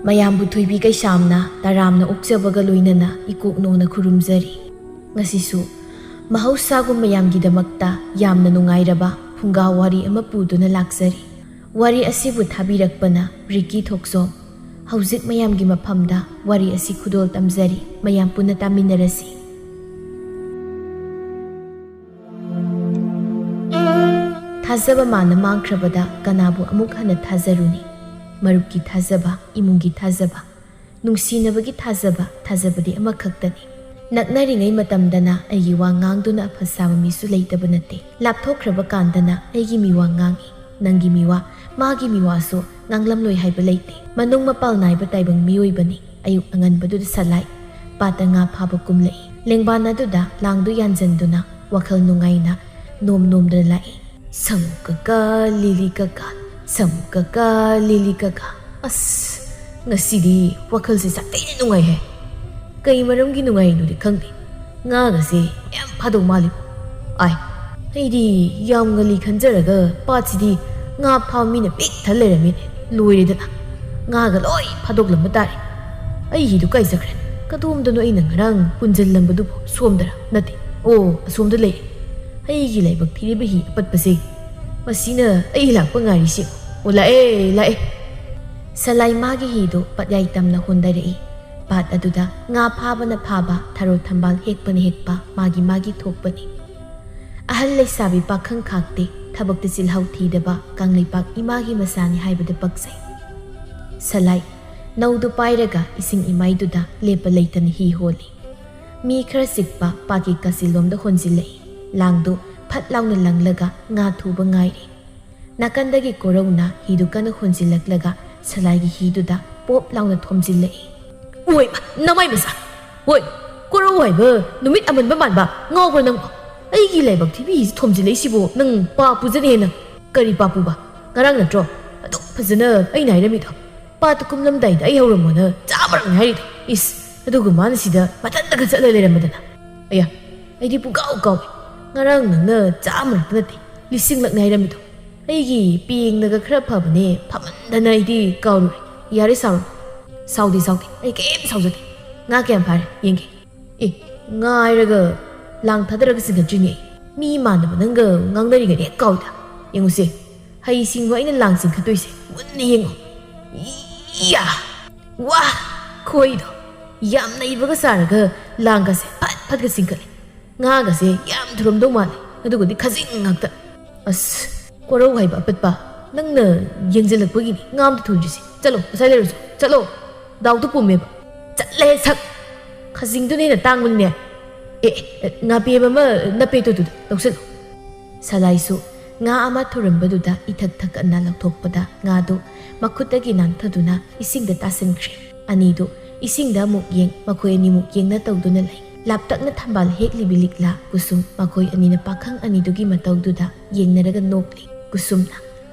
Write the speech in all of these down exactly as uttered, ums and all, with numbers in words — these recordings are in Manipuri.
ꯃꯌꯥꯝꯕꯨ ꯊꯣꯏꯕꯤ ꯀꯩꯁꯥꯝꯅ ꯇꯔꯥꯝꯅ ꯑꯣꯛꯆꯕꯒ ꯂꯣꯏꯅꯅ ꯏꯀꯣꯛ ꯅꯣꯡꯅ ꯈꯨꯔꯨꯝꯖꯔꯤ꯫ ꯉꯁꯤꯁꯨ ꯃꯍꯧꯁꯥꯒꯨꯝ ꯃꯌꯥꯝꯒꯤꯗꯃꯛꯇ ꯌꯥꯝꯅ ꯅꯨꯡꯉꯥꯏꯔꯕ ꯐꯨꯡꯒꯥ ꯋꯥꯔꯤ ꯑꯃ ꯄꯨꯗꯨꯅ ꯂꯥꯛꯆꯔꯤ꯫ ꯋꯥꯔꯤ ꯑꯁꯤꯕꯨ ꯊꯥꯕꯤꯔꯛꯄꯅ ꯔꯤꯀꯤ ꯊꯣꯛꯆꯣꯝ꯫ ꯍꯧꯖꯤꯛ ꯃꯌꯥꯝꯒꯤ ꯃꯐꯝꯗ ꯋꯥꯔꯤ ꯑꯁꯤ ꯈꯨꯗꯣꯜ ꯇꯝꯖꯔꯤ, ꯃꯌꯥꯝ ꯄꯨꯟꯅ ꯇꯥꯃꯤꯟꯅꯔꯁꯤ꯫ ꯊꯥꯖꯕ ꯃꯥꯅ ꯃꯥꯡꯈ꯭ꯔꯕꯗ ꯀꯅꯥꯕꯨ ꯑꯃꯨꯛ ꯍꯟꯅ ꯊꯥꯖꯔꯨꯅꯤ? ꯃꯔꯨꯞꯀꯤ ꯊꯥꯖꯕ, ꯏꯃꯨꯡꯒꯤ ꯊꯥꯖꯕ, ꯅꯨꯡꯁꯤꯅꯕꯒꯤ ꯊꯥꯖꯕ, ꯊꯥꯖꯕꯗꯤ ꯑꯃꯈꯛꯇꯅꯤ꯫ ꯅꯛꯅꯔꯤꯉꯩ ꯃꯇꯝꯗꯅ ꯑꯩꯒꯤ ꯋꯥ ꯉꯥꯡꯗꯨꯅ ꯑꯐ ꯁꯥꯕ ꯃꯤꯁꯨ ꯂꯩꯇꯕ ꯅꯠꯇꯦ꯫ ꯂꯥꯞꯊꯣꯛꯈ꯭ꯔꯕ ꯀꯥꯟꯗꯅ ꯑꯩꯒꯤ ꯃꯤꯋꯥ ꯉꯥꯡꯏ꯫ ꯅꯪꯒꯤ ꯃꯤꯋꯥ, ꯃꯥꯒꯤ ꯃꯤꯋꯥꯁꯨ ꯉꯥꯡꯂꯝꯂꯣꯏ ꯍꯥꯏꯕ ꯂꯩꯇꯦ꯫ ꯃꯅꯨꯡ ꯃꯄꯥꯜ ꯅꯥꯏꯕ ꯇꯥꯏꯕꯪ ꯃꯤꯑꯣꯏꯕꯅꯤ꯫ ꯑꯌꯨꯛ ꯑꯉꯟꯕꯗꯨꯗ ꯁꯂꯥꯏ ꯄꯥꯠꯇ ꯉꯥ ꯐꯥꯕ ꯀꯨꯝꯂꯛꯏ꯫ ꯂꯦꯡꯕꯥꯟ ꯑꯗꯨꯗ ꯂꯥꯡꯗꯨ ꯌꯥꯟꯖꯟꯗꯨꯅ ꯋꯥꯈꯜ ꯅꯨꯡꯉꯥꯏꯅ ꯅꯣꯝ ꯅꯣꯝꯗꯨꯅ ꯂꯥꯛꯏ꯫ "ꯁꯃꯨ ꯀꯀꯥ, ꯂꯤꯂꯤ ꯀꯀꯥ, ꯁꯃꯨ ꯀꯀꯥ, ꯂꯤꯂꯤ ꯀꯀꯥ꯫ ꯑꯁ, ꯉꯁꯤꯗꯤ ꯋꯥꯈꯜꯁꯦ ꯁꯥꯊꯤꯅ ꯅꯨꯡꯉꯥꯏꯍꯦ꯫ ꯀꯩ ꯃꯔꯝꯒꯤ ꯅꯨꯡꯉꯥꯏꯔꯤꯅꯣꯗꯤ ꯈꯪꯗꯦ꯫ ꯉꯥꯒꯁꯦ ꯌꯥꯝ ꯐꯥꯗꯧ ꯃꯥꯜꯂꯤꯕꯣ꯫ ꯑꯥꯏ, ꯑꯩꯗꯤ ꯌꯥꯝ ꯉꯜꯂꯤ ꯈꯟꯖꯔꯒ ꯄꯥꯠꯁꯤꯗꯤ ꯉꯥ ꯐꯥꯕ ꯃꯤꯅ ꯄꯤꯛ ꯊꯜ ꯂꯩꯔꯝꯃꯤꯅꯦ꯫ ꯂꯣꯏꯔꯦꯗꯅ꯫ ꯉꯥꯒ ꯂꯣꯏ ꯐꯥꯗꯣꯛꯂꯝꯕ ꯇꯥꯔꯦ꯫ ꯑꯩ ꯍꯤꯗꯨ ꯀꯥꯏ ꯆꯠꯈ꯭ꯔꯦ? ꯀꯗꯣꯝꯗꯅꯣ ꯑꯩꯅ ꯉꯔꯥꯡ ꯍꯨꯟꯖꯜꯂꯝꯕꯗꯨꯕꯨ? ꯁꯣꯝꯗꯔ? ꯅꯠꯇꯦ꯫ ꯑꯣ, ꯑꯁꯣꯝꯗ ꯂꯩ꯫ ꯑꯩꯒꯤ ꯂꯥꯏꯕꯛ ꯊꯤꯔꯤꯕ ꯍꯤ ꯑꯄꯠꯄꯁꯦ꯫ ꯃꯁꯤꯅ ꯑꯩ ꯂꯥꯛꯄ ꯉꯥꯏꯔꯤꯁꯤ꯫ ꯑꯣ, ꯂꯥꯛꯑꯦ, ꯂꯥꯛꯑꯦ꯫" ꯁꯂꯥꯏ ꯃꯥꯒꯤ ꯍꯤꯗꯨ ꯄꯠꯌꯥꯏ ꯇꯝꯅ ꯍꯣꯟꯗꯔꯛꯏ꯫ ꯄꯥꯠ ꯑꯗꯨꯗ ꯉꯥ ꯐꯥꯕꯅ ꯐꯥꯕ, ꯊꯔꯣ ꯊꯝꯕꯥꯜ ꯍꯦꯛꯄꯅ ꯍꯦꯛꯄ, ꯃꯥꯒꯤ ꯃꯥꯒꯤ ꯊꯣꯛꯄꯅꯤ꯫ ꯑꯍꯜ ꯂꯩꯁꯥꯕꯤ ꯄꯥꯈꯪ ꯈꯥꯛꯇꯦ, ꯊꯕꯛꯇ ꯆꯤꯜꯍꯥꯎ ꯊꯤꯗꯕ ꯀꯪꯂꯩꯄꯥꯛ ꯏꯃꯥꯒꯤ ꯃꯆꯥꯅꯤ ꯍꯥꯏꯕꯗ ꯄꯛꯆꯩ꯫ ꯁꯂꯥꯏ ꯅꯧꯗꯨ ꯄꯥꯏꯔꯒ ꯏꯁꯤꯡ ꯏꯃꯥꯏꯗꯨꯗ ꯂꯦꯞꯄ ꯂꯩꯇꯅ ꯍꯤ ꯍꯣꯜꯂꯤ꯫ ꯃꯤ ꯈꯔ ꯆꯤꯛꯄ ꯄꯥꯠꯀꯤ ꯀꯥꯆꯤꯜꯂꯣꯝꯗ ꯍꯣꯟꯖꯤꯜꯂꯛꯏ꯫ ꯂꯥꯡꯗꯨ ꯐꯠ ꯂꯥꯎꯅ ꯂꯪꯂꯒ ꯉꯥ ꯊꯨꯕ ꯉꯥꯏꯔꯤ꯫ ꯅꯥꯀꯟꯗꯒꯤ ꯀꯣꯔꯧꯅ ꯍꯤꯗꯨ ꯀꯟꯅ ꯍꯣꯟꯖꯤꯜꯂꯛꯂꯒ ꯁꯂꯥꯏꯒꯤ ꯍꯤꯗꯨꯗ ꯄꯣꯞ ꯂꯥꯎꯅ ꯊꯣꯝꯖꯤꯜꯂꯛꯏ꯫ "ꯑꯣꯏ, ꯅꯃꯥꯏ ꯃꯆꯥ! ꯑꯣꯏ, ꯀꯣꯔꯧ ꯍꯥꯏꯕ ꯅꯨꯃꯤꯠ ꯑꯃꯟꯕ ꯃꯥꯟꯕ, ꯉꯥꯎꯕ꯭ꯔꯥ ꯅꯪꯕꯣ? ꯑꯩꯒꯤ ꯂꯥꯏꯕꯛ ꯊꯤꯕꯤ ꯍꯤꯁꯤ ꯊꯣꯝꯖꯤꯜꯂꯛꯏꯁꯤꯕꯨ ꯅꯪ ꯄꯥꯞ ꯄꯨꯖꯅꯤ ꯍꯦꯟꯅ꯫ ꯀꯔꯤ ꯄꯥꯞ ꯄꯨꯕ? ꯉꯔꯥꯡ ꯅꯠꯇ꯭ꯔꯣ ꯑꯗꯨꯛ ꯐꯖꯅ ꯑꯩꯅ ꯍꯥꯏꯔꯝꯃꯤꯗꯣ? ꯄꯥꯠꯇ ꯀꯨꯝꯂꯝꯗꯥꯏꯗ ꯑꯩ ꯍꯧꯔꯝꯃꯣꯅ ꯆꯥꯃꯔꯛꯅꯦ ꯍꯥꯏꯔꯤꯗꯣ꯫ ꯏꯁ, ꯑꯗꯨꯒ ꯃꯥꯅ ꯁꯤꯗ ꯃꯊꯟꯇꯒ ꯆꯠꯂ ꯂꯩꯔꯝꯃꯗꯅ꯫ ꯑꯌꯥ, ꯑꯩꯗꯤ ꯄꯨꯡꯀꯥꯎ ꯀꯥꯎꯏ꯫ ꯉꯔꯥꯡ ꯅꯪꯅ ꯆꯥꯃꯔꯛꯇ ꯅꯠꯇꯦ, ꯂꯤꯁꯤꯡꯂꯛꯅꯦ ꯍꯥꯏꯔꯝꯃꯤꯗꯣ꯫ ꯑꯩꯒꯤ ꯄꯤꯡꯅꯒ ꯈꯔ ꯐꯕꯅꯦ, ꯐꯃꯟꯗꯅ ꯑꯩꯗꯤ ꯀꯥꯎꯔꯨꯔꯦ꯫ ꯌꯥꯔꯦ ꯁꯥꯎꯔꯅꯨ꯫ ꯁꯥꯎꯗꯦ, ꯁꯥꯎꯗꯦ, ꯑꯩ ꯀꯩꯝ ꯁꯥꯎꯖꯗꯦ꯫ ꯉꯥ ꯀꯌꯥꯝ ꯐꯥꯔꯦ ꯌꯦꯡꯒꯦ꯫ ꯑꯦ, ꯉꯥ ꯍꯥꯏꯔꯒ ꯂꯥꯡ ꯊꯥꯗꯔꯒ ꯆꯤꯡꯈꯠꯇ꯭ꯔꯤꯅꯦ꯫ ꯃꯤ ꯃꯥꯟꯗꯕ ꯅꯪꯒ ꯉꯥꯡꯅꯔꯤꯉꯩꯗ ꯍꯦꯛ ꯀꯥꯎꯏꯗ꯫ ꯌꯦꯡꯉꯨꯁꯦ, ꯍꯩ ꯁꯤꯡꯕ ꯑꯩꯅ ꯂꯥꯡ ꯆꯤꯡꯈꯠꯇꯣꯏꯁꯦ ꯃꯨꯟꯅ ꯌꯦꯡꯉꯨ꯫ ꯏꯌꯥ! ꯋꯥ! ꯈꯣꯏꯗꯣ ꯌꯥꯝ ꯅꯩꯕꯒ ꯁꯥꯔꯒ ꯂꯥꯡꯒꯁꯦ ꯐꯠ ꯐꯠꯀ ꯆꯤꯡꯈꯠꯂꯦ꯫ ꯉꯥꯒꯁꯦ ꯌꯥꯝ ꯊꯨꯔꯝꯗꯧ ꯃꯥꯜꯂꯦ, ꯑꯗꯨꯒꯗꯤ ꯈꯖꯤꯡ ꯉꯥꯛꯇ꯫ ꯑꯁ, ꯀꯣꯔꯧ ꯍꯥꯏꯕ ꯑꯄꯠꯄ, ꯅꯪꯅ ꯌꯦꯡꯁꯤꯜꯂꯛꯄꯒꯤꯅꯤ ꯉꯥ ꯑꯝꯇ ꯊꯨꯔꯤꯁꯦ꯫ ꯆꯠꯂꯣ, ꯉꯁꯥꯏ ꯂꯩꯔꯨꯁꯣ, ꯆꯠꯂꯣ꯫ ꯗꯥꯎꯗꯣ ꯄꯨꯝꯃꯦꯕ꯫ ꯆꯠꯂꯦ ꯁꯛ! ꯈꯖꯤꯡꯗꯨꯅ ꯍꯦꯟꯅ ꯇꯥꯡꯕꯅꯤꯅꯦ꯫ ꯑꯦ, ꯑꯦ, ꯉꯥꯄꯦꯝ ꯑꯃ ꯅꯞꯄꯦ, ꯇꯨ, ꯇꯨ, ꯇꯨ, ꯂꯧꯁꯤꯜꯂꯣ꯫ ꯁꯂꯥꯏꯁꯨ ꯉꯥ ꯑꯃ ꯊꯨꯔꯝꯕꯗꯨꯗ ꯏꯊꯛ ꯊꯛꯀꯠꯅ ꯂꯧꯊꯣꯛꯄꯗ ꯉꯥꯗꯨ ꯃꯈꯨꯠꯇꯒꯤ ꯅꯥꯟꯊꯗꯨꯅ ꯏꯁꯤꯡꯗ ꯇꯥꯁꯤꯟꯈ꯭ꯔꯦ꯫ ꯑꯅꯤꯗꯨ ꯏꯁꯤꯡꯗ ꯑꯃꯨꯛ ꯌꯦꯡ, ꯃꯈꯣꯏ ꯑꯅꯤꯃꯨꯛ ꯌꯦꯡꯅ ꯇꯧꯗꯨꯅ ꯂꯩ꯫ ꯂꯥꯞꯇꯛꯅ ꯊꯝꯕꯥꯜ ꯍꯦꯛꯂꯤꯕꯤ ꯂꯤꯛꯂꯥ ꯀꯨꯁꯨꯝ ꯃꯈꯣꯏ ꯑꯅꯤꯅ ꯄꯥꯈꯪ ꯑꯅꯤꯗꯨꯒꯤ ꯃꯇꯧꯗꯨꯗ ꯌꯦꯡꯅꯔꯒ ꯅꯣꯛꯂꯤ꯫ ꯀꯨꯁꯨꯝꯅ,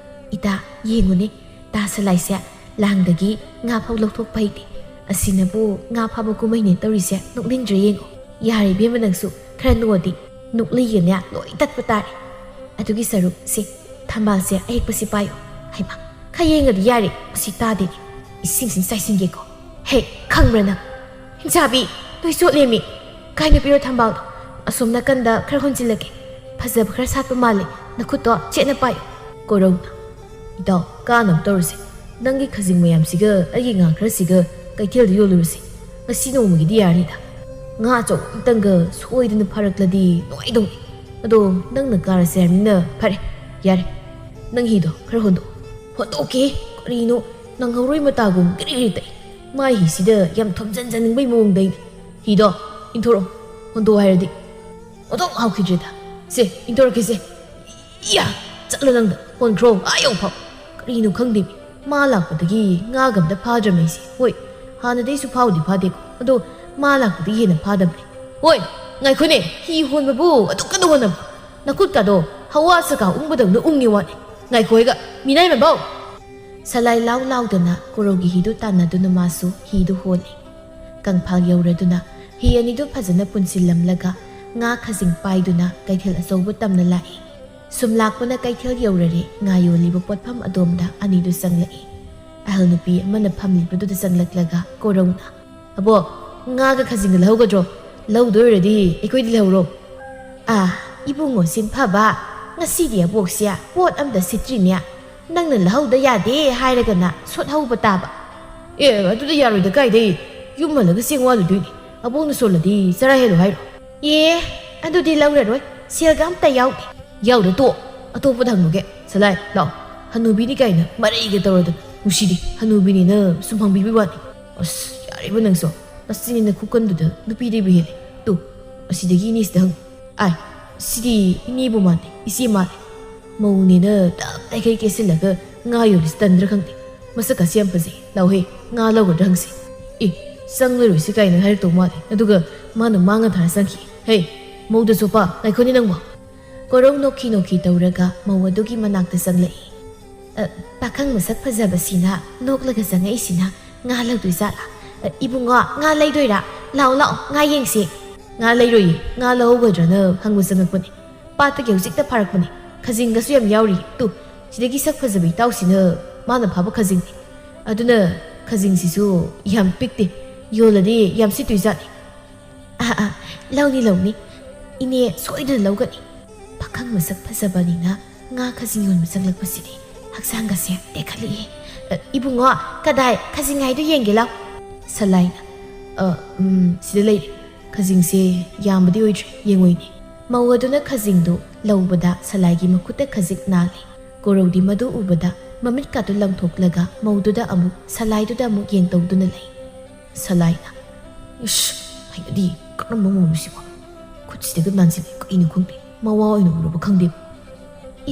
"ꯏꯇꯥ, ꯌꯦꯡꯉꯨꯅꯦ, ꯇꯥ ꯁꯂꯥꯏꯁꯦ ꯂꯥꯡꯗꯒꯤ ꯉꯥ ꯐꯥꯎ ꯂꯧꯊꯣꯛꯄ ꯍꯩꯇꯦ꯫ ꯑꯁꯤꯅꯕꯨ ꯉꯥ ꯐꯥꯕ ꯀꯨꯝꯍꯩꯅꯦ ꯇꯧꯔꯤꯁꯦ, ꯅꯣꯛꯅꯤꯡꯗ꯭ꯔꯦ ꯌꯦꯡꯉꯣ꯫ ꯌꯥꯔꯦ ꯏꯕꯦꯝꯃ ꯅꯪꯁꯨ, ꯈꯔ ꯅꯣꯛꯑꯗꯤ ꯅꯣꯛꯂꯩꯒꯅꯦ ꯂꯣꯏ ꯇꯠꯄ ꯇꯥꯔꯦ꯫ ꯑꯗꯨꯒꯤ ꯁꯔꯨꯛ ꯁꯦ, ꯊꯝꯕꯥꯜꯁꯦ ꯑꯍꯦꯛꯄꯁꯤ ꯄꯥꯏꯌꯨ꯫ ꯍꯩꯃꯥ, ꯈꯔ ꯌꯦꯡꯉꯗꯤ ꯌꯥꯔꯦ, ꯃꯁꯤ ꯇꯥꯗꯦꯅꯦ꯫ ꯏꯁꯤꯡꯁꯤꯡ ꯆꯥꯏꯁꯤꯟꯒꯦꯀꯣ꯫ ꯍꯦ, ꯈꯪꯕ꯭ꯔꯥ ꯅꯪ? ꯍꯤꯡꯆꯥꯕꯤ, ꯅꯣꯏ ꯆꯣꯠꯂꯦꯃꯤ꯫ ꯀꯥꯏꯅ ꯄꯤꯔꯣ ꯊꯝꯕꯥꯜꯗꯣ꯫ ꯑꯁꯣꯝ ꯅꯥꯀꯟꯗ ꯈꯔ ꯍꯣꯟꯖꯤꯜꯂꯒꯦ꯫ ꯐꯖꯕ ꯈꯔ ꯁꯥꯠꯄ ꯃꯥꯜꯂꯦ꯫ ꯅꯈꯨꯠꯇꯣ ꯆꯦꯠꯅ ꯄꯥꯏꯌꯨ꯫ ꯀꯣꯔꯧꯅ, "ꯏꯇꯥꯎ, ꯀꯥꯅꯕ ꯇꯧꯔꯁꯦ꯫ ꯅꯪꯒꯤ ꯈꯖꯤꯡ ꯃꯌꯥꯝꯁꯤꯒ ꯑꯩꯒꯤ ꯉꯥ ꯈꯔꯁꯤꯒ ꯀꯩꯊꯦꯜꯗ ꯌꯣꯜꯂꯨꯔꯁꯤ꯫ ꯉꯁꯤ ꯅꯣꯡꯃꯒꯤꯗꯤ ꯌꯥꯔꯅꯤꯗ꯫ ꯉꯥ ꯑꯆꯧꯕ ꯑꯝꯇꯪꯒ ꯁꯣꯏꯗꯅ ꯐꯥꯔꯛꯂꯗꯤ ꯅꯨꯡꯉꯥꯏꯗꯧꯅꯤ꯫ ꯑꯗꯣ ꯅꯪꯅ ꯀꯥꯔꯁꯦ ꯍꯥꯏꯕꯅꯤꯅ ꯐꯔꯦ, ꯌꯥꯔꯦ꯫ ꯅꯪ ꯍꯤꯗꯣ ꯈꯔ ꯍꯣꯟꯗꯣꯛꯑꯣ꯫" "ꯍꯣꯟꯗꯣꯛꯀꯦ? ꯀꯔꯤꯅꯣ? ꯅꯪꯍꯧꯔꯣꯏ ꯃꯇꯥꯒꯨꯝ ꯒ꯭ꯔꯤ ꯒ꯭ꯔꯤ ꯇꯛꯏ꯫ ꯃꯥꯏ ꯍꯤꯁꯤꯗ ꯌꯥꯝ ꯊꯣꯝꯖꯤꯟꯖꯅꯤꯡꯕꯩ ꯃꯑꯣꯡꯗ ꯑꯩꯅ꯫ ꯍꯤꯗꯣ ꯏꯟꯊꯣꯔꯛꯑꯣ, ꯍꯣꯟꯗꯣꯛꯑꯣ ꯍꯥꯏꯔꯗꯤ꯫" ꯑꯣꯟꯊꯣꯛ ꯍꯥꯎꯈꯤꯗ꯭ꯔꯦꯗ꯫ "ꯁꯦ, ꯏꯟꯊꯣꯔꯛꯀꯦꯁꯦ꯫" "ꯏꯌꯥ! ꯆꯠꯂꯣ ꯅꯪꯗ, ꯍꯣꯟꯈ꯭ꯔꯣ ꯑꯥ ꯌꯧꯐꯥꯎ꯫ ꯀꯔꯤꯅꯣ ꯈꯪꯗꯦ, ꯃꯥ ꯂꯥꯛꯄꯗꯒꯤ ꯉꯥꯒ ꯑꯝꯇ ꯐꯥꯗ꯭ꯔꯕꯅꯦ ꯑꯩꯁꯦ꯫ ꯍꯣꯏ, ꯍꯥꯟꯅꯗꯩꯁꯨ ꯐꯥꯕꯨꯗꯤ ꯐꯥꯗꯦꯀꯣ, ꯑꯗꯣ ꯃꯥ ꯂꯥꯛꯄꯗꯒꯤ ꯍꯦꯟꯅ ꯐꯥꯗꯕꯅꯦ꯫ ꯍꯣꯏ, ꯉꯥꯏꯈꯣꯅꯦ, ꯍꯤ ꯍꯣꯟꯕꯕꯨ ꯑꯗꯨꯛ ꯀꯟꯅ ꯍꯣꯟꯅꯕ? ꯅꯈꯨꯠꯀꯥꯗꯣ ꯍꯋꯥ ꯆꯀꯥ ꯎꯪꯕꯗꯧꯅ ꯎꯪꯉꯤ ꯋꯥꯅꯤ꯫ ꯉꯥꯏꯈꯣ ꯍꯥꯏꯒ, ꯃꯤꯅꯥꯏ ꯃꯕꯧ!" ꯁꯂꯥꯏ ꯂꯥꯎ ꯂꯥꯎꯗꯅ ꯀꯣꯔꯧꯒꯤ ꯍꯤꯗꯨ ꯇꯥꯟꯅꯗꯨꯅ ꯃꯥꯁꯨ ꯍꯤꯗꯨ ꯍꯣꯜꯂꯤ꯫ ꯀꯪꯐꯥꯜ ꯌꯧꯔꯗꯨꯅ ꯍꯤ ꯑꯅꯤꯗꯨ ꯐꯖꯅ ꯄꯨꯟꯁꯤꯜꯂꯝꯂꯒ ꯉꯥ ꯈꯖꯤꯡ ꯄꯥꯏꯗꯨꯅ ꯀꯩꯊꯦꯜ ꯑꯆꯧꯕ ꯇꯝꯅ ꯂꯥꯛꯏ꯫ ꯁꯨꯝ ꯂꯥꯛꯄꯅ ꯀꯩꯊꯦꯜ ꯌꯧꯔꯔꯦ꯫ ꯉꯥ ꯌꯣꯜꯂꯤꯕ ꯄꯣꯠꯐꯝ ꯑꯗꯣꯝꯗ ꯑꯅꯤꯗꯨ ꯆꯪꯂꯛꯏ꯫ ꯑꯍꯜ ꯅꯨꯄꯤ ꯑꯃꯅ ꯐꯝꯂꯤꯕꯗꯨꯗ ꯆꯪꯂꯛꯂꯒ ꯀꯣꯔꯧꯅ, "ꯑꯕꯣꯛ, ꯉꯥꯒ ꯈꯥꯖꯤꯡꯒ ꯂꯧꯍꯧꯒꯗ꯭ꯔꯣ? ꯂꯧꯗꯣꯏ ꯑꯣꯏꯔꯗꯤ ꯑꯩꯈꯣꯏꯗ ꯂꯩꯍꯧꯔꯣ꯫" "ꯑꯥ, ꯏꯕꯨꯡꯉꯣ ꯁꯤꯡꯐꯕ, ꯉꯁꯤꯗꯤ ꯑꯕꯣꯛꯁꯦ ꯄꯣꯠ ꯑꯝꯇ ꯁꯤꯠꯇ꯭ꯔꯤꯅꯦ꯫ ꯅꯪꯅ ꯂꯧꯍꯧꯗ ꯌꯥꯗꯦ ꯍꯥꯏꯔꯒꯅ ꯁꯣꯠꯍꯧꯕ ꯇꯥꯕ꯫" "ꯑꯦ, ꯑꯗꯨꯗ ꯌꯥꯔꯣꯏꯗ, ꯀꯥꯏꯗꯩ? ꯌꯨꯝ ꯍꯜꯂꯒ ꯆꯦꯡ ꯋꯥꯜꯂꯨꯗꯣꯏꯅꯤ꯫ ꯑꯕꯣꯛꯅ ꯁꯣꯜꯂꯗꯤ ꯆꯔꯥ ꯍꯦꯜꯂꯨ ꯍꯥꯏꯔꯣ?" "ꯑꯦ, ꯑꯗꯨꯗꯤ ꯂꯧꯔꯔꯣꯏ꯫ ꯁꯦꯜꯒ ꯑꯝꯇ ꯌꯥꯎꯗꯦ꯫" "ꯌꯥꯎꯗ ꯇꯣꯛ, ꯑꯇꯣꯞꯄꯗ ꯍꯪꯉꯨꯒꯦ꯫ ꯁꯂꯥꯏ, ꯂꯥꯛꯑꯣ꯫ ꯍꯅꯨꯕꯤꯅꯤ ꯀꯥꯏꯅ ꯃꯔꯩꯒ ꯇꯧꯔꯗꯅ ꯅꯨꯡꯁꯤꯗꯦ꯫ ꯍꯅꯨꯕꯤꯅꯤꯅ ꯁꯨꯝ ꯍꯪꯕꯤꯕꯩ ꯋꯥꯅꯤ꯫" "ꯑꯁ, ꯌꯥꯔꯦꯕ ꯅꯪꯁꯨ꯫ ꯃꯆꯤꯟꯅ ꯈꯨꯀꯟꯗꯨꯗ ꯅꯨꯄꯤꯗꯩꯕꯨ ꯍꯦꯜꯂꯦ꯫ ꯇꯨ, ꯑꯁꯤꯗꯒꯤ ꯏꯅꯦꯁꯤꯗ ꯍꯪꯉꯨ꯫ ꯑꯥꯏ, ꯁꯤꯗꯤ ꯏꯅꯦꯕꯨ ꯃꯥꯟꯗꯦ, ꯏꯆꯦ ꯃꯥꯜꯂꯦ꯫" ꯃꯧꯅꯦꯅ ꯇꯞ ꯇꯈꯩ ꯀꯦꯁꯤꯜꯂꯒ ꯉꯥ ꯌꯣꯜꯂꯤꯁꯤ ꯇꯟꯗ꯭ꯔꯥ ꯈꯪꯗꯦ꯫ "ꯃꯁꯛ ꯑꯁꯤ ꯌꯥꯝ ꯐꯖꯩ, ꯂꯥꯎꯍꯦ, ꯉꯥ ꯂꯧꯒꯗ꯭ꯔꯥ ꯍꯪꯁꯦ꯫" "ꯑꯦ, ꯆꯪꯂꯔꯣꯏꯁꯤ" ꯀꯥꯏꯅ ꯍꯥꯏꯔꯛꯇꯧ ꯃꯥꯜꯂꯦ꯫ ꯑꯗꯨꯒ ꯃꯥꯅ ꯃꯥꯡꯉ ꯊꯥꯔ ꯆꯪꯈꯤ꯫ "ꯍꯦ, ꯃꯧꯗ ꯆꯣꯄꯥ, ꯉꯥꯏꯈꯣꯅꯦ ꯅꯪꯕꯣ꯫" ꯀꯣꯔꯧ ꯅꯣꯛꯈꯤ ꯅꯣꯛꯈꯤ ꯇꯧꯔꯒ ꯃꯧ ꯑꯗꯨꯒꯤ ꯃꯅꯥꯛꯇ ꯆꯪꯂꯛꯏ꯫ "ꯑ, ꯄꯥꯈꯪ ꯃꯁꯛ ꯐꯖꯕꯁꯤꯅ ꯅꯣꯛꯂꯒ ꯆꯪꯉꯛꯏꯁꯤꯅ ꯉꯥ ꯂꯧꯗꯣꯏ ꯖꯥꯠꯂꯥ? ꯑ, ꯏꯕꯨꯡꯉꯣ, ꯉꯥ ꯂꯩꯗꯣꯏꯔꯥ? ꯂꯥꯛꯑꯣ, ꯂꯥꯛꯑꯣ, ꯉꯥ ꯌꯦꯡꯁꯦ꯫" "ꯉꯥ ꯂꯩꯔꯣꯏꯌꯦ, ꯉꯥ ꯂꯧꯍꯧꯒꯗ꯭ꯔꯅ ꯍꯪꯕ ꯆꯪꯉꯛꯄꯅꯦ꯫ ꯄꯥꯠꯇꯒꯤ ꯍꯧꯖꯤꯛꯇ ꯐꯥꯔꯛꯄꯅꯦ꯫ ꯈꯖꯤꯡꯒꯁꯨ ꯌꯥꯝ ꯌꯥꯎꯔꯤ꯫ ꯇꯨ, ꯁꯤꯗꯒꯤ ꯁꯛ ꯐꯖꯕ ꯏꯇꯥꯎꯁꯤꯅ ꯃꯥꯅ ꯐꯥꯕ ꯈꯖꯤꯡꯅꯤ꯫ ꯑꯗꯨꯅ ꯈꯖꯤꯡꯁꯤꯁꯨ ꯌꯥꯝ ꯄꯤꯛꯇꯦ, ꯌꯣꯜꯂꯗꯤ ꯌꯥꯝ ꯁꯤꯠꯇꯣꯏ ꯖꯥꯠꯅꯤ꯫" "ꯑꯥ, ꯑꯥ, ꯂꯧꯅꯤ, ꯂꯧꯅꯤ꯫ ꯏꯅꯦ ꯁꯣꯏꯗꯅ ꯂꯧꯒꯅꯤ꯫" ꯄꯥꯈꯪ ꯃꯁꯛ ꯐꯖꯕꯅꯤꯅ ꯉꯥ ꯈꯖꯤꯡ ꯌꯣꯟꯕ ꯆꯪꯂꯛꯄꯁꯤꯗꯤ ꯍꯛꯆꯥꯡꯒꯁꯦ ꯇꯦꯛꯈꯠꯂꯛꯏ꯫ "ꯑ, ꯏꯕꯨꯡꯉꯣ, ꯀꯗꯥꯏ? ꯈꯖꯤꯡ ꯍꯥꯏꯗꯨ ꯌꯦꯡꯒꯦ ꯂꯥꯎ꯫" ꯁꯂꯥꯏꯅ, "ꯑ, ꯎꯝ, ꯁꯤꯗ ꯂꯩꯔꯦ꯫ ꯈꯖꯤꯡꯁꯦ ꯌꯥꯝꯕꯗꯤ ꯑꯣꯏꯗ꯭ꯔꯤ, ꯌꯦꯡꯉꯣꯏꯅꯦ꯫" ꯃꯧ ꯑꯗꯨꯅ ꯈꯖꯤꯡꯗꯨ ꯂꯧꯕꯗ ꯁꯂꯥꯏꯒꯤ ꯃꯈꯨꯠꯇ ꯈꯖꯤꯛ ꯅꯥꯜꯂꯤ꯫ ꯀꯣꯔꯧꯗꯤ ꯃꯗꯨ ꯎꯕꯗ ꯃꯃꯤꯠꯀꯥꯗꯨ ꯂꯪꯊꯣꯛꯂꯒ ꯃꯧꯗꯨꯗ ꯑꯃꯨꯛ, ꯁꯂꯥꯏꯗꯨꯗ ꯑꯃꯨꯛ ꯌꯦꯡꯇꯧꯗꯨꯅ ꯂꯩ꯫ ꯁꯂꯥꯏꯅ, "ꯏꯁ, ꯍꯩꯅꯗꯤ, ꯀꯔꯝꯕ ꯃꯧꯅꯣ ꯁꯤꯕꯣ? ꯈꯨꯠꯁꯤꯗꯒ ꯅꯥꯟꯁꯤꯜꯂꯦ, ꯀꯩꯅꯣ ꯈꯪꯗꯦ, ꯃꯋꯥ ꯑꯣꯏꯅ ꯎꯔꯕ ꯈꯪꯗꯦ꯫"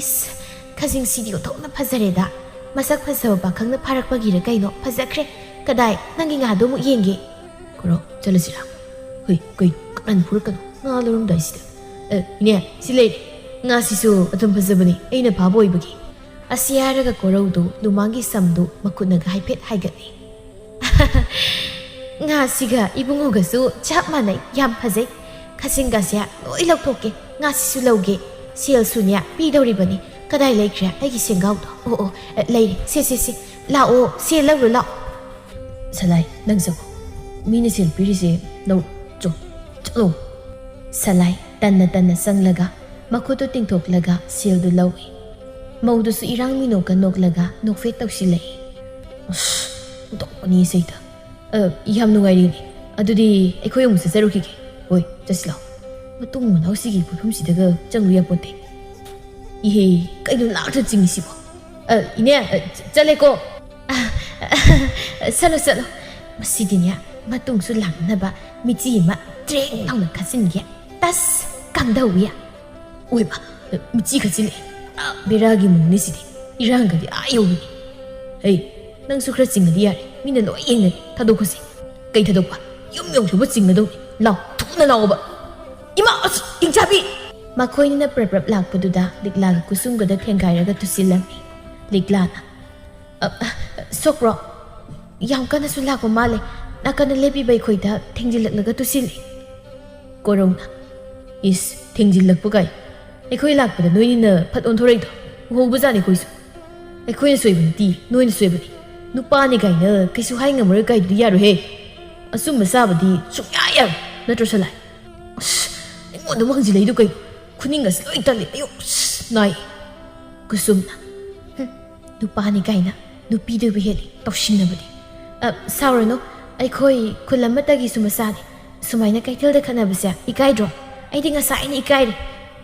"ꯏꯁ, ꯈꯖꯤꯡꯁꯤꯗꯤ ꯑꯣꯟꯊꯣꯛꯅ ꯐꯖꯔꯦꯗ꯫ ꯃꯁꯛ ꯐꯖꯕ ꯄꯥꯈꯪꯅ ꯐꯥꯔꯛꯄꯒꯤꯔ ꯀꯩꯅꯣ, ꯐꯖꯈ꯭ꯔꯦ꯫ ꯀꯗꯥꯏ, ꯅꯪꯒꯤ ꯉꯥꯗꯣ ꯑꯃꯨꯛ ꯌꯦꯡꯒꯦ꯫" "ꯀꯣꯔꯧ, ꯆꯠꯂꯁꯤꯔꯥ?" "ꯍꯣꯏ, ꯀꯩꯅꯣ, ꯀꯅꯥꯅ ꯐꯨꯔꯛꯀꯅꯣ? ꯉꯥ ꯂꯧꯔꯝꯗꯥꯏꯁꯤꯗ꯫" "ꯑꯦ, ꯏꯅꯦ, ꯁꯤ ꯂꯩꯔꯦ꯫ ꯉꯥꯁꯤꯁꯨ ꯑꯗꯨꯝ ꯐꯖꯕꯅꯦ, ꯑꯩꯅ ꯐꯥꯕ ꯑꯣꯏꯕꯒꯤ꯫" ꯑꯁꯤ ꯍꯥꯏꯔꯒ ꯀꯣꯔꯧꯗꯨ ꯂꯨꯃꯥꯡꯒꯤ ꯁꯝꯗꯨ ꯃꯈꯨꯠꯅꯒ ꯍꯥꯏꯐꯦꯠ ꯍꯥꯏꯒꯠꯂꯤ꯫ "ꯉꯥꯁꯤꯒ ꯏꯕꯨꯡꯉꯣꯒꯁꯨ ꯆꯞ ꯃꯥꯟꯅꯩ, ꯌꯥꯝ ꯐꯖꯩ꯫ ꯈꯖꯤꯡꯒꯁꯦ ꯂꯣꯏ ꯂꯧꯊꯣꯛꯀꯦ, ꯉꯥꯁꯤꯁꯨ ꯂꯧꯒꯦ꯫ ꯁꯦꯜꯁꯨꯅꯦ ꯄꯤꯗꯧꯔꯤꯕꯅꯤ꯫ ꯀꯗꯥꯏ ꯂꯩꯈ꯭ꯔꯦ ꯑꯩꯒꯤ ꯁꯦꯡꯒꯥꯎꯗꯣ? ꯑꯣ, ꯑꯣ, ꯑꯦ, ꯂꯩꯔꯦ, ꯁꯦ, ꯁꯦ, ꯁꯦ꯫ "ꯂꯥꯛꯑꯣ, ꯁꯦꯜ ꯂꯧꯔꯣ ꯂꯥꯛꯑꯣ꯫" "ꯁꯂꯥꯏ, ꯅꯪ ꯆꯪꯉꯣ꯫ ꯃꯤꯅ ꯁꯦꯜ ꯄꯤꯔꯤꯁꯦ ꯂꯧꯔꯣ꯫ ꯆꯣ, ꯆꯠꯂꯣ꯫" ꯁꯂꯥꯏ ꯇꯟꯅ ꯇꯟꯅ ꯆꯪꯂꯒ ꯃꯈꯨꯠꯇꯨ ꯇꯤꯡꯊꯣꯛꯂꯒ ꯁꯦꯜꯗꯨ ꯂꯧꯏ꯫ ꯃꯧꯗꯨꯁꯨ ꯏꯔꯥꯡ ꯃꯤꯅꯣꯛꯀ ꯅꯣꯛꯂꯒ ꯅꯣꯛꯐꯦꯠ ꯇꯧꯁꯤꯜꯂꯛꯏ꯫ "ꯑꯁ, ꯑꯣꯟꯊꯣꯛꯄꯅꯤ ꯏꯁꯩꯗ꯫ ꯑ, ꯌꯥꯝ ꯅꯨꯡꯉꯥꯏꯔꯤꯅꯦ꯫ ꯑꯗꯨꯗꯤ ꯑꯩꯈꯣꯏ ꯑꯃꯨꯛ ꯆꯠꯆꯔꯨꯈꯤꯒꯦ꯫ ꯍꯣꯏ, ꯆꯠꯁꯤ ꯂꯥꯛꯑꯣ꯫ ꯃꯇꯨꯡ ꯃꯅꯥꯎꯁꯤꯒꯤ ꯄꯣꯠꯐꯝꯁꯤꯗꯒ ꯆꯪꯂꯨ ꯌꯥꯄꯣꯟꯇꯦ꯫ ꯏꯍꯦ, ꯀꯩꯅꯣ ꯂꯥꯛꯇ ꯆꯤꯡꯉꯤꯁꯤꯕꯣ? ꯑ, ꯏꯅꯦ, ꯑ, ꯆ-, ꯆꯠꯂꯦꯀꯣ꯫" "ꯑ, ꯆꯠꯂꯣ, ꯆꯠꯂꯣ꯫ ꯃꯁꯤꯗꯤꯅꯦ, ꯃꯇꯨꯡꯁꯨ ꯂꯥꯡꯅꯕ ꯃꯤꯆꯤ ꯑꯃ ꯇ꯭ꯔꯦꯡ ꯂꯥꯎꯅ ꯈꯠꯆꯤꯟꯒꯦ꯫ ꯇꯁ, ꯀꯝꯗꯧꯏ?" ꯑꯣꯏꯕ, ꯃꯤꯆꯤ ꯈꯠꯆꯤꯜꯂꯦ꯫ ꯑ, ꯕꯦꯔꯥꯒꯤ ꯃꯑꯣꯡꯅꯤ ꯁꯤꯗꯤ꯫ ꯏꯔꯥꯡꯒꯗꯤ ꯑꯥ ꯌꯧꯕꯤꯅꯦ꯫ "ꯍꯩ, ꯅꯪꯁꯨ ꯈꯔ ꯆꯤꯡꯉꯗꯤ ꯌꯥꯔꯦ꯫ ꯃꯤꯅ ꯂꯣꯏ ꯌꯦꯡꯅꯔꯦ꯫ ꯊꯥꯗꯣꯛꯈꯣꯁꯦ꯫" "ꯀꯩ ꯊꯥꯗꯣꯛꯄ? ꯌꯨꯝ ꯌꯧꯗ꯭ꯔꯤꯕ ꯆꯤꯡꯒꯗꯧꯅꯤ꯫ ꯂꯥꯎ, ꯊꯨꯅ ꯂꯥꯎꯑꯣꯕ꯫" "ꯏꯃꯥ, ꯑꯁ, ꯏꯪꯆꯥꯕꯤ!" ꯃꯈꯣꯏꯅꯤꯅ ꯄ꯭ꯔꯞ ꯄ꯭ꯔꯞ ꯂꯥꯛꯄꯗꯨꯗ ꯂꯤꯛꯂꯥꯒ ꯀꯨꯁꯨꯝꯒꯗ ꯊꯦꯡꯒꯥꯏꯔꯒ ꯇꯨꯁꯤꯜꯂꯝꯃꯤ꯫ ꯂꯤꯛꯂꯥꯅ, "ꯑ, ꯑ, ꯁꯣꯛꯄ꯭ꯔꯣ? ꯌꯥꯝ ꯀꯟꯅꯁꯨ ꯂꯥꯛꯄ ꯃꯥꯜꯂꯦ꯫ ꯅꯥꯀꯟꯗ ꯂꯦꯞꯄꯤꯕ ꯑꯩꯈꯣꯏꯗ ꯊꯦꯡꯖꯤꯜꯂꯛꯂꯒ ꯇꯨꯁꯤꯜꯂꯤ꯫" ꯀꯣꯔꯧꯅ, "ꯏꯁ, ꯊꯦꯡꯖꯤꯜꯂꯛꯄ ꯀꯥꯏ꯫ ꯑꯩꯈꯣꯏ ꯂꯥꯛꯄꯗ ꯅꯣꯏꯅꯤꯅ ꯐꯠ ꯑꯣꯟꯊꯣꯔꯛꯏꯗꯣ ꯎꯍꯧꯕꯖꯥꯠꯅꯤ ꯑꯩꯈꯣꯏꯁꯨ꯫ ꯑꯩꯈꯣꯏꯅ ꯁꯣꯏꯕ ꯅꯠꯇꯦ, ꯅꯣꯏꯅ ꯁꯣꯏꯕꯅꯤ꯫ ꯅꯨꯄꯥꯅꯤ ꯀꯥꯏꯅ ꯀꯩꯁꯨ ꯍꯥꯏ ꯉꯝꯃꯔꯣꯏ ꯀꯥꯏꯗꯨꯗꯤ ꯌꯥꯔꯣꯏꯍꯦ꯫ ꯑꯆꯨꯝꯕ ꯆꯥꯕꯗꯤ ꯁꯨꯡꯌꯥ ꯌꯥꯔꯣꯏ, ꯅꯠꯇ꯭ꯔꯣ ꯁꯂꯥꯏ?" "ꯑꯁ, ꯑꯩꯉꯣꯟꯗ ꯑꯃꯨꯛ ꯍꯪꯖꯤꯜꯂꯛꯏꯗꯣ ꯀꯩꯅꯣ? ꯈꯨꯅꯤꯡꯒꯁꯦ ꯂꯣꯏ ꯇꯠꯂꯦ꯫ ꯑꯌꯣ, ꯑꯁ, ꯅꯥꯏ꯫" ꯀꯨꯁꯨꯝꯅ, "ꯍꯨꯝ, ꯅꯨꯄꯥꯅꯤ ꯀꯥꯏꯅ ꯅꯨꯄꯤꯗꯨꯕꯨ ꯍꯦꯜꯂꯤ ꯇꯧꯁꯤꯟꯅꯕꯗꯤ꯫ ꯑ, ꯁꯥꯎꯔꯅꯨ, ꯑꯩꯈꯣꯏ ꯈꯨꯜ ꯑꯃꯠꯇꯒꯤꯁꯨ ꯃꯆꯥꯅꯤ꯫ ꯁꯨꯃꯥꯏꯅ ꯀꯩꯊꯦꯜꯗ ꯈꯠꯅꯕꯁꯦ ꯏꯀꯥꯏꯗ꯭ꯔꯣ? ꯑꯩꯗꯤ ꯉꯁꯥꯏꯅ ꯏꯀꯥꯏꯔꯦ꯫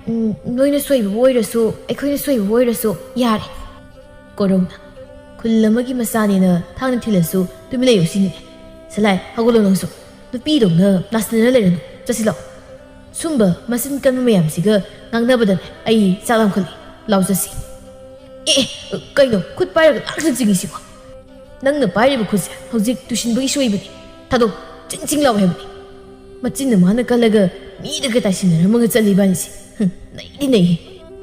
ꯎꯝ, ꯅꯣꯏꯅ ꯁꯣꯏꯕꯕꯨ ꯑꯣꯏꯔꯁꯨ, ꯑꯩꯈꯣꯏꯅ ꯁꯣꯏꯕꯕꯨ ꯑꯣꯏꯔꯁꯨ ꯌꯥꯔꯦ꯫" ꯀꯣꯔꯧꯅ, "ꯈꯨꯜ ꯑꯃꯒꯤ ꯃꯆꯥꯅꯦꯅ ꯊꯥꯡꯅ ꯊꯤꯜꯂꯁꯨ ꯇꯨꯃꯤꯟ ꯂꯩꯌꯨ ꯁꯤꯅꯤꯅꯦ꯫ ꯁꯂꯥꯏ, ꯍꯧꯒꯠꯂꯣ ꯅꯪꯁꯨ꯫ ꯅꯨꯄꯤꯗꯧꯅ ꯅꯥꯁꯤꯟꯅꯅ ꯂꯩꯔꯅꯨ꯫ ꯆꯠꯁꯤ ꯂꯥꯛꯑꯣ꯫ ꯁꯨꯝꯕ ꯃꯆꯤꯟ ꯀꯟꯕ ꯃꯌꯥꯝꯁꯤꯒ ꯉꯥꯡꯅꯕꯗꯅꯦ ꯑꯩ ꯆꯥꯛ ꯂꯥꯝꯈꯠꯂꯤ꯫ ꯂꯥꯎ ꯆꯠꯁꯤ꯫" "ꯑꯦ, ꯑꯦ, ꯀꯩꯅꯣ ꯈꯨꯠ ꯄꯥꯏꯔꯒ ꯂꯥꯛꯇ ꯆꯤꯡꯉꯤꯁꯤꯕꯣ? ꯅꯪꯅ ꯄꯥꯏꯔꯤꯕ ꯈꯨꯠꯁꯦ ꯍꯧꯖꯤꯛ ꯇꯨꯁꯤꯟꯕꯒꯤ ꯁꯣꯏꯕꯅꯤ꯫ ꯊꯥꯗꯣꯛ, ꯆꯤꯡ ꯆꯤꯡ ꯂꯥꯎ ꯍꯥꯏꯕꯅꯤ꯫ ꯃꯆꯤꯟꯅ ꯃꯥꯅ ꯀꯜꯂꯒ ꯃꯤꯗꯒ ꯇꯥꯏꯁꯤꯟꯅꯔꯝꯃꯒ ꯆꯠꯂꯤ ꯏꯕꯥꯅꯤꯁꯦ꯫ ꯍꯨꯝ, ꯅꯩꯗꯤ ꯅꯩꯍꯦ꯫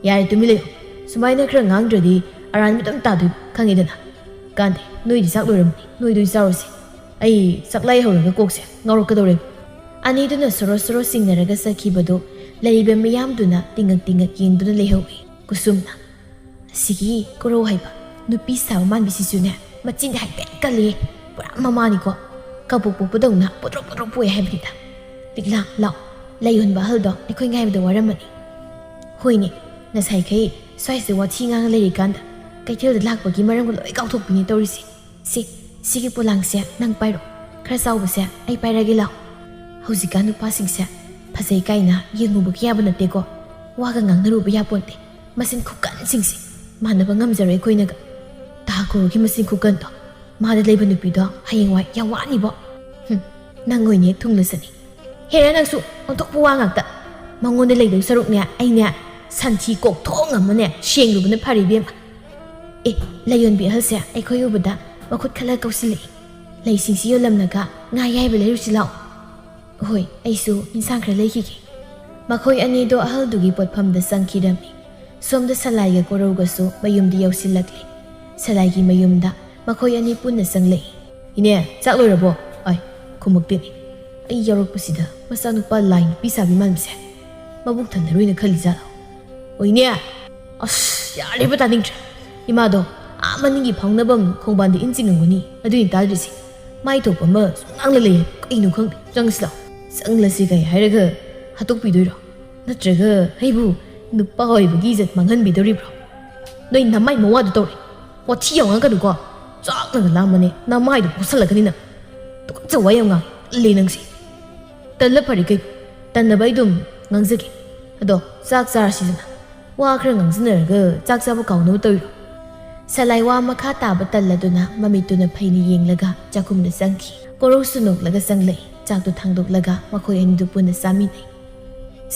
ꯌꯥꯔꯦ, ꯇꯨꯃꯤꯟ ꯂꯩꯌꯨ꯫ ꯁꯨꯃꯥꯏꯅ ꯈꯔ ꯉꯥꯡꯗ꯭ꯔꯗꯤ ꯑꯔꯥꯟꯕ ꯑꯗꯨꯝ ꯇꯥꯗꯣꯏ ꯈꯪꯉꯤꯗꯅ꯫ ꯀꯥꯟꯗꯦ, ꯅꯣꯏꯗꯤ ꯆꯥꯛ ꯂꯣꯏꯔꯝꯃꯅꯤ, ꯅꯣꯏꯗꯣ ꯆꯥꯔꯨꯁꯦ꯫ ꯑꯩ ꯆꯥꯛꯂꯥꯏ ꯍꯧꯔꯒ ꯀꯣꯛꯁꯦ ꯉꯥꯎꯔꯛꯀꯗꯧꯔꯦ꯫" ꯑꯅꯤꯗꯨꯅ ꯁꯣꯔꯣ ꯁꯣꯔꯣ ꯆꯤꯡꯅꯔꯒ ꯆꯠꯈꯤꯕꯗꯨ ꯂꯩꯔꯤꯕ ꯃꯤꯌꯥꯝꯗꯨꯅ ꯇꯤꯡꯉꯛ ꯇꯤꯡꯉꯛ ꯌꯦꯡꯗꯨꯅ ꯂꯩꯍꯧꯏ꯫ ꯀꯨꯁꯨꯝꯅ, "ꯑꯁꯤꯒꯤ ꯀꯣꯔꯧ ꯍꯥꯏꯕ ꯅꯨꯄꯤ ꯁꯥꯕ ꯃꯥꯟꯕꯤꯁꯤꯁꯨꯅꯦ, ꯃꯆꯤꯟꯗꯤ ꯍꯥꯏꯐꯦꯠ ꯀꯜꯂꯤ꯫ ꯄꯨꯔꯥ ꯃꯃꯥꯅꯤꯀꯣ꯫ ꯀꯕꯣꯛ ꯄꯣꯛꯄꯗꯧꯅ ꯄꯣꯗ꯭ꯔꯣꯛ ꯄꯣꯗ꯭ꯔꯣꯛ ꯄꯣꯛꯑꯦ ꯍꯥꯏꯕꯅꯤꯗ꯫ "ꯂꯤꯛꯂꯥ, ꯂꯥꯎ꯫ ꯂꯩ ꯌꯣꯟꯕ ꯑꯍꯜꯗꯣ ꯑꯩꯈꯣꯏ ꯉꯥꯏꯕꯗ ꯋꯥꯔꯝꯃꯅꯤ꯫" "ꯍꯣꯏꯅꯦ, ꯉꯁꯥꯏꯈꯩ ꯁ꯭ꯋꯥꯏꯁꯤꯗ ꯋꯥꯊꯤ ꯉꯥꯡꯉ ꯂꯩꯔꯤꯀꯥꯟꯗ ꯀꯩꯊꯦꯜꯗ ꯂꯥꯛꯄꯒꯤ ꯃꯔꯝꯒ ꯂꯣꯏ ꯀꯥꯎꯊꯣꯛꯄꯤꯅꯦ ꯇꯧꯔꯤꯁꯦ꯫ ꯁꯤ, ꯁꯤꯒꯤ ꯄꯣꯂꯥꯡꯁꯦ ꯅꯪ ꯄꯥꯏꯔꯣ꯫ ꯈꯔ ꯆꯥꯎꯕꯁꯦ ꯑꯩ ꯄꯥꯏꯔꯒꯦ, ꯂꯥꯎ꯫ ꯍꯧꯖꯤꯛꯀꯥꯟ ꯅꯨꯄꯥꯁꯤꯡꯁꯦ ꯐꯖꯩ ꯀꯥꯏꯅ ꯌꯦꯡꯉꯨꯕꯒꯤ ꯌꯥꯕ ꯅꯠꯇꯦꯀꯣ꯫ ꯋꯥꯒ ꯉꯥꯡꯅꯔꯨꯕ ꯌꯥꯄꯣꯟꯇꯦ꯫ ꯃꯆꯤꯟ ꯈꯨꯀꯟꯁꯤꯡꯁꯦ ꯃꯥꯟꯅꯕ ꯉꯝꯖꯔꯣꯏ ꯑꯩꯈꯣꯏꯅꯒ꯫ ꯇꯥ ꯀꯣꯔꯣꯒꯤ ꯃꯆꯤꯟ ꯈꯨꯀꯟꯗꯣ꯫ ꯃꯥꯗ ꯂꯩꯕ ꯅꯨꯄꯤꯗꯣ ꯍꯌꯦꯡꯋꯥꯏ ꯌꯥꯝ ꯋꯥꯅꯤꯕꯣ꯫ ꯍꯨꯝ, ꯅꯪ ꯑꯣꯏꯅ ꯍꯦꯛ ꯊꯨꯡꯂꯁꯅꯤ꯫ ꯍꯦꯔꯥ, ꯅꯪꯁꯨ ꯑꯣꯟꯊꯣꯛꯄ ꯋꯥ ꯉꯥꯛꯇ꯫ ꯃꯉꯣꯟꯗ ꯂꯩꯗꯧ ꯁꯔꯨꯛꯅꯦ ꯑꯩꯅꯦ ꯁꯟꯊꯤ ꯀꯣꯛꯊꯣꯡ ꯑꯃꯅꯦ ꯁꯦꯡꯂꯨꯕꯅ ꯐꯔꯦ ꯏꯕꯦꯝꯃ꯫ ꯑꯦ, ꯂꯩ ꯌꯣꯟꯕꯤ ꯑꯍꯜꯁꯦ ꯑꯩꯈꯣꯏ ꯎꯕꯗ ꯃꯈꯨꯠ ꯈꯜꯂ ꯀꯧꯁꯤꯜꯂꯛꯏ꯫ "ꯂꯩꯁꯤꯡꯁꯤ ꯌꯣꯜꯂꯝꯂꯒ ꯉꯥ ꯌꯥꯏꯕ ꯂꯩꯔꯨꯁꯤ ꯂꯥꯛꯑꯣ꯫" "ꯍꯣꯏ, ꯑꯩꯁꯨ ꯏꯟꯁꯥꯡ ꯈꯔ ꯂꯩꯈꯤꯒꯦ꯫" ꯃꯈꯣꯏ ꯑꯅꯤꯗꯣ ꯑꯍꯜꯗꯨꯒꯤ ꯄꯣꯠꯐꯝꯗ ꯆꯪꯈꯤꯔꯝꯃꯤ꯫ ꯁꯣꯝꯗ ꯁꯂꯥꯏꯒ ꯀꯣꯔꯧꯒꯁꯨ ꯃꯌꯨꯝꯗ ꯌꯧꯁꯤꯜꯂꯛꯂꯤ꯫ ꯁꯂꯥꯏꯒꯤ ꯃꯌꯨꯝꯗ ꯃꯈꯣꯏ ꯑꯅꯤ ꯄꯨꯟꯅ ꯆꯪꯂꯛꯏ꯫ "ꯏꯅꯦ, ꯆꯥꯛ ꯂꯣꯏꯔꯕꯣ?" "ꯑꯥꯏ, ꯈꯨꯝꯃꯛꯇꯦꯅꯦ꯫ ꯑꯩ ꯌꯥꯎꯔꯛꯄꯁꯤꯗ ꯃꯆꯥꯅꯨꯄꯥ ꯂꯥꯏ ꯅꯨꯄꯤ ꯁꯥꯕꯤ ꯃꯥꯟꯕꯁꯦ ꯃꯕꯨꯛ ꯊꯟꯅꯔꯣꯏꯅ ꯈꯜꯂꯤꯖꯥꯠꯂꯣ?" "ꯑꯣꯏꯅꯦ!" "ꯑꯁ, ꯌꯥꯔꯦꯕ, ꯇꯥꯅꯤꯡꯗ꯭ꯔꯦ꯫ ꯏꯃꯥꯗꯣ ꯑꯥ ꯃꯅꯤꯡꯒꯤ ꯐꯥꯎꯅꯐꯝ ꯈꯣꯡꯕꯥꯟꯗ ꯏꯟ ꯆꯤꯡꯉꯝꯒꯅꯤ, ꯑꯗꯨꯏꯅꯦ ꯇꯥꯗ꯭ꯔꯤꯁꯦ꯫ ꯃꯥꯏ ꯊꯣꯛꯄ ꯑꯃ ꯁꯨꯝ ꯉꯥꯡꯂ ꯂꯩꯌꯦ꯫ ꯀꯩꯅꯣ ꯈꯪꯗꯦ꯫ ꯆꯪꯁꯤ ꯂꯥꯎ꯫" "ꯆꯪꯂꯁꯤ ꯀꯩ ꯍꯥꯏꯔꯒ ꯍꯥꯠꯇꯣꯛꯄꯤꯗꯣꯏꯔꯣ? ꯅꯠꯇ꯭ꯔꯒ ꯑꯩꯕꯨ ꯅꯨꯄꯥ ꯑꯣꯏꯕꯒꯤ ꯏꯖꯠ ꯃꯥꯡꯍꯟꯕꯤꯗꯧꯔꯤꯕ꯭ꯔꯣ?" "ꯅꯣꯏ ꯅꯃꯥꯏ ꯃꯋꯥꯗꯣ ꯇꯧꯔꯦ꯫ ꯋꯥꯊꯤ ꯌꯥꯝ ꯉꯥꯡꯒꯅꯨꯀꯣ꯫ ꯆꯥꯛꯅꯒ ꯂꯥꯝꯕꯅꯦ꯫ ꯅꯃꯥꯏꯗꯣ ꯄꯣꯁꯜꯂꯛꯀꯅꯤ ꯅꯪ꯫ ꯇꯨꯀꯠꯆꯕ ꯋꯥ ꯌꯥꯝ ꯉꯥꯡꯉꯦ꯫ ꯇꯜꯂꯦ ꯅꯪꯁꯦ꯫ ꯇꯜꯂ ꯐꯔꯦ ꯀꯩꯅꯣ꯫ ꯇꯟꯅꯕ ꯑꯩ ꯑꯗꯨꯝ ꯉꯥꯡꯖꯒꯦ꯫ ꯑꯗꯣ ꯆꯥꯛ ꯆꯥꯔꯁꯤꯗꯅ꯫ ꯋꯥ ꯈꯔ ꯉꯥꯡꯖꯟꯅꯔꯒ ꯆꯥꯛ ꯆꯥꯕ ꯀꯥꯎꯅꯕ ꯇꯧꯔꯤꯔꯣ?" ꯁꯂꯥꯏ ꯋꯥ ꯃꯈꯥ ꯇꯥꯕ ꯇꯜꯂꯗꯨꯅ ꯃꯃꯤꯠꯇꯨꯅ ꯐꯩꯅ ꯌꯦꯡꯂꯒ ꯆꯥꯛꯈꯨꯝꯗ ꯆꯪꯈꯤ꯫ ꯀꯣꯔꯧꯁꯨ ꯅꯣꯛꯂꯒ ꯆꯪꯂꯛꯏ꯫ ꯆꯥꯛꯇꯨ ꯊꯥꯡꯗꯣꯛꯂꯒ ꯃꯈꯣꯏ ꯑꯅꯤꯗꯨ ꯄꯨꯟꯅ ꯆꯥꯃꯤꯟꯅꯩ꯫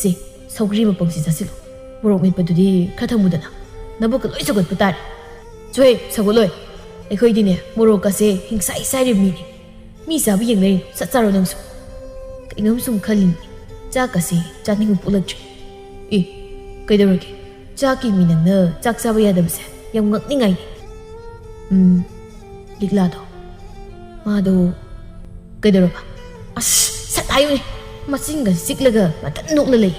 "ꯁꯦ, ꯁꯧꯒ꯭ꯔꯤ ꯃꯄꯪꯁꯤ ꯆꯥꯁꯤꯜꯂꯨ꯫ ꯃꯣꯔꯣꯛ ꯃꯦꯠꯄꯗꯨꯗꯤ ꯈꯔ ꯊꯝꯃꯨꯗꯅ꯫ ꯅꯕꯨꯛꯀ ꯂꯣꯏ ꯁꯧꯒꯠꯄ ꯇꯥꯔꯦ꯫" "ꯆꯣꯍꯦ, ꯁꯧꯒꯠꯂꯣꯏ꯫ ꯑꯩꯈꯣꯏꯗꯤꯅꯦ, ꯃꯣꯔꯣꯛꯀꯁꯦ ꯍꯤꯡꯁꯥꯏ ꯁꯥꯏꯔꯤꯕ ꯃꯤꯅꯦ꯫ ꯃꯤ ꯆꯥꯕ ꯌꯦꯡꯅꯔꯤꯅꯣ? ꯁꯠ ꯆꯥꯔꯣ ꯅꯪꯁꯨ꯫" ꯀꯩꯅꯣꯝ ꯁꯨꯝ ꯈꯜꯂꯤꯅꯦ꯫ ꯆꯥꯛꯀꯁꯦ ꯆꯥꯅꯤꯡꯕ ꯄꯣꯛꯂꯛꯇ꯭ꯔꯦ꯫ "ꯑꯦ, ꯀꯩꯗꯧꯔꯒꯦ? ꯆꯥꯛꯀꯤ ꯃꯤ ꯅꯪꯅ ꯆꯥꯛ ꯆꯥꯕ ꯌꯥꯗꯕꯁꯦ ꯌꯥꯝ ꯉꯛꯅꯤꯡꯉꯥꯏꯅꯦ꯫" "ꯎꯝ, ꯂꯤꯛꯂꯥꯗꯣ, ꯃꯥꯗꯣ ꯀꯩꯗꯧꯔꯕ?" "ꯑꯁ, ꯁꯠ ꯍꯥꯏꯌꯨꯅꯦ꯫ ꯃꯆꯤꯟꯒ ꯆꯤꯛꯂꯒ ꯃꯊꯟ ꯅꯣꯛꯂ ꯂꯩ꯫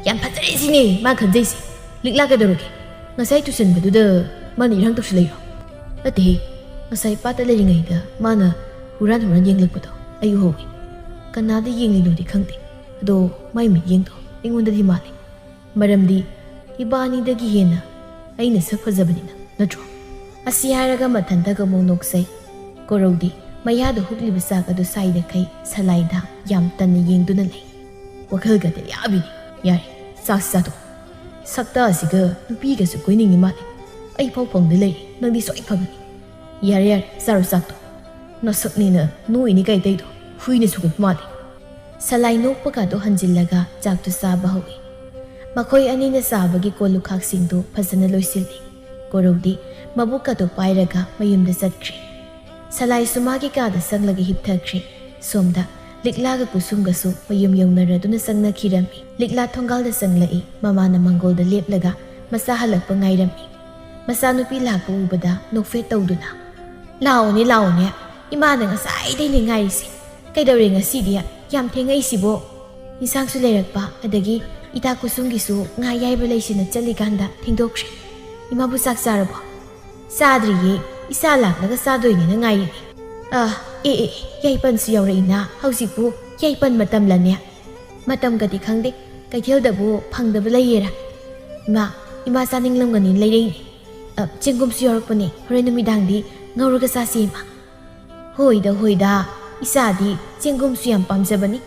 ꯌꯥꯝ ꯐꯖꯔꯦ ꯁꯤꯅꯦ ꯃꯥ ꯈꯟꯖꯩꯁꯦ꯫ ꯂꯤꯛꯂꯥ ꯀꯩꯗꯧꯔꯒꯦ? ꯉꯁꯥꯏ ꯇꯨꯁꯟꯕꯗꯨꯗ ꯃꯥꯅ ꯏꯔꯥꯡ ꯇꯧꯁꯜꯂꯛꯏꯔꯣ?" "ꯅꯠꯇꯦꯍꯦ, ꯉꯁꯥꯏ ꯄꯥꯠꯇ ꯂꯩꯔꯤꯉꯩꯗ ꯃꯥꯅ ꯍꯨꯔꯥꯟ ꯍꯨꯔꯥꯟ ꯌꯦꯡꯂꯛꯄꯗꯣ ꯑꯩ ꯎꯍꯧꯏ꯫ ꯀꯅꯥꯗ ꯌꯦꯡꯂꯤꯅꯣꯗꯤ ꯈꯪꯗꯦ, ꯑꯗꯣ ꯃꯥꯏ ꯃꯤꯠꯌꯦꯡꯗꯣ ꯑꯩꯉꯣꯟꯗꯗꯤ ꯃꯥꯜꯂꯤ꯫ ꯃꯔꯝꯗꯤ ꯏꯕꯥꯅꯤꯗꯒꯤ ꯍꯦꯟꯅ ꯑꯩꯅ ꯁꯛ ꯐꯖꯕꯅꯤꯅ, ꯅꯠꯇ꯭ꯔꯣ? ꯑꯁꯤ ꯍꯥꯏꯔꯒ ꯃꯊꯟꯇꯒ ꯑꯃꯨꯛ ꯅꯣꯛꯆꯩ꯫ ꯀꯣꯔꯧꯗꯤ ꯃꯌꯥꯗ ꯍꯨꯛꯂꯤꯕ ꯆꯥꯛ ꯑꯗꯨ ꯁꯥꯏꯗꯈꯩ ꯁꯂꯥꯏꯗ ꯌꯥꯝ ꯇꯟꯅ ꯌꯦꯡꯗꯨꯅ ꯂꯩ꯫ ꯋꯥꯈꯜꯒꯗꯤ ꯌꯥꯕꯤꯅꯤ꯫ ꯌꯥꯔꯦ, ꯆꯥꯛꯁꯤ ꯆꯥꯊꯣꯛ꯫ ꯁꯛꯇ ꯑꯁꯤꯒ ꯅꯨꯄꯤꯒꯁꯨ ꯀꯣꯏꯅꯤꯡꯉꯤ ꯃꯥꯜꯂꯦ꯫ ꯑꯩ ꯐꯥꯎ ꯐꯪꯗ ꯂꯩꯔꯦ, ꯅꯪꯗꯤ ꯁꯣꯏ ꯐꯪꯒꯅꯤ꯫ ꯌꯥꯔꯦ ꯌꯥꯔꯦ, ꯆꯥꯔꯣ ꯆꯥꯛꯇꯣ꯫ ꯅꯁꯛꯅꯤꯅ ꯅꯣꯏꯅꯤ ꯀꯩ ꯇꯩꯗꯣ? ꯍꯨꯏꯅ ꯁꯨꯒꯠꯄ ꯃꯥꯜꯂꯤ꯫ ꯁꯂꯥꯏ ꯅꯣꯛꯄꯒꯗꯣ ꯍꯟꯖꯤꯜꯂꯒ ꯆꯥꯛꯇꯨ ꯆꯥꯕ ꯍꯧꯏ꯫ ꯃꯈꯣꯏ ꯑꯅꯤꯅ ꯆꯥꯕꯒꯤ ꯀꯣꯜ ꯂꯨꯈꯥꯛꯁꯤꯡꯗꯨ ꯐꯖꯅ ꯂꯣꯏꯁꯤꯜꯂꯤ꯫ ꯀꯣꯔꯧꯗꯤ ꯃꯕꯨꯛꯀꯗꯣ ꯄꯥꯏꯔꯒ ꯃꯌꯨꯝꯗ ꯆꯠꯈ꯭ꯔꯦ꯫ ꯁꯂꯥꯏꯁꯨ ꯃꯥꯒꯤ ꯀꯥꯗ ꯆꯪꯂꯒ ꯍꯤꯞꯊꯈ꯭ꯔꯦ꯫ ꯁꯣꯝꯗ ꯂꯤꯛꯂꯥꯒ ꯀꯨꯁꯨꯝꯒꯁꯨ ꯃꯌꯨꯝ ꯌꯧꯅꯔꯗꯨꯅ ꯆꯪꯅꯈꯤꯔꯝꯃꯤ꯫ ꯂꯤꯛꯂꯥ ꯊꯣꯡꯒꯥꯜꯗ ꯆꯪꯂꯛꯏ꯫ ꯃꯃꯥꯅ ꯃꯪꯒꯣꯜꯗ ꯂꯦꯞꯂꯒ ꯃꯆꯥ ꯍꯜꯂꯛꯄ ꯉꯥꯏꯔꯝꯃꯤ꯫ ꯃꯆꯥꯅꯨꯄꯤ ꯂꯥꯛꯄ ꯎꯕꯗ ꯅꯣꯛꯐꯦꯠ ꯇꯧꯗꯨꯅ, "ꯂꯥꯛꯑꯣꯅꯦ, ꯂꯥꯛꯑꯣꯅꯦ, ꯏꯃꯥꯅ ꯉꯁꯥꯏꯗꯩꯅꯦ ꯉꯥꯏꯔꯤꯁꯦ꯫ ꯀꯩꯗꯧꯔꯦ ꯉꯁꯤꯗꯤ ꯌꯥꯝ ꯊꯦꯡꯉꯛꯏꯁꯤꯕꯣ? ꯏꯟꯁꯥꯡꯁꯨ ꯂꯩꯔꯛꯄ, ꯑꯗꯒꯤ ꯏꯇꯥ ꯀꯨꯁꯨꯝꯒꯤꯁꯨ ꯉꯥ ꯌꯥꯏꯕ ꯂꯩꯁꯤꯅ ꯆꯠꯂꯤꯀꯥꯟꯗ ꯊꯦꯡꯗꯣꯛꯈ꯭ꯔꯦ꯫ ꯏꯃꯥꯕꯨ ꯆꯥꯛ ꯆꯥꯔꯕꯣ?" "ꯆꯥꯗ꯭ꯔꯤꯌꯦ, ꯏꯆꯥ ꯂꯥꯛꯂꯒ ꯆꯥꯗꯣꯏꯅꯦꯅ ꯉꯥꯏꯔꯤꯅꯦ꯫ ꯑ, ꯑꯦ, ꯑꯦ, ꯌꯥꯏꯄꯟꯁꯨ ꯌꯥꯎꯔꯛꯏꯅ, ꯍꯧꯖꯤꯛꯄꯨ ꯌꯥꯏꯄꯟ ꯃꯇꯝꯂꯅꯦ?" "ꯃꯇꯝꯒꯗꯤ ꯈꯪꯗꯦ, ꯀꯩꯊꯦꯜꯗꯕꯨ ꯐꯪꯗꯕ ꯂꯩꯌꯦꯔꯥ?" "ꯏꯃꯥ, ꯏꯃꯥ ꯆꯥꯅꯤꯡꯂꯝꯒꯅꯤ, ꯂꯩꯔꯛꯏꯅꯦ꯫ ꯑ, ꯆꯦꯡꯒꯨꯝꯁꯨ ꯌꯥꯎꯔꯛꯄꯅꯦ, ꯍꯣꯔꯦꯟ ꯅꯨꯃꯤꯗꯥꯡꯗꯤ ꯉꯧꯔꯒ ꯆꯥꯁꯤ ꯏꯃꯥ꯫" "ꯍꯣꯏꯗ, ꯍꯣꯏꯗ, ꯏꯆꯥꯗꯤ ꯆꯦꯡꯒꯨꯝꯁꯨ ꯌꯥꯝ ꯄꯥꯝꯖꯕꯅꯤ꯫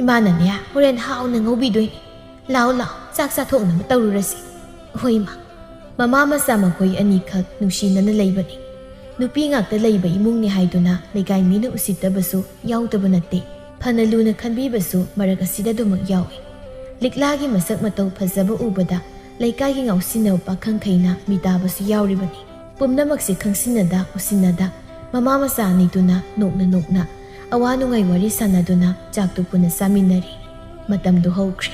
ꯏꯃꯥꯅꯅꯦ, ꯍꯣꯔꯦꯟ ꯍꯥꯎꯅ ꯉꯧꯕꯤꯗꯣꯏꯅꯤ꯫ ꯂꯥꯛꯑꯣ, ꯂꯥꯛꯑꯣ, ꯆꯥꯛ ꯆꯥꯊꯣꯛꯅꯕ ꯇꯧꯔꯨꯔꯁꯤ꯫" "ꯍꯣꯏ ꯏꯃꯥ꯫" ꯃꯃꯥ ꯃꯆꯥ ꯃꯈꯣꯏ ꯑꯅꯤꯈꯛ ꯅꯨꯡꯁꯤꯅꯅ ꯂꯩꯕꯅꯤ꯫ ꯅꯨꯄꯤ ꯉꯥꯛꯇ ꯂꯩꯕ ꯏꯃꯨꯡꯅꯤ ꯍꯥꯏꯗꯨꯅ ꯂꯩꯀꯥꯏ ꯃꯤꯅ ꯎꯁꯤꯠꯇꯕꯁꯨ ꯌꯥꯎꯗꯕ ꯅꯠꯇꯦ꯫ ꯐꯅ ꯂꯨꯅ ꯈꯟꯕꯤꯕꯁꯨ ꯃꯔꯛ ꯑꯁꯤꯗ ꯑꯗꯨꯃꯛ ꯌꯥꯎꯏ꯫ ꯂꯤꯛꯂꯥꯒꯤ ꯃꯁꯛ ꯃꯇꯧ ꯐꯖꯕ ꯎꯕꯗ ꯂꯩꯀꯥꯏꯒꯤ ꯉꯥꯎꯁꯤꯟꯅꯕ ꯄꯥꯈꯪꯈꯩꯅ ꯃꯤꯇꯥꯕꯁꯨ ꯌꯥꯎꯔꯤꯕꯅꯤ꯫ ꯄꯨꯝꯅꯃꯛꯁꯦ ꯈꯪꯁꯤꯟꯅꯗ ꯎꯁꯤꯟꯅꯗ ꯃꯃꯥ ꯃꯆꯥ ꯑꯅꯤꯗꯨꯅ ꯅꯣꯛꯅ ꯅꯣꯛꯅ ꯑꯋꯥ ꯅꯨꯡꯉꯥꯏ ꯋꯥꯔꯤ ꯁꯥꯟꯅꯗꯨꯅ ꯆꯥꯛꯇꯨ ꯄꯨꯟꯅ ꯆꯥꯃꯤꯟꯅꯔꯤ꯫ ꯃꯇꯝꯗꯨ ꯍꯧꯈ꯭ꯔꯦ꯫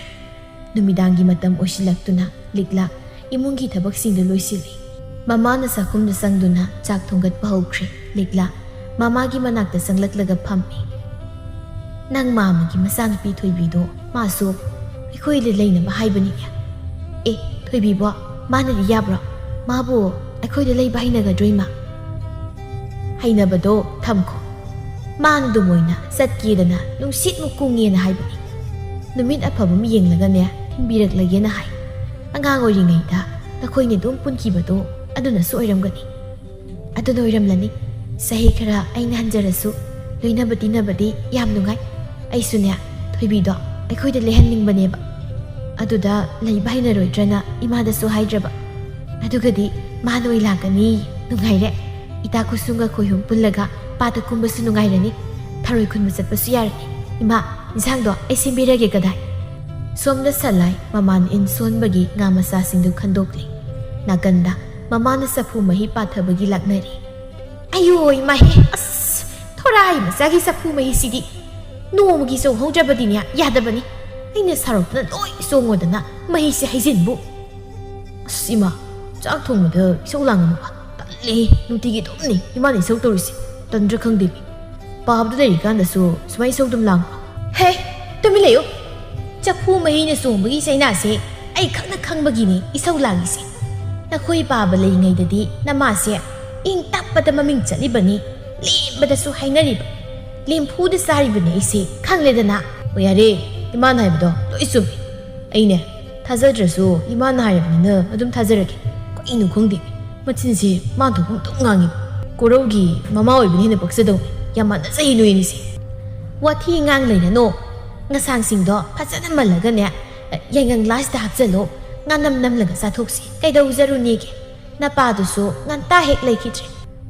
ꯅꯨꯃꯤꯗꯥꯡꯒꯤ ꯃꯇꯝ ꯑꯣꯏꯁꯤꯜꯂꯛꯇꯨꯅ ꯂꯤꯛꯂꯥ ꯏꯃꯨꯡꯒꯤ ꯊꯕꯛꯁꯤꯡꯗꯨ ꯂꯣꯏꯁꯤꯜꯂꯤ꯫ ꯃꯃꯥꯅ ꯆꯥꯛꯈꯨꯝꯗ ꯆꯪꯗꯨꯅ ꯆꯥꯛ ꯊꯣꯡꯒꯠꯄ ꯍꯧꯈ꯭ꯔꯦ꯫ ꯂꯤꯛꯂꯥ ꯃꯃꯥꯒꯤ ꯃꯅꯥꯛꯇ ꯆꯪꯂꯛꯂꯒ ꯐꯝꯃꯤ꯫ "ꯅꯪ ꯃꯥꯃꯒꯤ ꯃꯆꯥꯅꯨꯄꯤ ꯊꯣꯏꯕꯤꯗꯣ ꯃꯥꯁꯨ ꯑꯩꯈꯣꯏꯗ ꯂꯩꯅꯕ ꯍꯥꯏꯕꯅꯤꯅꯦ꯫" "ꯑꯦ, ꯊꯣꯏꯕꯤꯕꯣ, ꯃꯥꯅꯗꯤ ꯌꯥꯕ꯭ꯔꯣ? ꯃꯥꯕꯨ ꯑꯩꯈꯣꯏꯗ ꯂꯩꯕ ꯍꯩꯅꯒꯗ꯭ꯔꯣ, ꯏꯃꯥ?" ꯍꯩꯅꯕꯗꯣ ꯊꯝꯈꯣ꯫ ꯃꯥꯅ ꯑꯗꯨꯝ ꯑꯣꯏꯅ ꯆꯠꯀꯦꯗꯅ ꯅꯨꯡꯁꯤꯠꯃꯨꯛ ꯀꯨꯡꯉꯦꯅ ꯍꯥꯏꯕꯅꯤ꯫ ꯅꯨꯃꯤꯠ ꯑꯐꯕ ꯑꯃ ꯌꯦꯡꯂꯒꯅꯦ ꯊꯤꯟꯕꯤꯔꯛꯂꯒꯦꯅ ꯍꯥꯏ꯫ ꯑꯉꯥꯡ ꯑꯣꯏꯔꯤꯉꯩꯗ ꯅꯈꯣꯏꯅ ꯑꯗꯨꯝ ꯄꯨꯟꯈꯤꯕꯗꯣ ꯑꯗꯨꯅꯁꯨ ꯑꯣꯏꯔꯝꯒꯅꯤ꯫ ꯑꯗꯨꯅ ꯑꯣꯏꯔꯝꯂꯅꯤ꯫ ꯆꯍꯤ ꯈꯔ ꯑꯩꯅ ꯍꯟꯖꯔꯁꯨ ꯂꯣꯏꯅꯕ ꯇꯤꯟꯅꯕꯗꯤ ꯌꯥꯝ ꯅꯨꯡꯉꯥꯏ꯫ ꯑꯩꯁꯨꯅꯦ ꯊꯣꯏꯕꯤꯗꯣ ꯑꯩꯈꯣꯏꯗ ꯂꯩꯍꯟꯅꯤꯡꯕꯅꯦꯕ꯫ ꯑꯗꯨꯗ ꯂꯩꯕ ꯍꯩꯅꯔꯣꯏꯗ꯭ꯔꯅ ꯏꯃꯥꯗꯁꯨ ꯍꯥꯏꯗ꯭ꯔꯕ꯫ ꯑꯗꯨꯒꯗꯤ ꯃꯥ ꯅꯣꯏ ꯂꯥꯛꯀꯅꯤ꯫ ꯅꯨꯡꯉꯥꯏꯔꯦ꯫ ꯏꯇꯥ ꯈꯨꯁꯨꯝꯒ ꯈꯣꯏꯍꯨꯝ ꯄꯨꯜꯂꯒ ꯄꯥꯠꯇ ꯀꯨꯝꯕꯁꯨ ꯅꯨꯡꯉꯥꯏꯔꯅꯤ꯫ ꯊꯔꯣꯏ ꯈꯨꯟꯕ ꯆꯠꯄꯁꯨ ꯌꯥꯔꯅꯤ꯫ ꯏꯃꯥ, ꯏꯟꯁꯥꯡꯗꯣ ꯑꯩ ꯁꯦꯝꯕꯤꯔꯒꯦ ꯀꯗꯥꯏ? ꯁꯣꯝꯗ ꯁꯂꯥꯏ ꯃꯃꯥꯟ ꯏꯟ ꯁꯣꯟꯕꯒꯤ ꯉꯥ ꯃꯆꯥꯁꯤꯡꯗꯨ ꯈꯟꯗꯣꯛꯂꯤ꯫ ꯅꯥꯀꯟꯗ ꯃꯃꯥꯅ ꯆꯐꯨ ꯃꯍꯤ ꯄꯥꯊꯕꯒꯤ ꯂꯥꯛꯅꯔꯤ꯫ ꯑꯌꯣ ꯏꯃꯥꯍꯦ, ꯑꯁ, ꯊꯣꯔꯥꯏ ꯃꯆꯥꯒꯤ ꯆꯐꯨ ꯃꯍꯤꯁꯤꯗꯤ ꯅꯣꯡꯃꯒꯤ ꯆꯣꯡꯍꯧꯗ꯭ꯔꯕꯗꯤꯅꯦ ꯌꯥꯗꯕꯅꯤ꯫ ꯑꯩꯅ ꯁꯥꯎꯔꯛꯇꯅ ꯂꯣꯏ ꯆꯣꯡꯉꯣꯗꯅ ꯃꯍꯤꯁꯦ ꯍꯩꯖꯤꯟꯕꯨ꯫ ꯑꯁ ꯏꯃꯥ, ꯆꯥꯛ ꯊꯣꯡꯕꯗ ꯏꯁꯧ ꯂꯥꯡꯒꯅꯨꯕ꯫ ꯇꯜꯂꯦ, ꯅꯨꯡꯇꯤꯒꯤ ꯑꯗꯨꯝꯅꯤ ꯏꯃꯥꯅ ꯏꯁꯧ ꯇꯧꯔꯤꯁꯦ꯫ ꯇꯟꯗ꯭ꯔꯥ ꯈꯪꯗꯦ꯫ ꯄꯥꯕꯗ ꯂꯩꯔꯤꯀꯥꯟꯗꯁꯨ ꯁꯨꯃꯥꯏꯅ ꯏꯁꯧ ꯑꯗꯨꯝ ꯂꯥꯡꯕ꯫ ꯍꯦ, ꯇꯨꯃꯤꯟ ꯂꯩꯌꯨ꯫ ꯆꯐꯨ ꯃꯍꯤꯅ ꯆꯣꯡꯕꯒꯤ ꯆꯩꯅꯥꯁꯦ ꯑꯩ ꯈꯛꯅ ꯈꯪꯕꯒꯤꯅꯤ ꯏꯁꯧ ꯂꯥꯡꯉꯤꯁꯦ꯫ ꯅꯈꯣꯏ ꯄꯥꯕ ꯂꯩꯔꯤꯉꯩꯗꯗꯤ ꯅꯃꯥꯁꯦ ꯏꯪ ꯇꯞꯄꯗ ꯃꯃꯤꯡ ꯆꯠꯂꯤꯕꯅꯤ, ꯂꯦꯝꯕꯗꯁꯨ ꯍꯥꯏꯅꯔꯤꯕ꯫ ꯂꯦꯝꯐꯨꯗ ꯆꯥꯔꯤꯕꯅꯤ ꯑꯩꯁꯦ, ꯈꯪꯂꯦꯗꯅ꯫ ꯑꯣ ꯌꯥꯔꯦ, ꯏꯃꯥꯅ ꯍꯥꯏꯕꯗꯣ ꯂꯣꯏ ꯆꯨꯝꯃꯤ꯫ ꯑꯩꯅꯦ ꯊꯥꯖꯗ꯭ꯔꯁꯨ ꯏꯃꯥꯅ ꯍꯥꯏꯔꯕꯅꯤꯅ ꯑꯗꯨꯝ ꯊꯥꯖꯔꯒꯦ꯫ ꯀꯩꯅꯣ ꯈꯪꯗꯦ, ꯃꯆꯤꯟꯁꯦ ꯃꯥ ꯊꯣꯛꯄ ꯑꯗꯨꯝ ꯉꯥꯡꯉꯤ꯫ ꯀꯣꯔꯧꯒꯤ ꯃꯃꯥ ꯑꯣꯏꯕꯅ ꯍꯦꯟꯅ ꯄꯛꯆꯗꯧꯅꯤ꯫ ꯌꯥꯝ ꯃꯥꯟꯅꯖꯩ ꯅꯣꯏ ꯑꯅꯤꯁꯦ꯫ ꯋꯥꯊꯤ ꯉꯥꯡ ꯂꯩꯔꯅꯣ꯫ ꯉꯁꯥꯡꯁꯤꯡꯗꯣ ꯐꯖꯅ ꯃꯜꯂꯒꯅꯦ, ꯌꯥꯏꯉꯪ ꯒ꯭ꯂꯥꯁꯇ ꯍꯥꯞꯆꯜꯂꯣ꯫ ꯉꯥꯅꯝ ꯅꯝꯂꯒ ꯆꯥꯊꯣꯛꯁꯤ꯫ ꯀꯩꯗꯧꯖꯔꯨꯅꯦꯒꯦ? ꯅꯄꯥꯗꯨꯁꯨ ꯉꯟꯇꯥ ꯍꯦꯛ ꯂꯩꯈꯤꯗ꯭ꯔꯦ꯫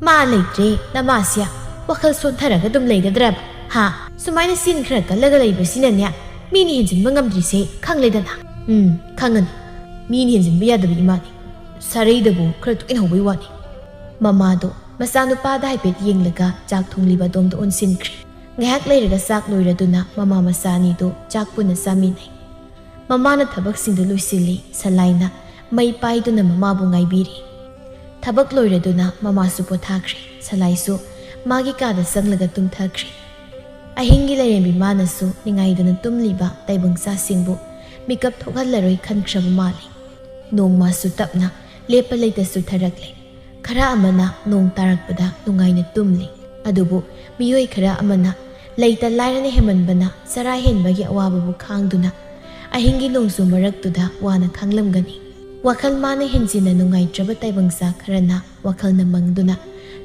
ꯃꯥ ꯂꯩꯇ꯭ꯔꯦ, ꯅꯃꯥꯁꯦ ꯋꯥꯈꯜ ꯁꯣꯟꯊꯔꯒ ꯑꯗꯨꯝ ꯂꯩꯒꯗ꯭ꯔꯕ? ꯍꯥ? ꯁꯨꯃꯥꯏꯅ ꯁꯤꯟ ꯈꯔ ꯀꯜꯂꯒ ꯂꯩꯕꯁꯤꯅꯅꯦ, ꯃꯤꯅ ꯍꯦꯟꯖꯤꯟꯕ ꯉꯝꯗ꯭ꯔꯤꯁꯦ ꯈꯪꯂꯦꯗꯅ꯫ ꯎꯝ, ꯈꯪꯉꯅꯤ꯫ ꯃꯤꯅ ꯍꯦꯟꯖꯤꯟꯕ ꯌꯥꯗꯕ ꯏꯃꯥꯅꯤ꯫ ꯁꯥꯔꯩꯗꯕꯨ ꯈꯔ ꯇꯣꯏꯅ ꯍꯧꯕꯩ ꯋꯥꯅꯤ꯫ ꯃꯃꯥꯗꯣ ꯃꯆꯥꯅꯨꯄꯥꯗ ꯍꯥꯏꯐꯦꯠ ꯌꯦꯡꯂꯒ ꯆꯥꯛ ꯊꯣꯡꯂꯤꯕ ꯑꯗꯣꯝꯗ ꯑꯣꯟꯁꯤꯟꯈ꯭ꯔꯦ꯫ ꯉꯥꯏꯍꯥꯛ ꯂꯩꯔꯒ ꯆꯥꯛ ꯂꯣꯏꯔꯗꯨꯅ ꯃꯃꯥ ꯃꯆꯥ ꯑꯅꯤꯗꯨ ꯆꯥꯛ ꯄꯨꯟꯅ ꯆꯥꯃꯤꯟꯅꯩ꯫ ꯃꯃꯥꯅ ꯊꯕꯛꯁꯤꯡꯗꯨ ꯂꯣꯏꯁꯤꯜꯂꯤ꯫ ꯁꯂꯥꯏꯅ ꯃꯩ ꯄꯥꯏꯗꯨꯅ ꯃꯃꯥꯕꯨ ꯉꯥꯏꯕꯤꯔꯤ꯫ ꯊꯕꯛ ꯂꯣꯏꯔꯗꯨꯅ ꯃꯃꯥꯁꯨ ꯄꯣꯊꯥꯈ꯭ꯔꯦ꯫ ꯁꯂꯥꯏꯁꯨ ꯃꯥꯒꯤ ꯀꯥꯗ ꯆꯪꯂꯒ ꯇꯨꯝꯊꯈ꯭ꯔꯦ꯫ ꯑꯍꯤꯡꯒꯤ ꯂꯥꯏꯔꯦꯝꯕꯤ ꯃꯥꯅꯁꯨ ꯅꯤꯡꯉꯥꯏꯗꯅ ꯇꯨꯝꯂꯤꯕ ꯇꯥꯏꯕꯪꯆꯥꯁꯤꯡꯕꯨ ꯃꯤꯀꯞ ꯊꯣꯛꯍꯜꯂꯔꯣꯏ ꯈꯟꯈ꯭ꯔꯕ ꯃꯥꯜꯂꯤ꯫ ꯅꯣꯡꯃꯁꯨ ꯇꯞꯅ ꯂꯦꯞꯄ ꯂꯩꯇ ꯆꯨꯊꯔꯛꯂꯦ꯫ ꯈꯔ ꯑꯃꯅ ꯅꯣꯡ ꯇꯥꯔꯛꯄꯗ ꯅꯨꯡꯉꯥꯏꯅ ꯇꯨꯝꯂꯤ꯫ ꯑꯗꯨꯕꯨ ꯃꯤꯑꯣꯏ ꯈꯔ ꯑꯃꯅ ꯂꯩꯇ ꯂꯥꯏꯔꯅ ꯍꯦꯟꯃꯟꯕꯅ ꯆꯔꯥ ꯍꯦꯟꯕꯒꯤ ꯑꯋꯥꯕꯕꯨ ꯈꯥꯡꯗꯨꯅ ꯑꯍꯤꯡꯒꯤ ꯅꯣꯡꯖꯨ ꯃꯔꯛꯇꯨꯗ ꯋꯥꯅ ꯈꯥꯡꯂꯝꯒꯅꯤ꯫ ꯋꯥꯈꯜ ꯃꯥꯅ ꯍꯦꯟꯖꯤꯟꯅ ꯅꯨꯡꯉꯥꯏꯇ꯭ꯔꯕ ꯇꯥꯏꯕꯪꯆꯥ ꯈꯔꯅ ꯋꯥꯈꯜꯅ ꯃꯪꯗꯨꯅ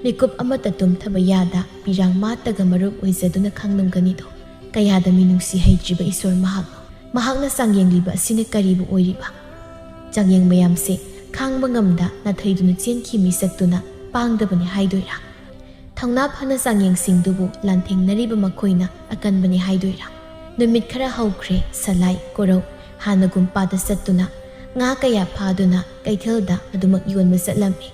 ꯃꯤꯀꯨꯞ ꯑꯃꯠꯇ ꯇꯨꯝꯊꯕ ꯌꯥꯗ ꯄꯤꯔꯥꯡ ꯃꯥꯠꯇꯒ ꯃꯔꯨꯞ ꯑꯣꯏꯖꯗꯨꯅ ꯈꯥꯡꯂꯝꯒꯅꯤꯗꯣ꯫ ꯀꯌꯥꯗ ꯃꯤꯅꯨꯡꯁꯤ ꯍꯩꯇ꯭ꯔꯤꯕ ꯏꯁꯣꯔ ꯃꯍꯥꯛꯅꯣ꯫ ꯃꯍꯥꯛꯅ ꯆꯥꯡꯌꯦꯡꯂꯤꯕ ꯑꯁꯤꯅ ꯀꯔꯤꯕꯨ ꯑꯣꯏꯔꯤꯕ? ꯆꯥꯡꯌꯦꯡ ꯃꯌꯥꯝꯁꯦ ꯈꯥꯡꯕ ꯉꯝꯗ ꯅꯥꯊꯩꯗꯨꯅ ꯆꯦꯟꯈꯤ ꯃꯤꯁꯛꯇꯨꯅ ꯄꯥꯡꯗꯕꯅꯤ ꯍꯥꯏꯗꯣꯏꯔꯥ? ꯊꯧꯅꯥ ꯐꯅ ꯆꯥꯡꯌꯦꯡꯁꯤꯡꯗꯨꯕꯨ ꯂꯥꯟꯊꯦꯡꯅꯔꯤꯕ ꯃꯈꯣꯏꯅ ꯑꯀꯟꯕꯅꯤ ꯍꯥꯏꯗꯣꯏꯔꯥ? ꯅꯨꯃꯤꯠ ꯈꯔ ꯍꯧꯈ꯭ꯔꯦ ꯁꯂꯥꯏ, ꯀꯣꯔꯧ ꯍꯥꯟꯅꯒꯨꯝ ꯄꯥꯗ ꯆꯠꯇꯨꯅ ꯉꯥ ꯀꯌꯥ ꯐꯥꯗꯨꯅ ꯀꯩꯊꯦꯜꯗ ꯑꯗꯨꯃꯛ ꯌꯣꯟꯕ ꯆꯠꯂꯝꯃꯤ꯫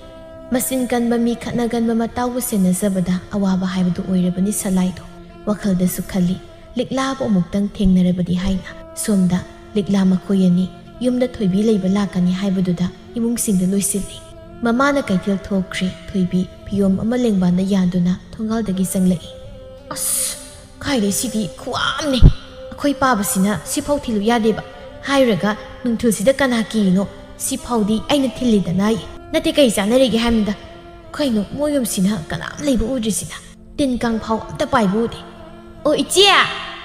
ꯃꯆꯤꯟ ꯀꯟꯕ ꯃꯤ ꯈꯠꯅꯒꯟꯕ ꯃꯇꯥꯎꯕꯨ ꯁꯦꯟꯅꯖꯕꯗ ꯑꯋꯥꯕ ꯍꯥꯏꯕꯗꯨ ꯑꯣꯏꯔꯕꯅꯤ ꯁꯂꯥꯏꯗꯣ꯫ ꯋꯥꯈꯜꯗꯁꯨ ꯈꯜꯂꯤ, ꯂꯤꯛꯂꯥꯕꯨ ꯑꯃꯨꯛꯇꯪ ꯊꯦꯡꯅꯔꯕꯗꯤ ꯍꯥꯏꯅ꯫ ꯁꯣꯝꯗ ꯂꯤꯛꯂꯥ ꯃꯈꯣꯏ ꯑꯅꯤ ꯌꯨꯝꯗ ꯊꯣꯏꯕꯤ ꯂꯩꯕ ꯂꯥꯛꯀꯅꯤ ꯍꯥꯏꯕꯗꯨꯗ ꯏꯃꯨꯡꯁꯤꯡꯗ ꯂꯣꯏꯁꯤꯜꯂꯤ꯫ ꯃꯃꯥꯅ ꯀꯩꯊꯦꯜ ꯊꯣꯛꯈ꯭ꯔꯦ꯫ ꯊꯣꯏꯕꯤ ꯐꯤꯌꯣꯝ ꯑꯃ ꯂꯦꯡꯕꯥꯟꯗ ꯌꯥꯟꯗꯨꯅ ꯊꯣꯡꯒꯥꯜꯗꯒꯤ ꯆꯪꯂꯛꯏ꯫ "ꯑꯁ, ꯀꯥꯏꯗꯩ ꯁꯤꯗꯤ ꯈꯨꯋꯥ ꯑꯃꯅꯦ꯫ ꯑꯩꯈꯣꯏ ꯄꯥꯕꯁꯤꯅ ꯁꯤꯐꯥꯎ ꯊꯤꯜꯂꯨ ꯌꯥꯗꯦꯕ꯫ ꯍꯥꯏꯔꯨꯔꯒ ꯅꯨꯡꯊꯤꯜꯁꯤꯗ ꯀꯅꯥ ꯀꯤꯔꯤꯅꯣ? ꯁꯤꯐꯥꯎꯗꯤ ꯑꯩꯅ ꯊꯤꯜꯂꯤꯗꯅ ꯑꯩ꯫ ꯅꯠꯇꯦ, ꯀꯩ ꯆꯥꯟꯅꯔꯤꯒꯦ ꯍꯥꯏꯕꯅꯤꯗ꯫ ꯀꯩꯅꯣ, ꯃꯣꯏ ꯌꯨꯝꯁꯤꯅ ꯀꯅꯥꯝ ꯂꯩꯕ ꯎꯗ꯭ꯔꯤꯁꯤꯅ? ꯇꯤꯟ ꯀꯥꯡ ꯐꯥꯎ ꯑꯝꯇ ꯄꯥꯏꯕ ꯎꯗꯦ꯫ ꯑꯣ, ꯏꯆꯦ!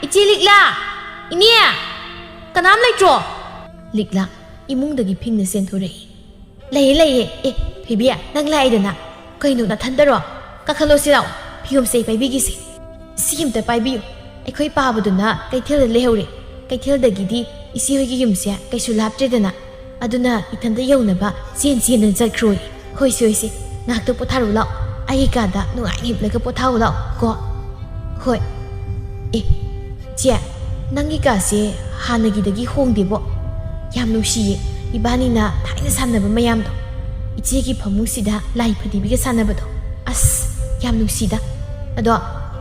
ꯏꯆꯦ ꯂꯤꯛꯂꯥ! ꯏꯅꯦ! ꯀꯅꯥꯝ ꯂꯩꯇ꯭ꯔꯣ?" ꯂꯤꯛꯂꯥ ꯏꯃꯨꯡꯗꯒꯤ ꯐꯤꯡꯅ ꯆꯦꯟꯊꯣꯔꯛꯏ꯫ "ꯂꯩꯌꯦ, ꯂꯩꯌꯦ꯫ ꯑꯦ, ꯊꯣꯏꯕꯤ, ꯅꯪ ꯂꯥꯛꯏꯗꯅ꯫ ꯀꯩꯅꯣ, ꯅꯊꯟꯗꯔꯣ? ꯀꯥꯈꯠꯂꯣ ꯁꯤ ꯂꯥꯛꯑꯣ꯫ ꯐꯤꯌꯣꯝꯁꯦ ꯑꯩ ꯄꯥꯏꯕꯤꯒꯦꯁꯦ꯫ ꯁꯤ ꯑꯝꯇ ꯄꯥꯏꯕꯤꯌꯨ꯫ ꯑꯩꯈꯣꯏ ꯄꯥꯕꯗꯨꯅ ꯀꯩꯊꯦꯜꯗ ꯂꯩꯍꯧꯔꯦ꯫ ꯀꯩꯊꯦꯜꯗꯒꯤꯗꯤ ꯏꯆꯦ ꯍꯣꯏꯒꯤ ꯌꯨꯝꯁꯦ ꯀꯩꯁꯨ ꯂꯥꯞꯇ꯭ꯔꯦꯗꯅ꯫ ꯑꯗꯨꯅ ꯏꯊꯟꯇ ꯌꯧꯅꯕ ꯆꯦꯟ ꯆꯦꯟꯗꯅ ꯆꯠꯈ꯭ꯔꯣꯏ꯫ ꯍꯣꯏꯁꯦ, ꯍꯣꯏꯁꯦ, ꯉꯥꯏꯍꯥꯛꯇ ꯄꯣꯊꯥꯔꯨ ꯂꯥꯛꯑꯣ꯫ ꯑꯩꯒꯤ ꯀꯥꯗ ꯅꯨꯡꯉꯥꯏꯅ ꯍꯤꯞꯂꯒ ꯄꯣꯊꯥꯎ ꯂꯥꯛꯑꯣ ꯀꯣ꯫ ꯍꯣꯏ꯫ ꯑꯦ, ꯏꯆꯦ, ꯅꯪꯒꯤ ꯀꯥꯁꯦ ꯍꯥꯟꯅꯒꯤꯗꯒꯤ ꯍꯣꯡꯗꯦꯕꯣ꯫ ꯌꯥꯝ ꯅꯨꯡꯁꯤꯌꯦ, ꯏꯕꯥꯅꯤꯅ ꯊꯥꯏꯅ ꯁꯥꯟꯅꯕ ꯃꯌꯥꯝꯗꯣ꯫ ꯏꯆꯦꯒꯤ ꯐꯃꯨꯡꯁꯤꯗ ꯂꯥꯏ ꯐꯗꯤꯕꯤꯒ ꯁꯥꯟꯅꯕꯗꯣ꯫ ꯑꯁ, ꯌꯥꯝ ꯅꯨꯡꯁꯤꯗ꯫ ꯑꯗꯣ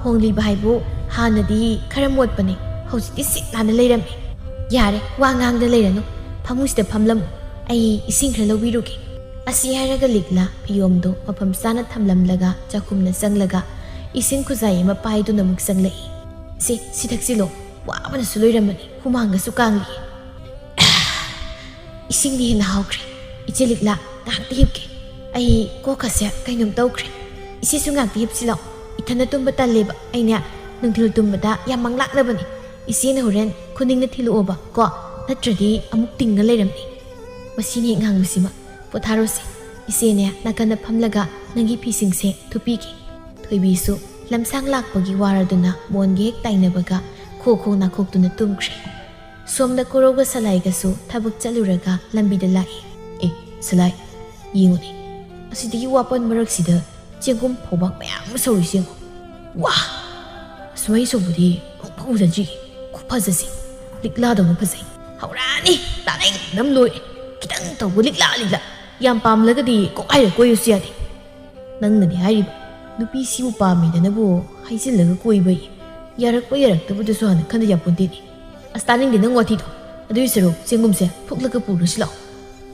ꯍꯣꯡꯂꯤꯕ ꯍꯥꯏꯕꯨ ꯍꯥꯟꯅꯗꯤ ꯈꯔ ꯃꯣꯠꯄꯅꯦ, ꯍꯧꯖꯤꯛꯇꯤ ꯁꯤꯠ ꯅꯥꯟꯅ ꯂꯩꯔꯝꯃꯦ꯫ ꯌꯥꯔꯦ, ꯋꯥ ꯉꯥꯡꯗ ꯂꯩꯔꯅꯨ꯫ ꯐꯃꯨꯡꯁꯤꯗ ꯐꯝꯂꯝꯃꯨ꯫ ꯑꯩ ꯏꯁꯤꯡ ꯈꯔ ꯂꯧꯕꯤꯔꯨꯒꯦ꯫ ꯑꯁꯤ ꯍꯥꯏꯔꯒ ꯂꯤꯛꯂꯥ ꯐꯤꯌꯣꯝꯗꯣ ꯃꯐꯝ ꯆꯥꯅ ꯊꯝꯂꯝꯂꯒ ꯆꯥꯛꯈꯨꯝꯗ ꯆꯪꯂꯒ ꯏꯁꯤꯡ ꯈꯨꯖꯥꯏ ꯑꯃ ꯄꯥꯏꯗꯨꯅ ꯑꯃꯨꯛ ꯆꯪꯂꯛꯏ꯫ "ꯁꯦ, ꯁꯤ ꯊꯛꯆꯤꯜꯂꯣ꯫ ꯋꯥꯕꯅꯁꯨ ꯂꯣꯏꯔꯝꯕꯅꯤ, ꯍꯨꯃꯥꯡꯒꯁꯨ ꯀꯥꯡꯂꯤ꯫" "ꯏꯁꯤꯡꯅ ꯍꯦꯟꯅ ꯍꯥꯎꯈ꯭ꯔꯦ꯫ ꯏꯆꯦ ꯂꯤꯛꯂꯥ, ꯉꯥꯏꯍꯥꯛꯇ ꯍꯤꯞꯀꯦ꯫" ꯑꯩ ꯀꯣꯛꯀꯁꯦ ꯀꯩꯅꯣꯝ ꯇꯧꯈ꯭ꯔꯦ꯫ ꯏꯆꯦꯁꯨ ꯉꯥꯛꯇ ꯍꯤꯞꯁꯤꯜꯂꯣ꯫ ꯏꯊꯟꯗ ꯇꯨꯝꯕ ꯇꯜꯂꯦꯕ꯫ ꯑꯩꯅꯦ ꯅꯨꯡꯊꯤꯜ ꯇꯨꯝꯕꯗ ꯌꯥꯝ ꯃꯪꯂꯥꯛꯅꯕꯅꯦ꯫ ꯏꯆꯦꯅ ꯍꯣꯔꯦꯟ ꯈꯨꯅꯤꯡꯅ ꯊꯤꯜꯂꯛꯑꯣꯕ ꯀꯣ, ꯅꯠꯇ꯭ꯔꯗꯤ ꯑꯃꯨꯛ ꯇꯤꯡꯉ ꯂꯩꯔꯝꯅꯤ꯫ ꯃꯁꯤꯅꯤ ꯍꯦꯛ ꯉꯥꯡꯕꯁꯤꯃ꯫ ꯄꯣꯊꯥꯔꯣꯁꯦ꯫ ꯏꯆꯦꯅꯦ ꯅꯥꯀꯟꯗ ꯐꯝꯂꯒ ꯅꯪꯒꯤ ꯐꯤꯁꯤꯡꯁꯦ ꯊꯨꯞꯄꯤꯒꯦ꯫ ꯊꯣꯏꯕꯤꯁꯨ ꯂꯝꯁꯥꯡ ꯂꯥꯛꯄꯒꯤ ꯋꯥꯔꯗꯨꯅ ꯃꯣꯟꯒ ꯍꯦꯛ ꯇꯥꯏꯅꯕꯒ ꯈꯣ ꯈꯣ ꯅꯥꯈꯣꯛꯇꯨꯅ ꯇꯨꯝꯈ꯭ꯔꯦ꯫ ꯁꯣꯝꯗ ꯀꯣꯔꯧꯒ ꯁꯂꯥꯏꯒꯁꯨ ꯊꯕꯛ ꯆꯠꯂꯨꯔꯒ ꯂꯝꯕꯤꯗ ꯂꯥꯛꯏ꯫ "ꯑꯦ, ꯁꯂꯥꯏ, ꯌꯦꯡꯉꯨꯅꯦ, ꯑꯁꯤꯗꯒꯤ ꯋꯥꯄꯟ ꯃꯔꯛꯁꯤꯗ ꯆꯦꯡꯒꯨꯝ ꯐꯧꯕꯥꯛ ꯃꯌꯥꯝ ꯑꯃ ꯁꯧꯔꯤꯁꯦ ꯌꯦꯡꯉꯣ꯫ ꯋꯥ! ꯑꯁꯨꯃꯥꯏꯅ ꯁꯧꯕꯗꯤ ꯑꯃꯨꯛꯐꯥꯎ ꯎꯖꯗ꯭ꯔꯤ꯫ ꯈꯨꯐꯖꯁꯦ, ꯂꯤꯛꯂꯥꯗꯧꯅ ꯐꯖꯩ꯫ ꯍꯧꯔꯛꯑꯅꯤ, ꯇꯥꯅꯤꯡꯗꯝ ꯂꯣꯏꯔꯦ꯫ ꯈꯤꯇꯪ ꯇꯧꯕ ꯂꯤꯛꯂꯥ ꯂꯤꯛꯂꯥ꯫ ꯌꯥꯝ ꯄꯥꯝꯂꯒꯗꯤ ꯀꯣꯛ ꯍꯥꯏꯔ ꯀꯣꯏꯔꯨꯁꯨ ꯌꯥꯗꯦ꯫ ꯅꯪꯅꯗꯤ ꯍꯥꯏꯔꯤꯕ, ꯅꯨꯄꯤꯁꯤꯕꯨ ꯄꯥꯝꯃꯤꯗꯅꯕꯨ ꯍꯥꯏꯖꯤꯜꯂꯒ ꯀꯣꯏꯕ ꯑꯌꯦ꯫ ꯌꯥꯔꯛꯄ ꯌꯥꯔꯛꯇꯕꯗꯨꯁꯨ ꯍꯥꯟꯅ ꯈꯟꯗ ꯌꯥꯄꯣꯟꯇꯦꯅꯦ꯫ ꯑꯁ, ꯇꯥꯅꯤꯡꯗꯦ ꯅꯪ ꯋꯥꯊꯤꯗꯣ꯫ ꯑꯗꯨꯏ ꯁꯔꯨꯛ ꯆꯦꯡꯒꯨꯝꯁꯦ ꯐꯨꯛꯂꯒ ꯄꯨꯔꯁꯤ ꯂꯥꯛꯑꯣ꯫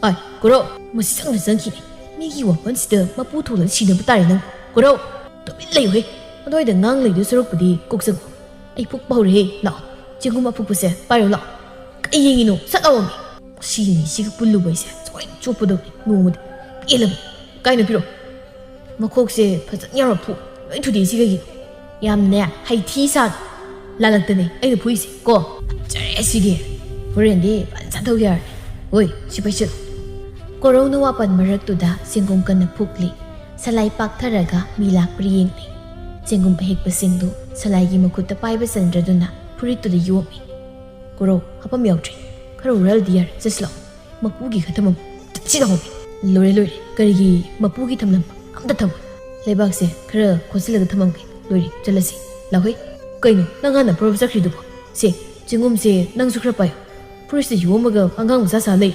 ꯑꯥꯏ, ꯀꯣꯔꯧ, ꯃꯁꯤ ꯆꯪꯅ ꯆꯪꯈꯤꯅꯦ꯫ ꯃꯤꯒꯤ ꯋꯥꯄꯟꯁꯤꯗ ꯃꯄꯨ ꯊꯣꯛꯂꯒ ꯁꯤꯅꯕ ꯇꯥꯔꯦ ꯅꯪ꯫ ꯀꯣꯔꯧ, ꯇꯨꯃꯤꯟ ꯂꯩꯌꯨꯍꯦ꯫ ꯑꯗꯨꯋꯥꯏꯗ ꯉꯥꯡ ꯂꯩꯗꯣꯏ ꯁꯔꯨꯛꯄꯨꯗꯤ ꯀꯣꯛ ꯆꯪꯉꯣ꯫ ꯑꯩ ꯐꯨꯛꯄ ꯍꯧꯔꯦꯍꯦ꯫ ꯂꯥꯛꯑꯣ, ꯆꯦꯡꯒꯨꯝ ꯑꯐꯨꯛꯄꯁꯦ ꯄꯥꯏꯔꯣ ꯂꯥꯛꯑꯣ꯫ ꯀꯩ ꯌꯦꯡꯉꯤꯅꯣ? ꯁꯠ ꯂꯥꯛꯑꯣꯃꯤ꯫ ꯁꯤꯅꯤ ꯁꯤꯒ ꯄꯨꯜꯂꯨꯕ ꯑꯩꯁꯦ ꯁꯣꯏ ꯆꯣꯞꯄꯗꯧꯅꯤ ꯅꯣꯡꯃꯗꯤ꯫ ꯄꯦꯜꯂꯕꯅꯤ꯫ ꯀꯥꯏꯅꯣ ꯄꯤꯔꯣ꯫ ꯃꯈꯣꯛꯁꯦ ꯐꯖꯅ ꯌꯥꯎꯔ ꯐꯨ꯫ ꯂꯣꯏ ꯊꯨꯗꯦꯛꯏꯁꯤ ꯀꯩꯒꯤꯅꯣ? ꯌꯥꯝꯅꯅꯦ ꯍꯩꯊꯤ ꯁꯥ꯫ ꯂꯥꯜꯂꯛꯇꯅꯦ ꯑꯩꯅ ꯐꯨꯏꯁꯦ ꯀꯣ꯫ ꯐꯖꯔꯦ ꯁꯤꯗꯤ꯫ ꯍꯣꯔꯦꯟꯗꯤ ꯐꯖꯅ ꯆꯥꯊꯧ ꯌꯥꯔꯅꯤ꯫ ꯍꯣꯏ, ꯁꯤ ꯄꯩꯁꯤꯜꯂꯣ꯫ ꯀꯣꯔꯧꯅ ꯋꯥꯄꯟ ꯃꯔꯛꯇꯨꯗ ꯆꯦꯡꯒꯨꯝ ꯀꯟꯅ ꯐꯨꯛꯂꯤ꯫ ꯁꯂꯥꯏ ꯄꯥꯛꯊꯔꯒ ꯃꯤ ꯂꯥꯛꯄ꯭ꯔꯥ ꯌꯦꯡꯂꯤ꯫ ꯆꯦꯡꯒꯨꯝ ꯑꯍꯦꯛꯄꯁꯤꯡꯗꯨ ꯁꯂꯥꯏꯒꯤ ꯃꯈꯨꯠꯇ ꯄꯥꯏꯕ ꯆꯟꯗ꯭ꯔꯗꯨꯅ ꯐꯨꯔꯤꯠꯇꯨꯗ ꯌꯣꯝꯃꯤ꯫ "ꯀꯣꯔꯧ, ꯍꯥꯞꯐꯝ ꯌꯥꯎꯗ꯭ꯔꯤ꯫ ꯈꯔ ꯍꯨꯔꯥꯜꯗꯤ ꯌꯥꯔꯦ꯫ ꯆꯠꯁꯤ ꯂꯥꯛꯑꯣ꯫ ꯃꯄꯨꯒꯤ ꯈꯔ ꯊꯝꯃꯝꯃꯨ꯫ ꯆꯠꯁꯤ ꯂꯥꯛꯑꯣ꯫ ꯂꯣꯏꯔꯦ, ꯂꯣꯏꯔꯦ꯫ ꯀꯔꯤꯒꯤ ꯃꯄꯨꯒꯤ ꯊꯝꯂꯝꯕ? ꯑꯝꯇ ꯊꯝꯃꯨ꯫ ꯂꯩꯕꯥꯛꯁꯦ ꯈꯔ ꯈꯣꯠꯆꯤꯜꯂꯒ ꯊꯝꯃꯝꯒꯦ꯫ ꯂꯣꯏꯔꯦ, ꯆꯠꯂꯁꯤ꯫ ꯂꯥꯛꯍꯣꯏ꯫ ꯀꯩꯅꯣ, ꯅꯪ ꯍꯥꯟꯅ ꯄꯨꯔ ꯆꯠꯈ꯭ꯔꯤꯗꯨꯕꯣ? ꯁꯦ, ꯆꯦꯡꯒꯨꯝꯁꯦ ꯅꯪꯁꯨ ꯈꯔ ꯄꯥꯏꯌꯨ꯫ ꯐꯨꯔꯤꯠꯁꯤꯗ ꯌꯣꯝꯃꯒ ꯑꯉꯥꯡ ꯃꯆꯥ ꯁꯥ ꯂꯩ꯫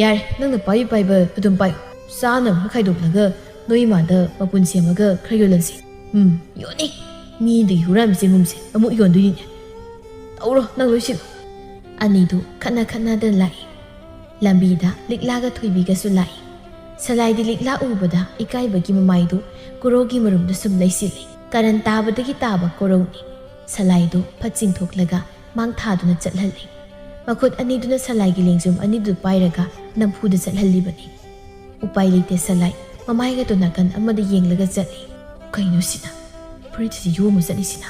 ꯌꯥꯔꯦ, ꯅꯪꯅ ꯄꯥꯏꯕ ꯄꯥꯏꯕ ꯑꯗꯨꯝ ꯄꯥꯏꯌꯨ꯫ ꯆꯥꯅꯕ ꯈꯔ ꯈꯥꯏꯗꯣꯛꯂꯒ ꯅꯣꯏ ꯏꯃꯥꯗ ꯃꯄꯨꯟ ꯁꯦꯝꯃꯒ ꯈꯔ ꯌꯣꯜꯍꯟꯁꯤ꯫ ꯎꯝ, ꯌꯣꯟꯅꯤ꯫ ꯃꯤꯗꯒꯤ ꯍꯨꯔꯥꯟꯕ ꯆꯦꯡꯒꯨꯝꯁꯦ ꯑꯃꯨꯛ ꯌꯣꯟꯗꯣꯏꯅꯤꯅꯦ꯫ ꯇꯧꯔꯣ, ꯅꯪ ꯂꯣꯏꯁꯤꯜꯂꯣ꯫ ꯑꯅꯤꯗꯨ ꯈꯠꯅ ꯈꯠꯅꯗꯅ ꯂꯥꯛꯏ꯫ ꯂꯝꯕꯤꯗ ꯂꯤꯛꯂꯥꯒ ꯊꯣꯏꯕꯤꯒꯁꯨ ꯂꯥꯛꯏ꯫ ꯁꯂꯥꯏꯗꯤ ꯂꯤꯛꯂꯥ ꯎꯕꯗ ꯏꯀꯥꯏꯕꯒꯤ ꯃꯃꯥꯏꯗꯨ ꯀꯣꯔꯧꯒꯤ ꯃꯔꯨꯝꯗ ꯁꯨꯝ ꯂꯩꯁꯤꯜꯂꯤ꯫ ꯀꯥꯔꯟ ꯇꯥꯕꯗꯒꯤ ꯇꯥꯕ ꯀꯣꯔꯧꯅꯤ꯫ ꯁꯂꯥꯏꯗꯨ ꯐꯠ ꯆꯤꯡꯊꯣꯛꯂꯒ ꯃꯥꯡ ꯊꯥꯗꯨꯅ ꯆꯠꯍꯜꯂꯤ꯫ ꯃꯈꯨꯠ ꯑꯅꯤꯗꯨꯅ ꯁꯂꯥꯏꯒꯤ ꯂꯦꯡꯖꯨꯝ ꯑꯅꯤꯗꯨ ꯄꯥꯏꯔꯒ ꯅꯝꯐꯨꯗ ꯆꯠꯍꯜꯂꯤꯕꯅꯤ꯫ ꯎꯄꯥꯏ ꯂꯩꯇꯦ ꯁꯂꯥꯏ꯫ ꯃꯃꯥꯏꯒꯗꯣ ꯅꯥꯀꯟ ꯑꯃꯗ ꯌꯦꯡꯂꯒ ꯆꯠꯂꯤ꯫ ꯀꯩꯅꯣ ꯁꯤꯅ? ꯐꯨꯔꯤꯠꯁꯤ ꯌꯣꯝꯃ ꯆꯠꯂꯤꯁꯤꯅ?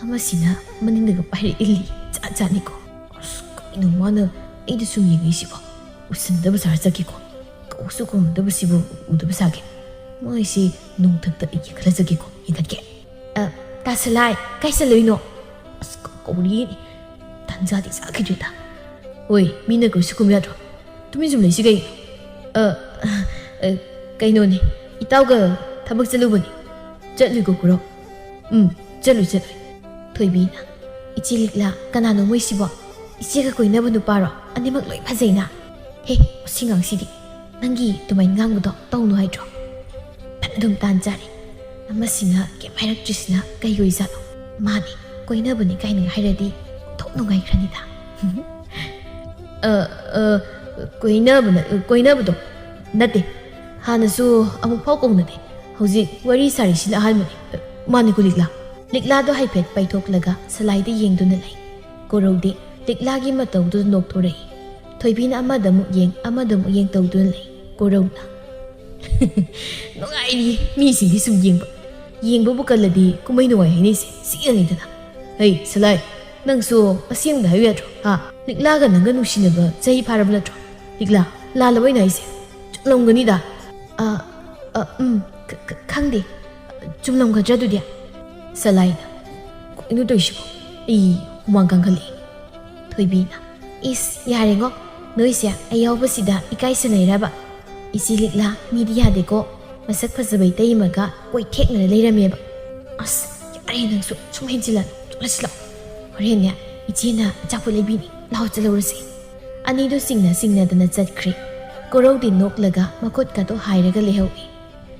ꯑꯃꯁꯤꯅ ꯃꯅꯤꯡꯗꯒ ꯄꯥꯏꯔ ꯏꯜꯂꯤ꯫ ꯖꯥꯠ ꯖꯥꯠꯅꯤꯀꯣ꯫ ꯑꯁ, ꯀꯩꯅꯣ ꯃꯥꯅ ꯑꯩꯗ ꯁꯨꯝ ꯌꯦꯡꯉꯤꯁꯤꯕꯣ? ꯎꯁꯤꯟꯅꯗꯕ ꯁꯥꯔ ꯆꯠꯀꯦꯀꯣ꯫ ꯀꯧꯁꯨ ꯀꯧꯅꯗꯕꯁꯤꯕꯨ ꯎꯗꯕ ꯁꯥꯒꯦ꯫ ꯃꯥꯏꯁꯤ ꯅꯣꯡꯊꯛꯇ ꯌꯦꯡꯈꯠꯂ ꯆꯠꯀꯦꯀꯣ꯫ ꯌꯦꯡꯈꯠꯀꯦ꯫ ꯑ, ꯇꯥ ꯁꯂꯥꯏ, ꯀꯥꯏ ꯆꯠꯂꯨꯏꯅꯣ? ꯑꯁ, ꯀꯧꯔꯤꯅꯤ꯫ ꯇꯟꯖꯥꯗꯤ ꯆꯥꯈꯤꯗ꯭ꯔꯦꯗ꯫ ꯍꯣꯏ, ꯃꯤꯅ ꯀꯧꯔꯤꯁꯤ ꯈꯨꯝ ꯌꯥꯗ꯭ꯔꯣ? ꯇꯨꯃꯤꯟ ꯁꯨꯝ ꯂꯩꯁꯤ ꯀꯩ? ꯑ, ꯑ, ꯀꯩꯅꯣꯅꯦ, ꯏꯇꯥꯎꯒ ꯊꯕꯛ ꯆꯠꯂꯨꯕꯅꯤ꯫ ꯆꯠꯂꯨꯏꯀꯣ ꯀꯨꯔꯧ? ꯎꯝ, ꯆꯠꯂꯨꯏ, ꯆꯠꯂꯨꯏ꯫ ꯊꯣꯏꯕꯤꯅ, "ꯏꯆꯦ ꯂꯤꯛꯂꯥ, ꯀꯅꯥꯅꯣ ꯃꯣꯏꯁꯤꯕꯣ? ꯏꯆꯦꯒ ꯀꯣꯏꯅꯕ ꯅꯨꯄꯥꯔꯣ? ꯑꯅꯤꯃꯛ ꯂꯣꯏ ꯐꯖꯩꯅ?" "ꯍꯦ, ꯃꯁꯤ ꯉꯥꯡꯁꯤꯗꯤ꯫ ꯅꯪꯒꯤ ꯑꯗꯨꯃꯥꯏꯅ ꯉꯥꯡꯕꯗꯣ ꯇꯧꯅꯨ ꯍꯥꯏꯗ꯭ꯔꯣ?" ꯐꯅ ꯑꯗꯨꯝ ꯇꯥꯟ ꯆꯥꯔꯦ꯫ ꯑꯃꯁꯤꯅ ꯀꯩꯝ ꯍꯥꯏꯔꯛꯇ꯭ꯔꯤꯁꯤꯅ ꯀꯩꯒꯤ ꯑꯣꯏꯖꯥꯠꯅꯣ? ꯃꯥꯅꯤ, ꯀꯣꯏꯅꯕꯅꯤ ꯀꯥꯏꯅꯒ ꯍꯥꯏꯔꯗꯤ ꯊꯣꯛ ꯅꯨꯡꯉꯥꯏꯈ꯭ꯔꯅꯤꯗ꯫ ꯑ, ꯑ, ꯀꯣꯏꯅꯕꯅ-, ꯀꯣꯏꯅꯕꯗꯣ ꯅꯠꯇꯦ꯫ ꯍꯥꯟꯅꯁꯨ ꯑꯃꯨꯛꯐꯥꯎ ꯀꯧꯅꯗꯦ꯫ ꯍꯧꯖꯤꯛ ꯋꯥꯔꯤ ꯁꯥꯔꯤꯁꯤꯅ ꯑꯍꯥꯟꯕꯅꯤ꯫ ꯃꯥꯅꯤꯀꯣ ꯂꯤꯛꯂꯥ? ꯂꯤꯛꯂꯥꯗꯣ ꯍꯥꯏꯐꯦꯠ ꯄꯥꯏꯊꯣꯛꯂꯒ ꯁꯂꯥꯏꯗ ꯌꯦꯡꯗꯨꯅ ꯂꯩ꯫ ꯀꯣꯔꯧꯗꯤ ꯂꯤꯛꯂꯥꯒꯤ ꯃꯇꯧꯗꯨꯗ ꯅꯣꯛꯊꯣꯔꯛꯏ꯫ ꯊꯣꯏꯕꯤꯅ ꯑꯃꯗ ꯑꯃꯨꯛ ꯌꯦꯡ, ꯑꯃꯗ ꯑꯃꯨꯛ ꯌꯦꯡ ꯇꯧꯗꯨꯅ ꯂꯩ꯫ ꯀꯣꯔꯧꯅ, "ꯅꯨꯡꯉꯥꯏꯔꯤ, ꯃꯤꯁꯤꯡꯗꯤ ꯁꯨꯝ ꯌꯦꯡꯕ꯫ ꯌꯦꯡꯕꯕꯨ ꯀꯜꯂꯗꯤ ꯀꯨꯝꯍꯩ ꯅꯨꯡꯉꯥꯏ ꯍꯥꯏꯅꯩꯁꯦ ꯁꯤꯅꯅꯤꯗꯅ꯫ ꯍꯩ, ꯁꯂꯥꯏ, ꯅꯪꯁꯨ ꯑꯁꯦꯡꯕꯗ ꯍꯥꯏꯌꯨ ꯌꯥꯗ꯭ꯔꯣ? ꯍꯥ? ꯂꯤꯛꯂꯥꯒ ꯅꯪꯒ ꯅꯨꯡꯁꯤꯅꯕ ꯆꯍꯤ ꯐꯥꯔꯕ ꯅꯠꯇ꯭ꯔꯣ? ꯂꯤꯛꯂꯥ, ꯂꯥꯜꯂꯕ ꯑꯩꯅ ꯍꯥꯏꯁꯦ? ꯆꯨꯝꯂꯝꯒꯅꯤꯗ꯫" "ꯑ, ꯑ, ꯎꯝ, ꯈ-, ꯈ-, ꯈꯪꯗꯦ꯫ ꯆꯨꯝꯂꯝꯒꯗ꯭ꯔꯥ ꯑꯗꯨꯗꯤ?" ꯁꯂꯥꯏꯅ, "ꯀꯩꯅꯣ ꯇꯧꯔꯤꯁꯤꯕꯣ? ꯑꯩ ꯍꯨꯃꯥꯡ ꯀꯥꯡꯈꯠꯂꯛꯑꯦ꯫" ꯊꯣꯏꯕꯤꯅ, "ꯏꯁ, ꯌꯥꯔꯦꯉꯣ, ꯅꯣꯏꯁꯦ ꯑꯩ ꯌꯥꯎꯕꯁꯤꯗ ꯏꯀꯥꯏꯁꯟꯅꯩꯔꯕ? ꯏꯆꯦ ꯂꯤꯛꯂꯥ, ꯃꯤꯗꯤ ꯌꯥꯗꯦꯀꯣ, ꯃꯁꯛ ꯐꯖꯕ ꯏꯇꯩꯃꯒ ꯀꯣꯏꯊꯦꯛꯅꯅ ꯂꯩꯔꯝꯃꯦꯕ꯫ ꯑꯁ, ꯌꯥꯔꯦ ꯅꯪꯁꯨ, ꯁꯨꯝ ꯍꯦꯟꯖꯤꯜꯂꯅꯨ, ꯆꯠꯂꯁꯤ ꯂꯥꯛꯑꯣ꯫ ꯍꯣꯔꯦꯟꯅꯦ, ꯏꯆꯦꯅ ꯑꯆꯥꯄꯣꯠ ꯂꯩꯕꯤꯅꯤ, ꯂꯥꯛꯑꯣ ꯆꯠꯍꯧꯔꯁꯤ꯫" ꯑꯅꯤꯗꯨ ꯆꯤꯡꯅ ꯆꯤꯡꯅꯗꯅ ꯆꯠꯈ꯭ꯔꯦ꯫ ꯀꯣꯔꯧꯗꯤ ꯅꯣꯛꯂꯒ ꯃꯈꯨꯠꯀꯗꯣ ꯍꯥꯏꯔꯒ ꯂꯩꯍꯧꯏ꯫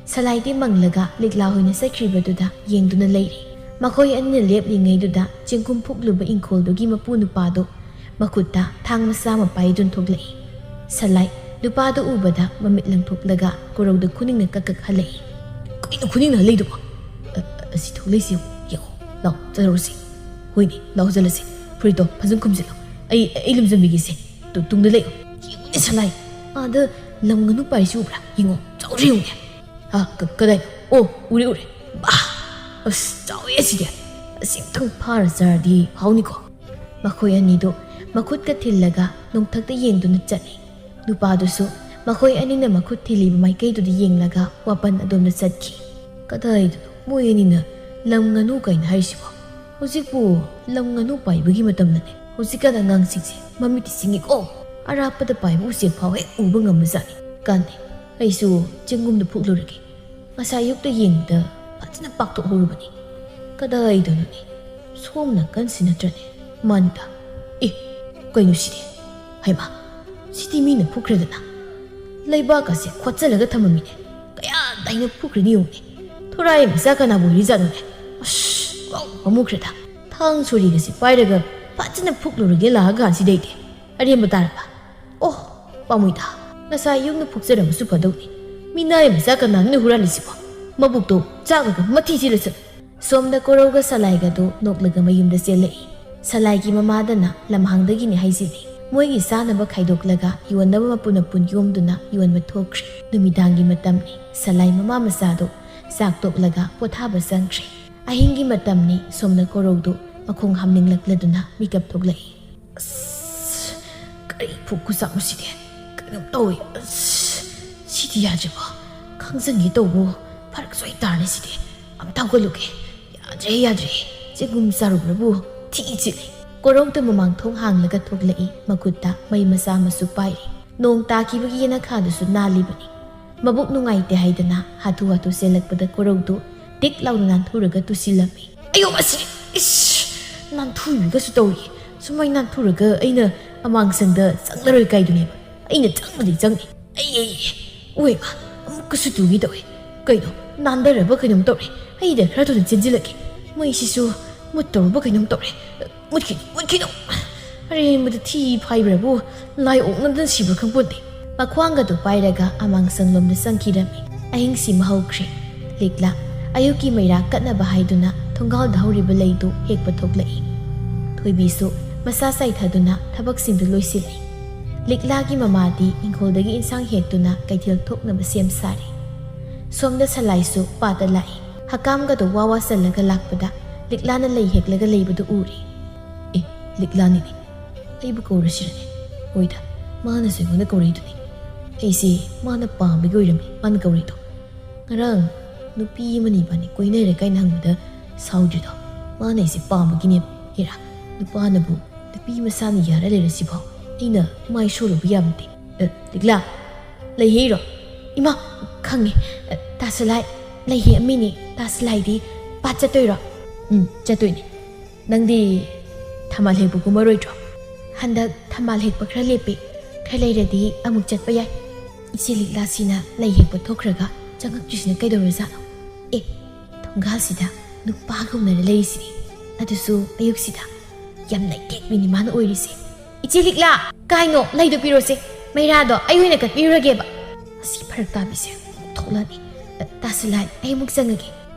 ꯁꯂꯥꯏꯗꯤ ꯃꯪꯂꯒ ꯂꯤꯛꯂꯥ ꯍꯣꯏꯅ ꯆꯠꯈ꯭ꯔꯤꯕꯗꯨꯗ ꯌꯦꯡꯗꯨꯅ ꯂꯩꯔꯤ꯫ ꯃꯈꯣꯏ ꯑꯅꯤꯅ ꯂꯦꯞꯂꯤꯉꯩꯗꯨꯗ ꯆꯦꯡꯒꯨꯝ ꯐꯨꯛꯂꯨꯕ ꯏꯪꯈꯣꯜꯗꯨꯒꯤ ꯃꯄꯨ ꯅꯨꯄꯥꯗꯨ ꯃꯈꯨꯠꯇ ꯊꯥꯡ ꯃꯆꯥ ꯑꯃ ꯄꯥꯏꯗꯨꯅ ꯊꯣꯛꯂꯛꯏ꯫ ꯁꯂꯥꯏ ꯅꯨꯄꯥꯗꯨ ꯎꯕꯗ ꯃꯃꯤꯠ ꯂꯪꯊꯣꯛꯂꯒ ꯀꯣꯔꯧꯗ ꯈꯨꯅꯤꯡꯅ ꯀꯛ ꯀꯛ ꯍꯜꯂꯛꯏ꯫ "ꯀꯩꯅꯣ ꯈꯨꯅꯤꯡꯅ ꯍꯜꯂꯛꯏꯗꯨꯕꯣ? ꯑ, ꯑꯁꯤ ꯊꯣꯛꯂꯛꯏꯁꯤ ꯌꯦꯡꯉꯣ꯫ ꯂꯥꯛꯑꯣ, ꯆꯠꯍꯧꯔꯁꯤ꯫" "ꯍꯣꯏꯅꯦ, ꯂꯥꯛꯑꯣ ꯆꯠꯂꯁꯤ꯫ ꯐꯨꯔꯤꯠꯇꯣ ꯐꯖꯅ ꯈꯨꯝꯖꯤꯜꯂꯣ꯫ ꯑꯩ, ꯑꯩ ꯂꯨꯝꯖꯟꯕꯤꯒꯦꯁꯦ꯫ ꯇꯨ-, ꯇꯨꯡꯗ ꯂꯩꯌꯨ꯫ ꯌꯦꯡꯉꯨꯅꯦ ꯁꯂꯥꯏ꯫ ꯑꯥꯗ "ꯂꯝ ꯉꯥꯅꯨ ꯄꯥꯏꯔꯤꯁꯤ ꯎꯕ꯭ꯔꯥ? ꯌꯦꯡꯉꯣ, ꯆꯥꯎꯗ꯭ꯔꯥ ꯌꯦꯡꯉꯨꯅꯦ!" "ꯍꯥ? ꯀ-, ꯀꯗꯥꯏ? ꯑꯣ, ꯎꯔꯦ, ꯎꯔꯦ꯫ ꯕꯥ! ꯑꯁ, ꯆꯥꯎꯋꯦ ꯑꯁꯤꯗꯤ꯫ ꯑꯁꯤ ꯑꯝꯇꯪ ꯐꯥꯔ ꯆꯥꯔꯗꯤ ꯍꯥꯎꯅꯤꯀꯣ꯫" ꯃꯈꯣꯏ ꯑꯅꯤꯗꯨ ꯃꯈꯨꯠꯀ ꯊꯤꯜꯂꯒ ꯅꯣꯡꯊꯛꯇ ꯌꯦꯡꯗꯨꯅ ꯆꯠꯂꯤ꯫ ꯅꯨꯄꯥꯗꯨꯁꯨ ꯃꯈꯣꯏ ꯑꯅꯤꯅ ꯃꯈꯨꯠ ꯊꯤꯜꯂꯤꯕ ꯃꯥꯏꯀꯩꯗꯨꯗ ꯌꯦꯡꯂꯒ ꯋꯥꯄꯟ ꯑꯗꯣꯝꯗ ꯆꯠꯈꯤ꯫ "ꯀꯗꯥꯏꯗꯅꯣ ꯃꯣꯏ ꯑꯅꯤꯅ ꯂꯝ ꯉꯥꯅꯨ ꯀꯥꯏꯅ ꯍꯥꯏꯔꯤꯁꯤꯕꯣ? ꯍꯧꯖꯤꯛꯄꯨ ꯂꯝ ꯉꯥꯅꯨ ꯄꯥꯏꯕꯒꯤ ꯃꯇꯝꯂꯅꯦ? ꯍꯧꯖꯤꯛꯀꯥꯟ ꯑꯉꯥꯡꯁꯤꯡꯁꯦ ꯃꯃꯤꯠꯇꯤ ꯁꯤꯡꯉꯤꯀꯣ꯫ ꯑꯔꯥꯞꯄꯗ ꯄꯥꯏꯕ ꯎꯆꯦꯛ ꯐꯥꯎ ꯍꯦꯛ ꯎꯕ ꯉꯝꯕꯖꯥꯠꯅꯤ꯫ ꯀꯥꯟꯅꯩ, ꯑꯩꯁꯨ ꯆꯦꯡꯒꯨꯝꯗ ꯐꯨꯛꯂꯨꯔꯒꯦ꯫ ꯉꯁꯥꯏ ꯑꯌꯨꯛꯇ ꯌꯦꯡꯕꯗ ꯐꯖꯅ ꯄꯥꯛꯊꯣꯛꯍꯧꯔꯕꯅꯤ꯫ ꯀꯗꯥꯏꯗꯅꯣꯅꯦ? ꯁꯣꯝ ꯅꯥꯀꯟꯁꯤ ꯅꯠꯇ꯭ꯔꯅꯦ?" "ꯃꯥꯅꯤꯗ꯫ ꯑꯦ, ꯀꯩꯅꯣ ꯁꯤꯗꯤ? ꯍꯩꯃꯥ, ꯁꯤꯗꯤ ꯃꯤꯅ ꯐꯨꯛꯈ꯭ꯔꯦꯗꯅ꯫ ꯂꯩꯕꯥꯛ ꯑꯁꯦ ꯈꯣꯠꯆꯜꯂꯒ ꯊꯝꯃꯝꯃꯤꯅꯦ꯫ ꯀꯌꯥ ꯇꯥꯏꯅ ꯐꯨꯛꯈ꯭ꯔꯤꯅꯣ ꯌꯦꯡꯉꯨꯅꯦ꯫ ꯊꯣꯔꯥꯏ ꯃꯆꯥ ꯀꯅꯥꯕꯨ ꯑꯣꯏꯔꯤꯖꯥꯠꯅꯣꯅꯦ? ꯑꯁ, ꯄꯥꯎ ꯄꯥꯝꯃꯨꯈ꯭ꯔꯦꯗ꯫ ꯊꯥꯡ ꯁꯣꯔꯤꯒꯁꯦ ꯄꯥꯏꯔꯒ ꯐꯖꯅ ꯐꯨꯛꯂꯨꯔꯒꯦ ꯂꯥꯛꯑ ꯀꯥꯟꯁꯤꯗꯩꯗꯤ꯫ ꯑꯔꯦꯝꯕ ꯇꯥꯔꯕ? ꯑꯣ, ꯄꯥꯝꯃꯨꯏꯗ꯫ ꯉꯁꯥꯏ ꯌꯨꯝꯗ ꯐꯨꯛꯆꯔꯝꯕꯁꯨ ꯐꯗꯧꯅꯤ꯫ ꯃꯤꯅꯥꯏ ꯃꯆꯥ ꯀꯅꯥꯅꯣꯅꯦ ꯍꯨꯔꯥꯜꯂꯤꯁꯤꯕꯣ? ꯃꯕꯨꯛꯇꯣ ꯆꯥꯛꯂꯒ ꯃꯊꯤ ꯆꯤꯜꯂꯁꯅꯨ꯫" ꯁꯣꯝꯗ ꯀꯣꯔꯧꯒ ꯁꯂꯥꯏꯒꯗꯨ ꯅꯣꯛꯂꯒ ꯃꯌꯨꯝꯗ ꯆꯦꯜꯂꯛꯏ꯫ ꯁꯂꯥꯏꯒꯤ ꯃꯃꯥꯗꯅ ꯂꯝꯍꯥꯡꯗꯒꯤꯅꯤ ꯍꯥꯏꯖꯤꯜꯂꯤ꯫ ꯃꯣꯏꯒꯤ ꯆꯥꯅꯕ ꯈꯥꯏꯗꯣꯛꯂꯒ ꯌꯣꯟꯅꯕ ꯃꯄꯨꯟ ꯃꯄꯨꯟ ꯌꯣꯝꯗꯨꯅ ꯌꯣꯟꯕ ꯊꯣꯛꯈ꯭ꯔꯦ꯫ ꯅꯨꯃꯤꯗꯥꯡꯒꯤ ꯃꯇꯝꯅꯤ꯫ ꯁꯂꯥꯏ ꯃꯃꯥ ꯃꯆꯥꯗꯣ ꯆꯥꯛ ꯇꯣꯛꯂꯒ ꯄꯣꯊꯥꯕ ꯆꯪꯈ꯭ꯔꯦ꯫ ꯑꯍꯤꯡꯒꯤ ꯃꯇꯝꯅꯤ꯫ ꯁꯣꯝꯗ ꯀꯣꯔꯧꯗꯨ ꯃꯈꯣꯡ ꯍꯥꯝꯅꯤꯡꯂꯛꯂꯗꯨꯅ ꯃꯤꯀꯞ ꯊꯣꯛꯂꯛꯏ꯫ "ꯑꯁ, ꯀꯔꯤ ꯐꯨꯛ ꯈꯨꯆꯥꯛꯅꯣ ꯁꯤꯗꯤ? ꯀꯩꯅꯣꯝ ꯇꯧꯏ꯫ ꯑꯁ, ꯁꯤꯗꯤ ꯌꯥꯗ꯭ꯔꯦꯕꯣ꯫ ꯈꯪꯖꯟꯒꯦ ꯇꯧꯕ ꯐꯔꯛ ꯁꯣꯏ ꯇꯥꯔꯅꯤ ꯁꯤꯗꯤ꯫ ꯑꯝꯇ ꯍꯧꯒꯠꯂꯨꯒꯦ꯫ ꯌꯥꯗ꯭ꯔꯦ, ꯌꯥꯗ꯭ꯔꯦ꯫ ꯆꯦꯡꯒꯨꯝ ꯆꯥꯔꯨꯕ꯭ꯔꯕꯨ ꯊꯤ ꯆꯤꯠꯂꯦ꯫" ꯀꯣꯔꯧꯗꯨ ꯃꯃꯥꯡ ꯊꯣꯡ ꯍꯥꯡꯂꯒ ꯊꯣꯛꯂꯛꯏ꯫ ꯃꯈꯨꯠꯇ ꯃꯩ ꯃꯆꯥ ꯑꯃꯁꯨ ꯄꯥꯏꯔꯤ꯫ ꯅꯣꯡ ꯇꯥꯈꯤꯕꯒꯤ ꯌꯦꯅꯈꯥꯗꯨꯁꯨ ꯅꯥꯜꯂꯤꯕꯅꯤ꯫ ꯃꯕꯨꯛ ꯅꯨꯡꯉꯥꯏꯇꯦ ꯍꯥꯏꯗꯅ ꯍꯥꯊꯨ ꯍꯥꯊꯨ ꯆꯦꯜꯂꯛꯄꯗ ꯀꯣꯔꯧꯗꯨ ꯇꯤꯛ ꯂꯥꯎꯅ ꯅꯥꯟꯊꯨꯔꯒ ꯇꯨꯁꯤꯜꯂꯝꯃꯤ꯫ "ꯑꯌꯣ, ꯃꯁꯤ! ꯏꯁ! ꯅꯥꯟꯊꯨꯕꯤꯒꯁꯨ ꯇꯧꯔꯤ꯫ ꯁꯨꯃꯥꯏ ꯅꯥꯟꯊꯨꯔꯒ ꯑꯩꯅ ꯑꯃꯥꯡꯁꯪꯗ ꯆꯪꯂꯔꯣꯏ ꯀꯥꯏꯗꯨꯅꯦꯕ꯫ ꯑꯩꯅ ꯆꯪꯕꯗꯤ ꯆꯪꯅꯤ꯫ ꯑꯩ, ꯑꯩ, ꯑꯩ꯫ ꯑꯣꯏꯃ, ꯑꯃꯨꯛꯀꯁꯨ ꯇꯨꯒꯦ ꯇꯧꯋꯦ꯫ ꯀꯩꯅꯣ, ꯅꯥꯟꯊꯔꯕ ꯀꯩꯅꯣꯝ ꯇꯧꯔꯦ꯫ ꯑꯩꯗ ꯈꯔ ꯊꯨꯅ ꯆꯦꯟꯁꯤꯜꯂꯛꯀꯦ꯫ ꯃꯩꯁꯤꯁꯨ ꯃꯨꯠꯇꯧꯔꯕ ꯀꯩꯅꯣꯝ ꯇꯧꯔꯦ꯫ ꯃꯨꯠꯈꯤꯅꯨ, ꯃꯨꯠꯈꯤꯅꯨ꯫ ꯑꯔꯦꯝꯕꯗ ꯊꯤ ꯐꯥꯏꯕ꯭ꯔꯕꯨ ꯂꯥꯏ ꯑꯣꯛꯅꯗꯅ ꯁꯤꯕ꯭ꯔꯥ ꯈꯪꯄꯣꯟꯇꯦ꯫" ꯃꯈ꯭ꯋꯥꯡꯒꯗꯨ ꯄꯥꯏꯔꯒ ꯑꯃꯥꯡꯁꯪꯂꯣꯝꯗ ꯆꯪꯈꯤꯔꯝꯃꯤ꯫ ꯑꯍꯤꯡꯁꯤ ꯃꯍꯧꯈ꯭ꯔꯦ꯫ ꯂꯤꯛꯂꯥ ꯑꯌꯨꯛꯀꯤ ꯃꯩꯔꯥ ꯀꯠꯅꯕ ꯍꯥꯏꯗꯨꯅ ꯊꯣꯡꯒꯥꯜꯗ ꯍꯧꯔꯤꯕ ꯂꯩꯗꯨ ꯍꯦꯛꯄ ꯊꯣꯛꯂꯛꯏ꯫ ꯊꯣꯏꯕꯤꯁꯨ ꯃꯁꯥ ꯆꯥꯏꯊꯗꯨꯅ ꯊꯕꯛꯁꯤꯡꯗꯨ ꯂꯣꯏꯁꯤꯜꯂꯤ꯫ ꯂꯤꯛꯂꯥꯒꯤ ꯃꯃꯥꯗꯤ ꯏꯪꯈꯣꯜꯗꯒꯤ ꯏꯟꯁꯥꯡ ꯍꯦꯛꯇꯨꯅ ꯀꯩꯊꯦꯜ ꯊꯣꯛꯅꯕ ꯁꯦꯝ ꯁꯥꯔꯤ꯫ ꯁꯣꯝꯗ ꯁꯂꯥꯏꯁꯨ ꯄꯥꯠꯇ ꯂꯥꯛꯏ꯫ ꯍꯀꯥꯝꯒꯗꯣ ꯋꯥ ꯋꯥ ꯆꯜꯂꯒ ꯂꯥꯛꯄꯗ ꯂꯤꯛꯂꯥꯅ ꯂꯩ ꯍꯦꯛꯂꯒ ꯂꯩꯕꯗꯨ ꯎꯔꯦ꯫ "ꯑꯦ, ꯂꯤꯛꯂꯥꯅꯤꯅꯦ꯫ ꯑꯩꯕꯨ ꯀꯧꯔꯁꯤꯔꯅꯦ? ꯍꯣꯏꯗ, ꯃꯥꯅꯁꯨ ꯑꯩꯉꯣꯟꯗ ꯀꯧꯔꯛꯏꯗꯨꯅꯤ꯫ ꯑꯩꯁꯦ ꯃꯥꯅ ꯄꯥꯝꯕꯒꯤ ꯑꯣꯏꯔꯝꯃꯤ ꯃꯥꯅ ꯀꯧꯔꯛꯏꯗꯣ꯫ ꯉꯔꯥꯡ ꯅꯨꯄꯤ ꯑꯃꯅ ꯏꯕꯥꯅꯤ ꯀꯣꯏꯅꯔꯦ ꯀꯥꯏꯅ ꯍꯪꯕꯗ ꯁꯥꯎꯗ꯭ꯔꯤꯗꯣ ꯃꯥꯅ ꯑꯩꯁꯦ ꯄꯥꯝꯕꯒꯤꯅꯦꯕ꯫ ꯍꯦꯔꯥ, ꯅꯨꯄꯥꯅꯕꯨ ꯅꯨꯄꯤ ꯃꯁꯥꯅ ꯌꯥꯔ ꯂꯩꯔꯁꯤꯐꯥꯎ ꯑꯩꯅ ꯃꯥꯏ ꯁꯣꯜꯂꯨꯕ ꯌꯥꯕ ꯅꯠꯇꯦ꯫ ꯑ, ꯂꯤꯛꯂꯥ, ꯂꯩ ꯍꯦꯛꯏꯔꯣ?" "ꯏꯃꯥ, ꯈꯪꯉꯦ꯫ ꯑ, ꯇꯥꯁꯂꯥꯏ, ꯂꯩ ꯍꯦꯛꯑꯝꯃꯤꯅꯦ꯫ ꯇꯥꯁꯂꯥꯏꯗꯤ ꯄꯥꯠ ꯆꯠꯇꯣꯏꯔꯣ?" "ꯎꯝ, ꯆꯠꯇꯣꯏꯅꯦ꯫ ꯅꯪꯗꯤ ꯊꯝꯕꯥꯜ ꯍꯦꯛꯄ ꯀꯨꯝꯃꯔꯣꯏꯗ꯭ꯔꯣ?" "ꯍꯟꯗꯛ ꯊꯝꯕꯥꯜ ꯍꯦꯛꯄ ꯈꯔ ꯂꯦꯞꯄꯤ꯫ ꯈꯔ ꯂꯩꯔꯗꯤ ꯑꯃꯨꯛ ꯆꯠꯄ ꯌꯥꯏ꯫ ꯏꯆꯦ ꯂꯤꯛꯂꯥꯁꯤꯅ ꯂꯩ ꯍꯦꯛꯄ ꯊꯣꯛꯈ꯭ꯔꯒ ꯆꯪꯉꯛꯇ꯭ꯔꯤꯁꯤꯅ ꯀꯩꯗꯧꯔꯖꯥꯠꯅꯣ? ꯑꯦ, ꯊꯣꯡꯒꯥꯜꯁꯤꯗ ꯅꯨꯄꯥꯒ ꯎꯅꯔ ꯂꯩꯔꯤꯁꯤꯗꯤ꯫ ꯑꯗꯨꯁꯨ ꯑꯌꯨꯛꯁꯤꯗ꯫ ꯌꯥꯝ ꯅꯩꯇꯦꯛꯄꯤꯅꯤ ꯃꯥꯅ ꯑꯣꯏꯔꯤꯁꯦ꯫ ꯏꯆꯦ ꯂꯤꯛꯂꯥ, ꯀꯥꯏꯅꯣ? ꯂꯩꯗꯣ ꯄꯤꯔꯣꯁꯦ꯫ ꯃꯩꯔꯥꯗꯣ ꯑꯩ ꯑꯣꯏꯅ ꯀꯠꯄꯤꯔꯨꯔꯒꯦꯕ꯫ ꯑꯁꯤ ꯐꯔꯛ ꯇꯥꯕꯤꯁꯦ ꯑꯃꯨꯛ ꯊꯣꯛꯂꯛꯑꯅꯤ꯫ ꯑ, ꯇꯥꯁꯂꯥꯏ, ꯑꯩ ꯑꯃꯨꯛ ꯆꯪꯉꯒꯦ꯫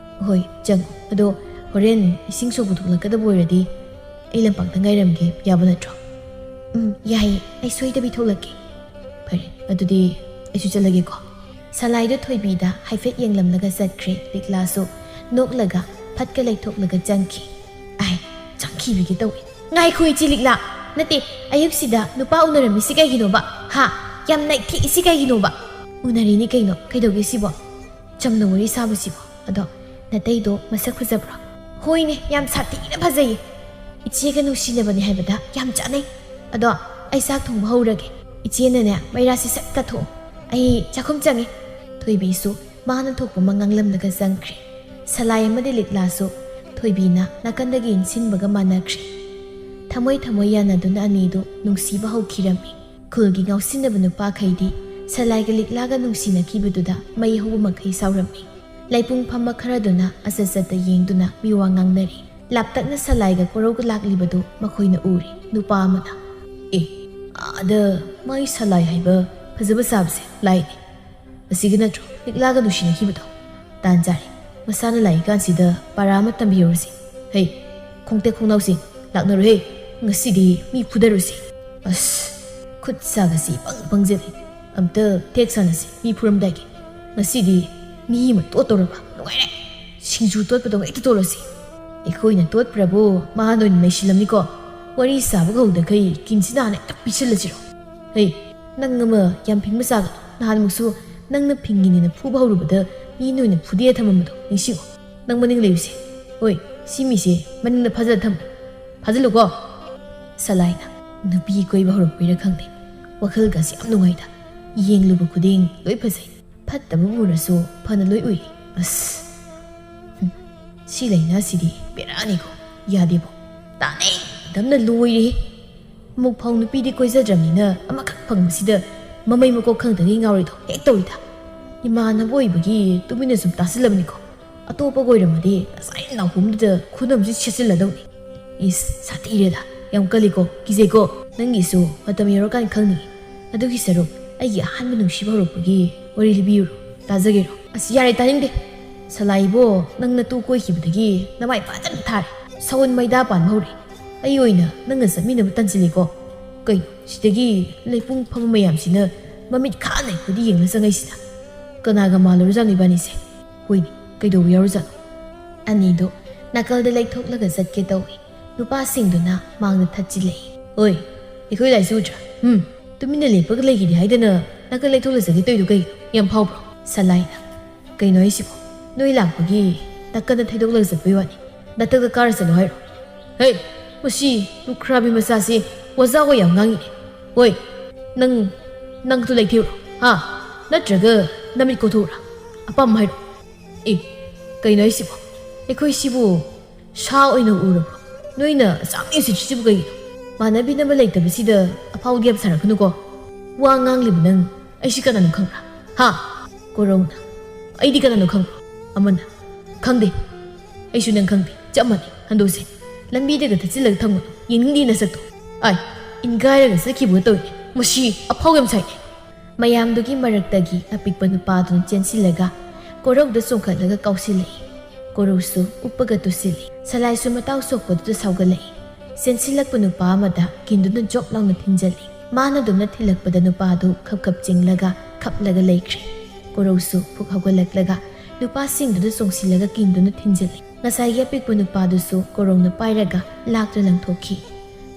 ꯍꯣꯏ, ꯆꯪꯉꯣ꯫ ꯑꯗꯣ ꯍꯣꯔꯦꯟ ꯏꯁꯤꯡ ꯁꯣꯛꯄ ꯊꯣꯛꯂꯛꯀꯗꯕ ꯑꯣꯏꯔꯗꯤ ꯑꯩ ꯂꯝꯄꯥꯛꯇ ꯉꯥꯏꯔꯝꯒꯦ, ꯌꯥꯕ ꯅꯠꯇ꯭ꯔꯣ?" "ꯎꯝ, ꯌꯥꯏꯌꯦ꯫ ꯑꯩ ꯁꯣꯏꯗꯕꯤ ꯊꯣꯛꯂꯛꯀꯦ꯫" "ꯐꯔꯦ, ꯑꯗꯨꯗꯤ ꯑꯩꯁꯨ ꯆꯠꯂꯒꯦꯀꯣ꯫" ꯁꯂꯥꯏꯗꯣ ꯊꯣꯏꯕꯤꯗ ꯍꯥꯏꯐꯦꯠ ꯌꯦꯡꯂꯝꯂꯒ ꯆꯠꯈ꯭ꯔꯦ꯫ ꯂꯤꯛꯂꯥꯁꯨ ꯅꯣꯛꯂꯒ ꯐꯠꯀ ꯂꯩꯊꯣꯛꯂꯒ ꯆꯪꯈꯤ꯫ ꯑꯥꯏ, ꯆꯪꯈꯤꯕꯤꯒꯦ ꯇꯧꯋꯦ꯫ "ꯉꯥꯏꯈꯣ ꯏꯆꯦ ꯂꯤꯛꯂꯥ꯫ ꯅꯠꯇꯦ, ꯑꯌꯨꯛꯁꯤꯗ ꯅꯨꯄꯥ ꯎꯅꯔꯝꯃꯤꯁꯤ ꯀꯩꯒꯤꯅꯣꯕ? ꯍꯥ? ꯌꯥꯝ ꯅꯩꯊꯦꯛꯏꯁꯤ ꯀꯩꯒꯤꯅꯣꯕ?" "ꯎꯅꯔꯤꯅꯤ ꯀꯩꯅꯣ꯫ ꯀꯩꯗꯧꯒꯦ ꯁꯤꯕꯣ? ꯆꯝꯅ ꯋꯥꯔꯤ ꯁꯥꯕꯁꯤꯕꯣ꯫ ꯑꯗꯣ ꯅꯇꯩꯗꯣ ꯃꯁꯛ ꯐꯖꯕ꯭ꯔꯣ?" "ꯍꯣꯏꯅꯦ, ꯌꯥꯝ ꯁꯥꯊꯤꯅ ꯐꯖꯩꯌꯦ꯫ ꯏꯆꯦꯒ ꯅꯨꯡꯁꯤꯅꯕꯅꯦ ꯍꯥꯏꯕꯗ ꯌꯥꯝ ꯆꯥꯅꯩ꯫ ꯑꯗꯣ ꯑꯩ ꯆꯥꯛ ꯊꯣꯡꯕ ꯍꯧꯔꯒꯦ꯫ ꯏꯆꯦꯅꯅꯦ ꯃꯩꯔꯥꯁꯦ ꯁꯠ ꯀꯠꯊꯣꯛꯑꯣ꯫ ꯑꯩ ꯆꯥꯛꯈꯨꯝ ꯆꯪꯉꯦ꯫" ꯊꯣꯏꯕꯤꯁꯨ ꯃꯥꯅ ꯊꯣꯛꯄ ꯑꯃ ꯉꯥꯡꯂꯝꯂꯒ ꯆꯪꯈ꯭ꯔꯦ꯫ ꯁꯂꯥꯏ ꯑꯃꯗꯤ ꯂꯤꯛꯂꯥꯁꯨ ꯊꯣꯏꯕꯤꯅ ꯅꯥꯀꯟꯗꯒꯤ ꯏꯟꯁꯤꯟꯕꯒ ꯃꯥꯟꯅꯈ꯭ꯔꯦ꯫ ꯊꯃꯣꯏ ꯊꯃꯣꯏ ꯌꯥꯅꯗꯨꯅ ꯑꯅꯤꯗꯨ ꯅꯨꯡꯁꯤꯕ ꯍꯧꯈꯤꯔꯝꯃꯤ꯫ ꯈꯨꯜꯒꯤ ꯉꯥꯎꯁꯤꯟꯅꯕ ꯅꯨꯄꯥꯈꯩꯗꯤ ꯁꯂꯥꯏꯒ ꯂꯤꯛꯂꯥꯒ ꯅꯨꯡꯁꯤꯅꯈꯤꯕꯗꯨꯗ ꯃꯩ ꯍꯧꯕ ꯃꯈꯩ ꯁꯥꯎꯔꯝꯃꯤ꯫ ꯂꯩꯄꯨꯡ ꯐꯝꯕ ꯈꯔꯗꯨꯅ ꯑꯆꯠ ꯆꯠꯇ ꯌꯦꯡꯗꯨꯅ ꯃꯤꯋꯥ ꯉꯥꯡꯅꯔꯤ꯫ ꯂꯥꯞꯇꯛꯅ ꯁꯂꯥꯏꯒ ꯀꯣꯔꯧꯒ ꯂꯥꯛꯂꯤꯕꯗꯨ ꯃꯈꯣꯏꯅ ꯎꯔꯦ꯫ ꯅꯨꯄꯥ ꯑꯃꯅ, "ꯑꯦ, ꯑꯥꯗ ꯃꯥꯏ ꯁꯂꯥꯏ ꯍꯥꯏꯕ ꯐꯖꯕ ꯁꯥꯕꯁꯦ ꯂꯥꯏꯅꯤ꯫ ꯑꯁꯤꯒ ꯅꯠꯇ꯭ꯔꯣ ꯂꯤꯛꯂꯥꯒ ꯅꯨꯡꯁꯤꯅꯈꯤꯕꯗꯣ? ꯇꯥꯟ ꯆꯥꯔꯦ꯫ ꯃꯁꯥꯅ ꯂꯥꯛꯏꯀꯥꯟꯁꯤꯗ ꯄꯥꯔꯥ ꯑꯃ ꯇꯝꯕꯤꯍꯧꯔꯁꯤ꯫ ꯍꯩ, ꯈꯣꯡꯇꯦꯛ ꯈꯣꯡꯅꯥꯎꯁꯤꯡ, ꯂꯥꯛꯅꯔꯣꯍꯦ꯫ ꯉꯁꯤꯗꯤ ꯃꯤ ꯐꯨꯗꯔꯨꯁꯤ꯫" "ꯑꯁ, ꯈꯨꯠ ꯁꯥꯒꯁꯤ ꯄꯪ ꯄꯪꯖꯔꯦ꯫ ꯑꯝꯇ ꯊꯦꯛ ꯁꯥꯟꯅꯁꯤ ꯃꯤ ꯐꯨꯔꯝꯗꯥꯏꯒꯤ꯫ ꯉꯁꯤꯗꯤ ꯃꯤ ꯑꯃ ꯇꯣꯠꯇꯧꯔꯕ꯫ ꯅꯨꯡꯉꯥꯏꯔꯦ꯫ ꯁꯤꯡꯖꯨ ꯇꯣꯠꯄꯗꯧꯅ ꯍꯦꯛꯇ ꯇꯣꯠꯂꯁꯤ꯫ ꯑꯩꯈꯣꯏꯅ ꯇꯣꯠꯄ꯭ꯔꯕꯨ ꯃꯍꯥꯛ ꯑꯣꯏꯅ ꯅꯩꯁꯤꯜꯂꯝꯅꯤꯀꯣ꯫ ꯋꯥꯔꯤ ꯁꯥꯕꯒ ꯍꯧꯗꯈꯩ ꯀꯤꯟꯁꯤꯅ ꯍꯥꯟꯅ ꯍꯦꯛꯇ ꯄꯤꯁꯤꯜꯂꯁꯤꯔꯣ? ꯍꯩ, ꯅꯪ ꯑꯃ ꯌꯥꯝ ꯐꯤꯡꯕ ꯁꯥꯒꯅꯨ꯫ ꯅꯍꯥꯟꯃꯨꯛꯁꯨ ꯅꯪꯅ ꯐꯤꯡꯉꯤꯅꯦꯅ ꯐꯨꯕ ꯍꯧꯔꯨꯕꯗ ꯃꯤꯅ ꯑꯣꯏꯅ ꯐꯨꯗꯦ ꯊꯝꯃꯝꯕꯗꯣ ꯅꯤꯡꯁꯤꯡꯉꯨ꯫ ꯅꯪ ꯃꯅꯤꯡ ꯂꯩꯌꯨꯁꯦ꯫ ꯍꯣꯏ, ꯁꯤ ꯃꯤꯁꯦ ꯃꯅꯤꯡꯗ ꯐꯥꯖꯤꯜꯂ ꯊꯝꯃꯨ꯫ ꯐꯥꯖꯤꯜꯂꯨꯀꯣ꯫ ꯁꯂꯥꯏꯅ ꯅꯨꯄꯤ ꯀꯣꯏꯕ ꯍꯧꯔꯛꯄꯩꯔꯥ ꯈꯪꯗꯦ, ꯋꯥꯈꯜꯒꯁꯤ ꯌꯥꯝ ꯅꯨꯡꯉꯥꯏꯗ꯫ ꯌꯦꯡꯂꯨꯕ ꯈꯨꯗꯤꯡ ꯂꯣꯏ ꯐꯖꯩ꯫ ꯐꯠꯇꯕ ꯎꯔꯁꯨ ꯐꯅ ꯂꯣꯏ ꯎꯏ꯫ ꯑꯁ, ꯍꯨꯝ, ꯁꯤ ꯂꯥꯏꯅꯥꯁꯤꯗꯤ ꯕꯦꯔꯥꯅꯤꯀꯣ꯫ ꯌꯥꯗꯦꯕꯣ꯫ ꯇꯥꯅꯩ꯫ ꯗꯝꯅ ꯂꯣꯏꯔꯦ꯫ ꯑꯃꯨꯛ ꯐꯥꯎ ꯅꯨꯄꯤꯗꯤ ꯀꯣꯏꯖꯗ꯭ꯔꯕꯅꯤꯅ ꯑꯃꯈꯛ ꯐꯪꯕꯁꯤꯗ ꯃꯃꯩ ꯃꯀꯣꯛ ꯈꯪꯗꯒꯩ ꯉꯥꯎꯔꯤꯗꯣ ꯍꯦꯛ ꯇꯧꯏꯗ꯫ ꯏꯃꯥꯟꯅꯕ ꯑꯣꯏꯕꯒꯤ ꯇꯨꯃꯤꯟꯅ ꯁꯨꯝ ꯇꯥꯁꯤꯜꯂꯕꯅꯤꯀꯣ꯫ ꯑꯇꯣꯞꯄꯒ ꯑꯣꯏꯔꯝꯃꯗꯤ ꯉꯁꯥꯏ ꯅꯥꯎꯍꯨꯝꯗꯨꯗ ꯈꯨꯅꯝꯁꯤ ꯁꯦꯠꯆꯤꯜꯂꯗꯧꯅꯤ꯫ ꯏꯁ, ꯁꯥꯊꯤꯔꯦꯗ꯫ ꯌꯥꯝ ꯀꯜꯂꯤꯀꯣ, ꯀꯤꯖꯩꯀꯣ꯫ ꯅꯪꯒꯤꯁꯨ ꯃꯇꯝ ꯌꯧꯔꯀꯥꯟꯗ ꯈꯪꯅꯤ꯫ ꯑꯗꯨꯒꯤ ꯁꯔꯨꯛ ꯑꯩꯒꯤ ꯑꯍꯥꯟꯕ ꯅꯨꯡꯁꯤꯕ ꯍꯧꯔꯛꯄꯒꯤ ꯋꯥꯔꯤ ꯂꯤꯕꯤꯌꯨꯔꯣ? ꯇꯥꯖꯒꯦꯔꯣ? ꯑꯁ, ꯌꯥꯔꯦ, ꯇꯥꯅꯤꯡꯗꯦ꯫ ꯁꯂꯥꯏꯕꯣ, ꯅꯪ ꯅꯇꯨ ꯀꯣꯏꯈꯤꯕꯗꯒꯤ ꯅꯃꯥꯏ ꯐꯖꯅ ꯊꯥꯔꯦ꯫ ꯁꯎꯟ ꯃꯩꯗꯥ ꯄꯥꯟꯕ ꯍꯧꯔꯦ꯫ ꯑꯩ ꯑꯣꯏꯅ ꯅꯪꯒ ꯆꯠꯃꯤꯟꯅꯕ ꯇꯟꯁꯤꯜꯂꯦꯀꯣ꯫ ꯀꯩꯅꯣ, ꯁꯤꯗꯒꯤ ꯂꯩꯄꯨꯡ ꯐꯝꯕ ꯃꯌꯥꯝꯁꯤꯅ ꯃꯃꯤꯠ ꯈꯥꯅ ꯑꯩꯈꯣꯏꯗ ꯌꯦꯡꯅ ꯆꯪꯉꯛꯏꯁꯤꯅ? ꯀꯅꯥꯒ ꯃꯥꯜꯂꯨꯔꯖꯥꯠꯅꯣ ꯏꯕꯥꯅꯤꯁꯦ? ꯍꯣꯏꯅꯦ, ꯀꯩꯗꯧꯕ ꯌꯥꯎꯔꯖꯥꯠꯅꯣ? ꯑꯅꯤꯗꯣ ꯅꯥꯀꯜꯗ ꯂꯩꯊꯣꯛꯂꯒ ꯆꯠꯀꯦ ꯇꯧꯏ꯫ ꯅꯨꯄꯥꯁꯤꯡꯗꯨꯅ ꯃꯥꯡꯗ ꯊꯠꯆꯤꯜꯂꯛꯏ꯫ "ꯑꯣꯏ, ꯑꯩꯈꯣꯏ ꯂꯥꯏꯁꯨ ꯎꯗ꯭ꯔꯥ? ꯍꯨꯝ, ꯇꯨꯃꯤꯟꯅ ꯂꯦꯞꯄꯒ ꯂꯩꯈꯤꯗꯦ ꯍꯥꯏꯗꯅ ꯅꯥꯀꯜ ꯂꯩꯊꯣꯛꯂ ꯆꯠꯀꯦ ꯇꯧꯏꯗꯣ ꯀꯩꯒꯤꯅꯣ? ꯌꯥꯝ ꯐꯥꯎꯕ꯭ꯔꯣ?" ꯁꯂꯥꯏꯅ, "ꯀꯩꯅꯣ ꯍꯥꯏꯁꯤꯕꯣ? ꯅꯣꯏ ꯂꯥꯛꯄꯒꯤ ꯅꯥꯀꯟꯗ ꯊꯩꯗꯣꯛꯂꯒ ꯆꯠꯄꯩ ꯋꯥꯅꯤ꯫ ꯅꯊꯛꯇ ꯀꯥꯔ ꯆꯠꯂꯣ ꯍꯥꯏꯔꯣ?" "ꯍꯦ, ꯃꯁꯤ ꯂꯨꯈ꯭ꯔꯥꯕꯤ ꯃꯆꯥꯁꯤ ꯑꯣꯖꯥ ꯑꯣꯏ ꯌꯥꯝ ꯉꯥꯡꯉꯤꯅꯦ꯫ ꯍꯣꯏ, ꯅꯪ, ꯅꯪꯁꯨ ꯂꯩꯊꯦꯛꯎꯔꯣ, ꯍꯥ? ꯅꯠꯇ꯭ꯔꯒ ꯅꯃꯤꯠ ꯀꯣꯊꯣꯛꯎꯔꯥ? ꯑꯄꯥꯝꯕ ꯍꯥꯏꯔꯣ?" "ꯑꯦ, ꯀꯩꯅꯣ ꯍꯥꯏꯁꯤꯕꯣ? ꯑꯩꯈꯣꯏ ꯁꯤꯕꯨ ꯁꯥ ꯑꯣꯏꯅ ꯎꯔꯕ꯭ꯔꯣ? ꯅꯣꯏꯅ ꯑꯁꯥꯝ ꯅ꯭ꯌꯨꯁ ꯁꯤꯕꯨ ꯀꯩꯒꯤꯅꯣ? ꯃꯥꯟꯅꯕꯤꯅꯕ ꯂꯩꯇꯕꯁꯤꯗ ꯑꯐꯥꯎꯗꯤ ꯌꯥꯝ ꯁꯥꯔꯛꯀꯅꯨꯀꯣ꯫ ꯋꯥ ꯉꯥꯡꯂꯤꯕ ꯅꯪ ꯑꯩꯁꯤ ꯀꯅꯥꯅꯣ ꯈꯪꯕ꯭ꯔꯥ? ꯍꯥ?" ꯀꯣꯔꯧꯅ, "ꯑꯩꯗꯤ ꯀꯅꯥꯅꯣ ꯈꯪꯕ꯭ꯔꯣ?" ꯑꯃꯅ, "ꯈꯪꯗꯦ꯫ ꯑꯩꯁꯨ ꯅꯪ ꯈꯪꯗꯦ꯫ ꯆꯞ ꯃꯥꯟꯅꯩ꯫ ꯍꯟꯗꯣꯛꯁꯦ꯫ ꯂꯝꯕꯤꯗꯒ ꯊꯠꯆꯤꯜꯂꯒ ꯊꯝꯒꯅꯨ꯫ ꯌꯦꯡꯅꯤꯡꯗꯦ ꯅꯁꯛꯇꯣ꯫ ꯑꯥꯏ, ꯏꯟꯒꯥꯏꯔꯒ ꯆꯠꯈꯤꯕꯒ ꯇꯧꯏꯅꯦ꯫ ꯃꯁꯤ ꯑꯐꯥꯎ ꯌꯥꯝ ꯁꯥꯏꯅꯦ꯫" ꯃꯌꯥꯝꯗꯨꯒꯤ ꯃꯔꯛꯇꯒꯤ ꯑꯄꯤꯛꯄ ꯅꯨꯄꯥꯗꯨꯅ ꯆꯦꯟꯁꯤꯜꯂꯒ ꯀꯣꯔꯧꯗ ꯆꯣꯡꯈꯠꯂꯒ ꯀꯥꯎꯁꯤꯜꯂꯛꯏ꯫ ꯀꯣꯔꯧꯁꯨ ꯎꯞꯄꯒ ꯇꯨꯁꯤꯜꯂꯤ꯫ ꯁꯂꯥꯏꯁꯨ ꯃꯇꯥꯎ ꯁꯣꯛꯄꯗꯨꯗ ꯁꯥꯎꯒꯠꯂꯛꯏ꯫ ꯆꯦꯟꯁꯤꯜꯂꯛꯄ ꯅꯨꯄꯥ ꯑꯃꯗ ꯀꯤꯟꯗꯨꯅ ꯖꯣꯞ ꯂꯥꯎꯅ ꯊꯤꯟꯖꯜꯂꯤ꯫ ꯃꯥꯅ ꯑꯗꯨꯝꯅ ꯊꯤꯜꯂꯛꯄꯗ ꯅꯨꯄꯥꯗꯨ ꯈꯞ ꯈꯞ ꯆꯤꯡꯂꯒ ꯈꯞꯂꯒ ꯂꯩꯈ꯭ꯔꯦ꯫ ꯀꯣꯔꯧꯁꯨ ꯐꯨꯛ ꯍꯧꯒꯠꯂꯛꯂꯒ ꯅꯨꯄꯥꯁꯤꯡꯗꯨꯗ ꯆꯣꯡꯁꯤꯜꯂꯒ ꯀꯤꯟꯗꯨꯅ ꯊꯤꯟꯖꯤꯜꯂꯤ꯫ ꯉꯁꯥꯏꯒꯤ ꯑꯄꯤꯛꯄ ꯅꯨꯄꯥꯗꯨꯁꯨ ꯀꯣꯔꯧꯅ ꯄꯥꯏꯔꯒ ꯂꯥꯛꯇ ꯂꯪꯊꯣꯛꯈꯤ꯫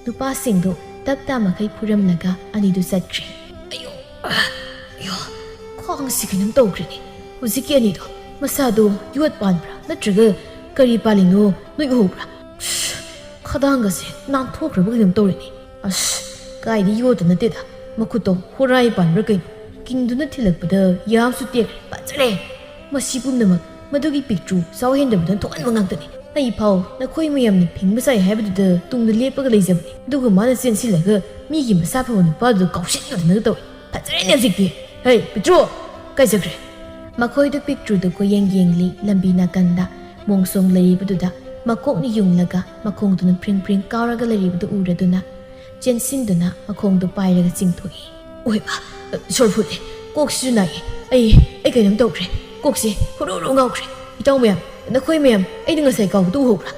ꯅꯨꯄꯥꯁꯤꯡꯗꯨ ꯇꯞ ꯇꯥ ꯃꯈꯩ ꯐꯨꯔꯝꯂꯒ ꯑꯅꯤꯗꯨ ꯆꯠꯈ꯭ꯔꯦ꯫ "ꯑꯌꯣ, ꯑꯌꯣ, ꯈ꯭ꯋꯥꯡꯁꯤ ꯀꯩꯅꯣꯝ ꯇꯧꯈ꯭ꯔꯦꯅꯦ꯫ ꯍꯧꯖꯤꯛꯀꯤ ꯑꯅꯤꯗꯣ ꯃꯁꯥꯗꯣ ꯌꯣꯠ ꯄꯥꯟꯕ꯭ꯔꯥ ꯅꯠꯇ꯭ꯔꯒ ꯀꯔꯤ ꯄꯥꯜꯂꯤꯅꯣ ꯅꯣꯏ ꯎꯍꯧꯕ꯭ꯔꯥ? ꯈꯗꯥꯡꯒꯁꯦ ꯅꯥꯟꯊꯣꯛꯈ꯭ꯔꯕ ꯀꯩꯅꯣꯝ ꯇꯧꯔꯦꯅꯦ꯫ ꯑꯁ, ꯀꯥꯏꯗꯤ ꯌꯣꯠꯇ ꯅꯠꯇꯦꯗ, ꯃꯈꯨꯠꯇꯣ ꯍꯣꯔꯥꯏ ꯄꯥꯟꯕ꯭ꯔꯥ ꯀꯩꯅꯣ꯫ ꯀꯤꯟꯗꯨꯅ ꯊꯤꯜꯂꯛꯄꯗ ꯌꯥꯝꯁꯨ ꯇꯦꯛꯈ꯭ꯔꯦ꯫ ꯐꯖꯔꯦ꯫ ꯃꯁꯤ ꯄꯨꯝꯅꯃꯛ ꯃꯗꯨꯒꯤ ꯄꯤꯛꯇ꯭ꯔꯨ ꯆꯥꯎ ꯍꯦꯟꯗꯕꯗꯨꯅ ꯊꯣꯛꯍꯟꯕ ꯉꯥꯛꯇꯅꯤ꯫ ꯑꯩ ꯐꯥꯎ ꯅꯈꯣꯏ ꯃꯌꯥꯝꯅ ꯐꯤꯡꯕ ꯆꯥꯏ ꯍꯥꯏꯕꯗꯨꯗ ꯇꯨꯡꯗ ꯂꯦꯞꯄꯒ ꯂꯩꯖꯕꯅꯤ, ꯑꯗꯨꯒ ꯃꯥꯅ ꯆꯦꯟꯁꯤꯜꯂꯒ ꯃꯤꯒꯤ ꯃꯁꯥ ꯐꯕ ꯅꯨꯄꯥꯗꯨꯗ ꯀꯥꯎꯁꯤꯟꯅꯗꯅꯒ ꯇꯧꯏ꯫ ꯐꯖꯔꯦꯅꯦ ꯍꯧꯖꯤꯛꯇꯤ꯫ ꯍꯩ, ꯄꯤꯛꯇ꯭ꯔꯨ, ꯀꯥꯏ ꯆꯠꯈ꯭ꯔꯦ?" ꯃꯈꯣꯏꯗꯨ ꯄꯤꯛꯇ꯭ꯔꯨꯗꯨ ꯀꯣꯏꯌꯦꯡ ꯌꯦꯡꯂꯤ꯫ ꯂꯝꯕꯤ ꯅꯥꯀꯟꯗ ꯃꯣꯡꯁꯣꯡ ꯂꯩꯔꯤꯕꯗꯨꯗ ꯃꯀꯣꯛꯅ ꯌꯨꯡꯂꯒ ꯃꯈꯣꯡꯗꯨꯅ ꯐ꯭ꯔꯤꯡ ꯐ꯭ꯔꯤꯡ ꯀꯥꯎꯔꯒ ꯂꯩꯔꯤꯕꯗꯨ ꯎꯔꯗꯨꯅ ꯆꯦꯟꯁꯤꯟꯗꯨꯅ ꯃꯈꯣꯡꯗꯨ ꯄꯥꯏꯔꯒ ꯆꯤꯡꯊꯣꯛꯏ꯫ "ꯑꯣꯏꯃ, ꯁꯣꯔ ꯐꯨꯠꯂꯦ, ꯀꯣꯛꯁꯤꯁꯨ ꯅꯥꯏꯌꯦ꯫ ꯑꯩ, ꯑꯩ ꯀꯩꯅꯣꯝ ꯇꯧꯈ꯭ꯔꯦ, ꯀꯣꯛꯁꯦ ꯍꯨꯔꯨ ꯍꯨꯔꯨ ꯉꯥꯎꯈ꯭ꯔꯦ꯫ ꯏꯇꯥꯎ ꯃꯌꯥꯝ, ꯅꯈꯣꯏ ꯃꯌꯥꯝ ꯑꯩꯅ ꯉꯁꯥꯏ ꯀꯥꯎꯕꯗꯨ ꯎꯍꯧꯕ꯭ꯔꯥ?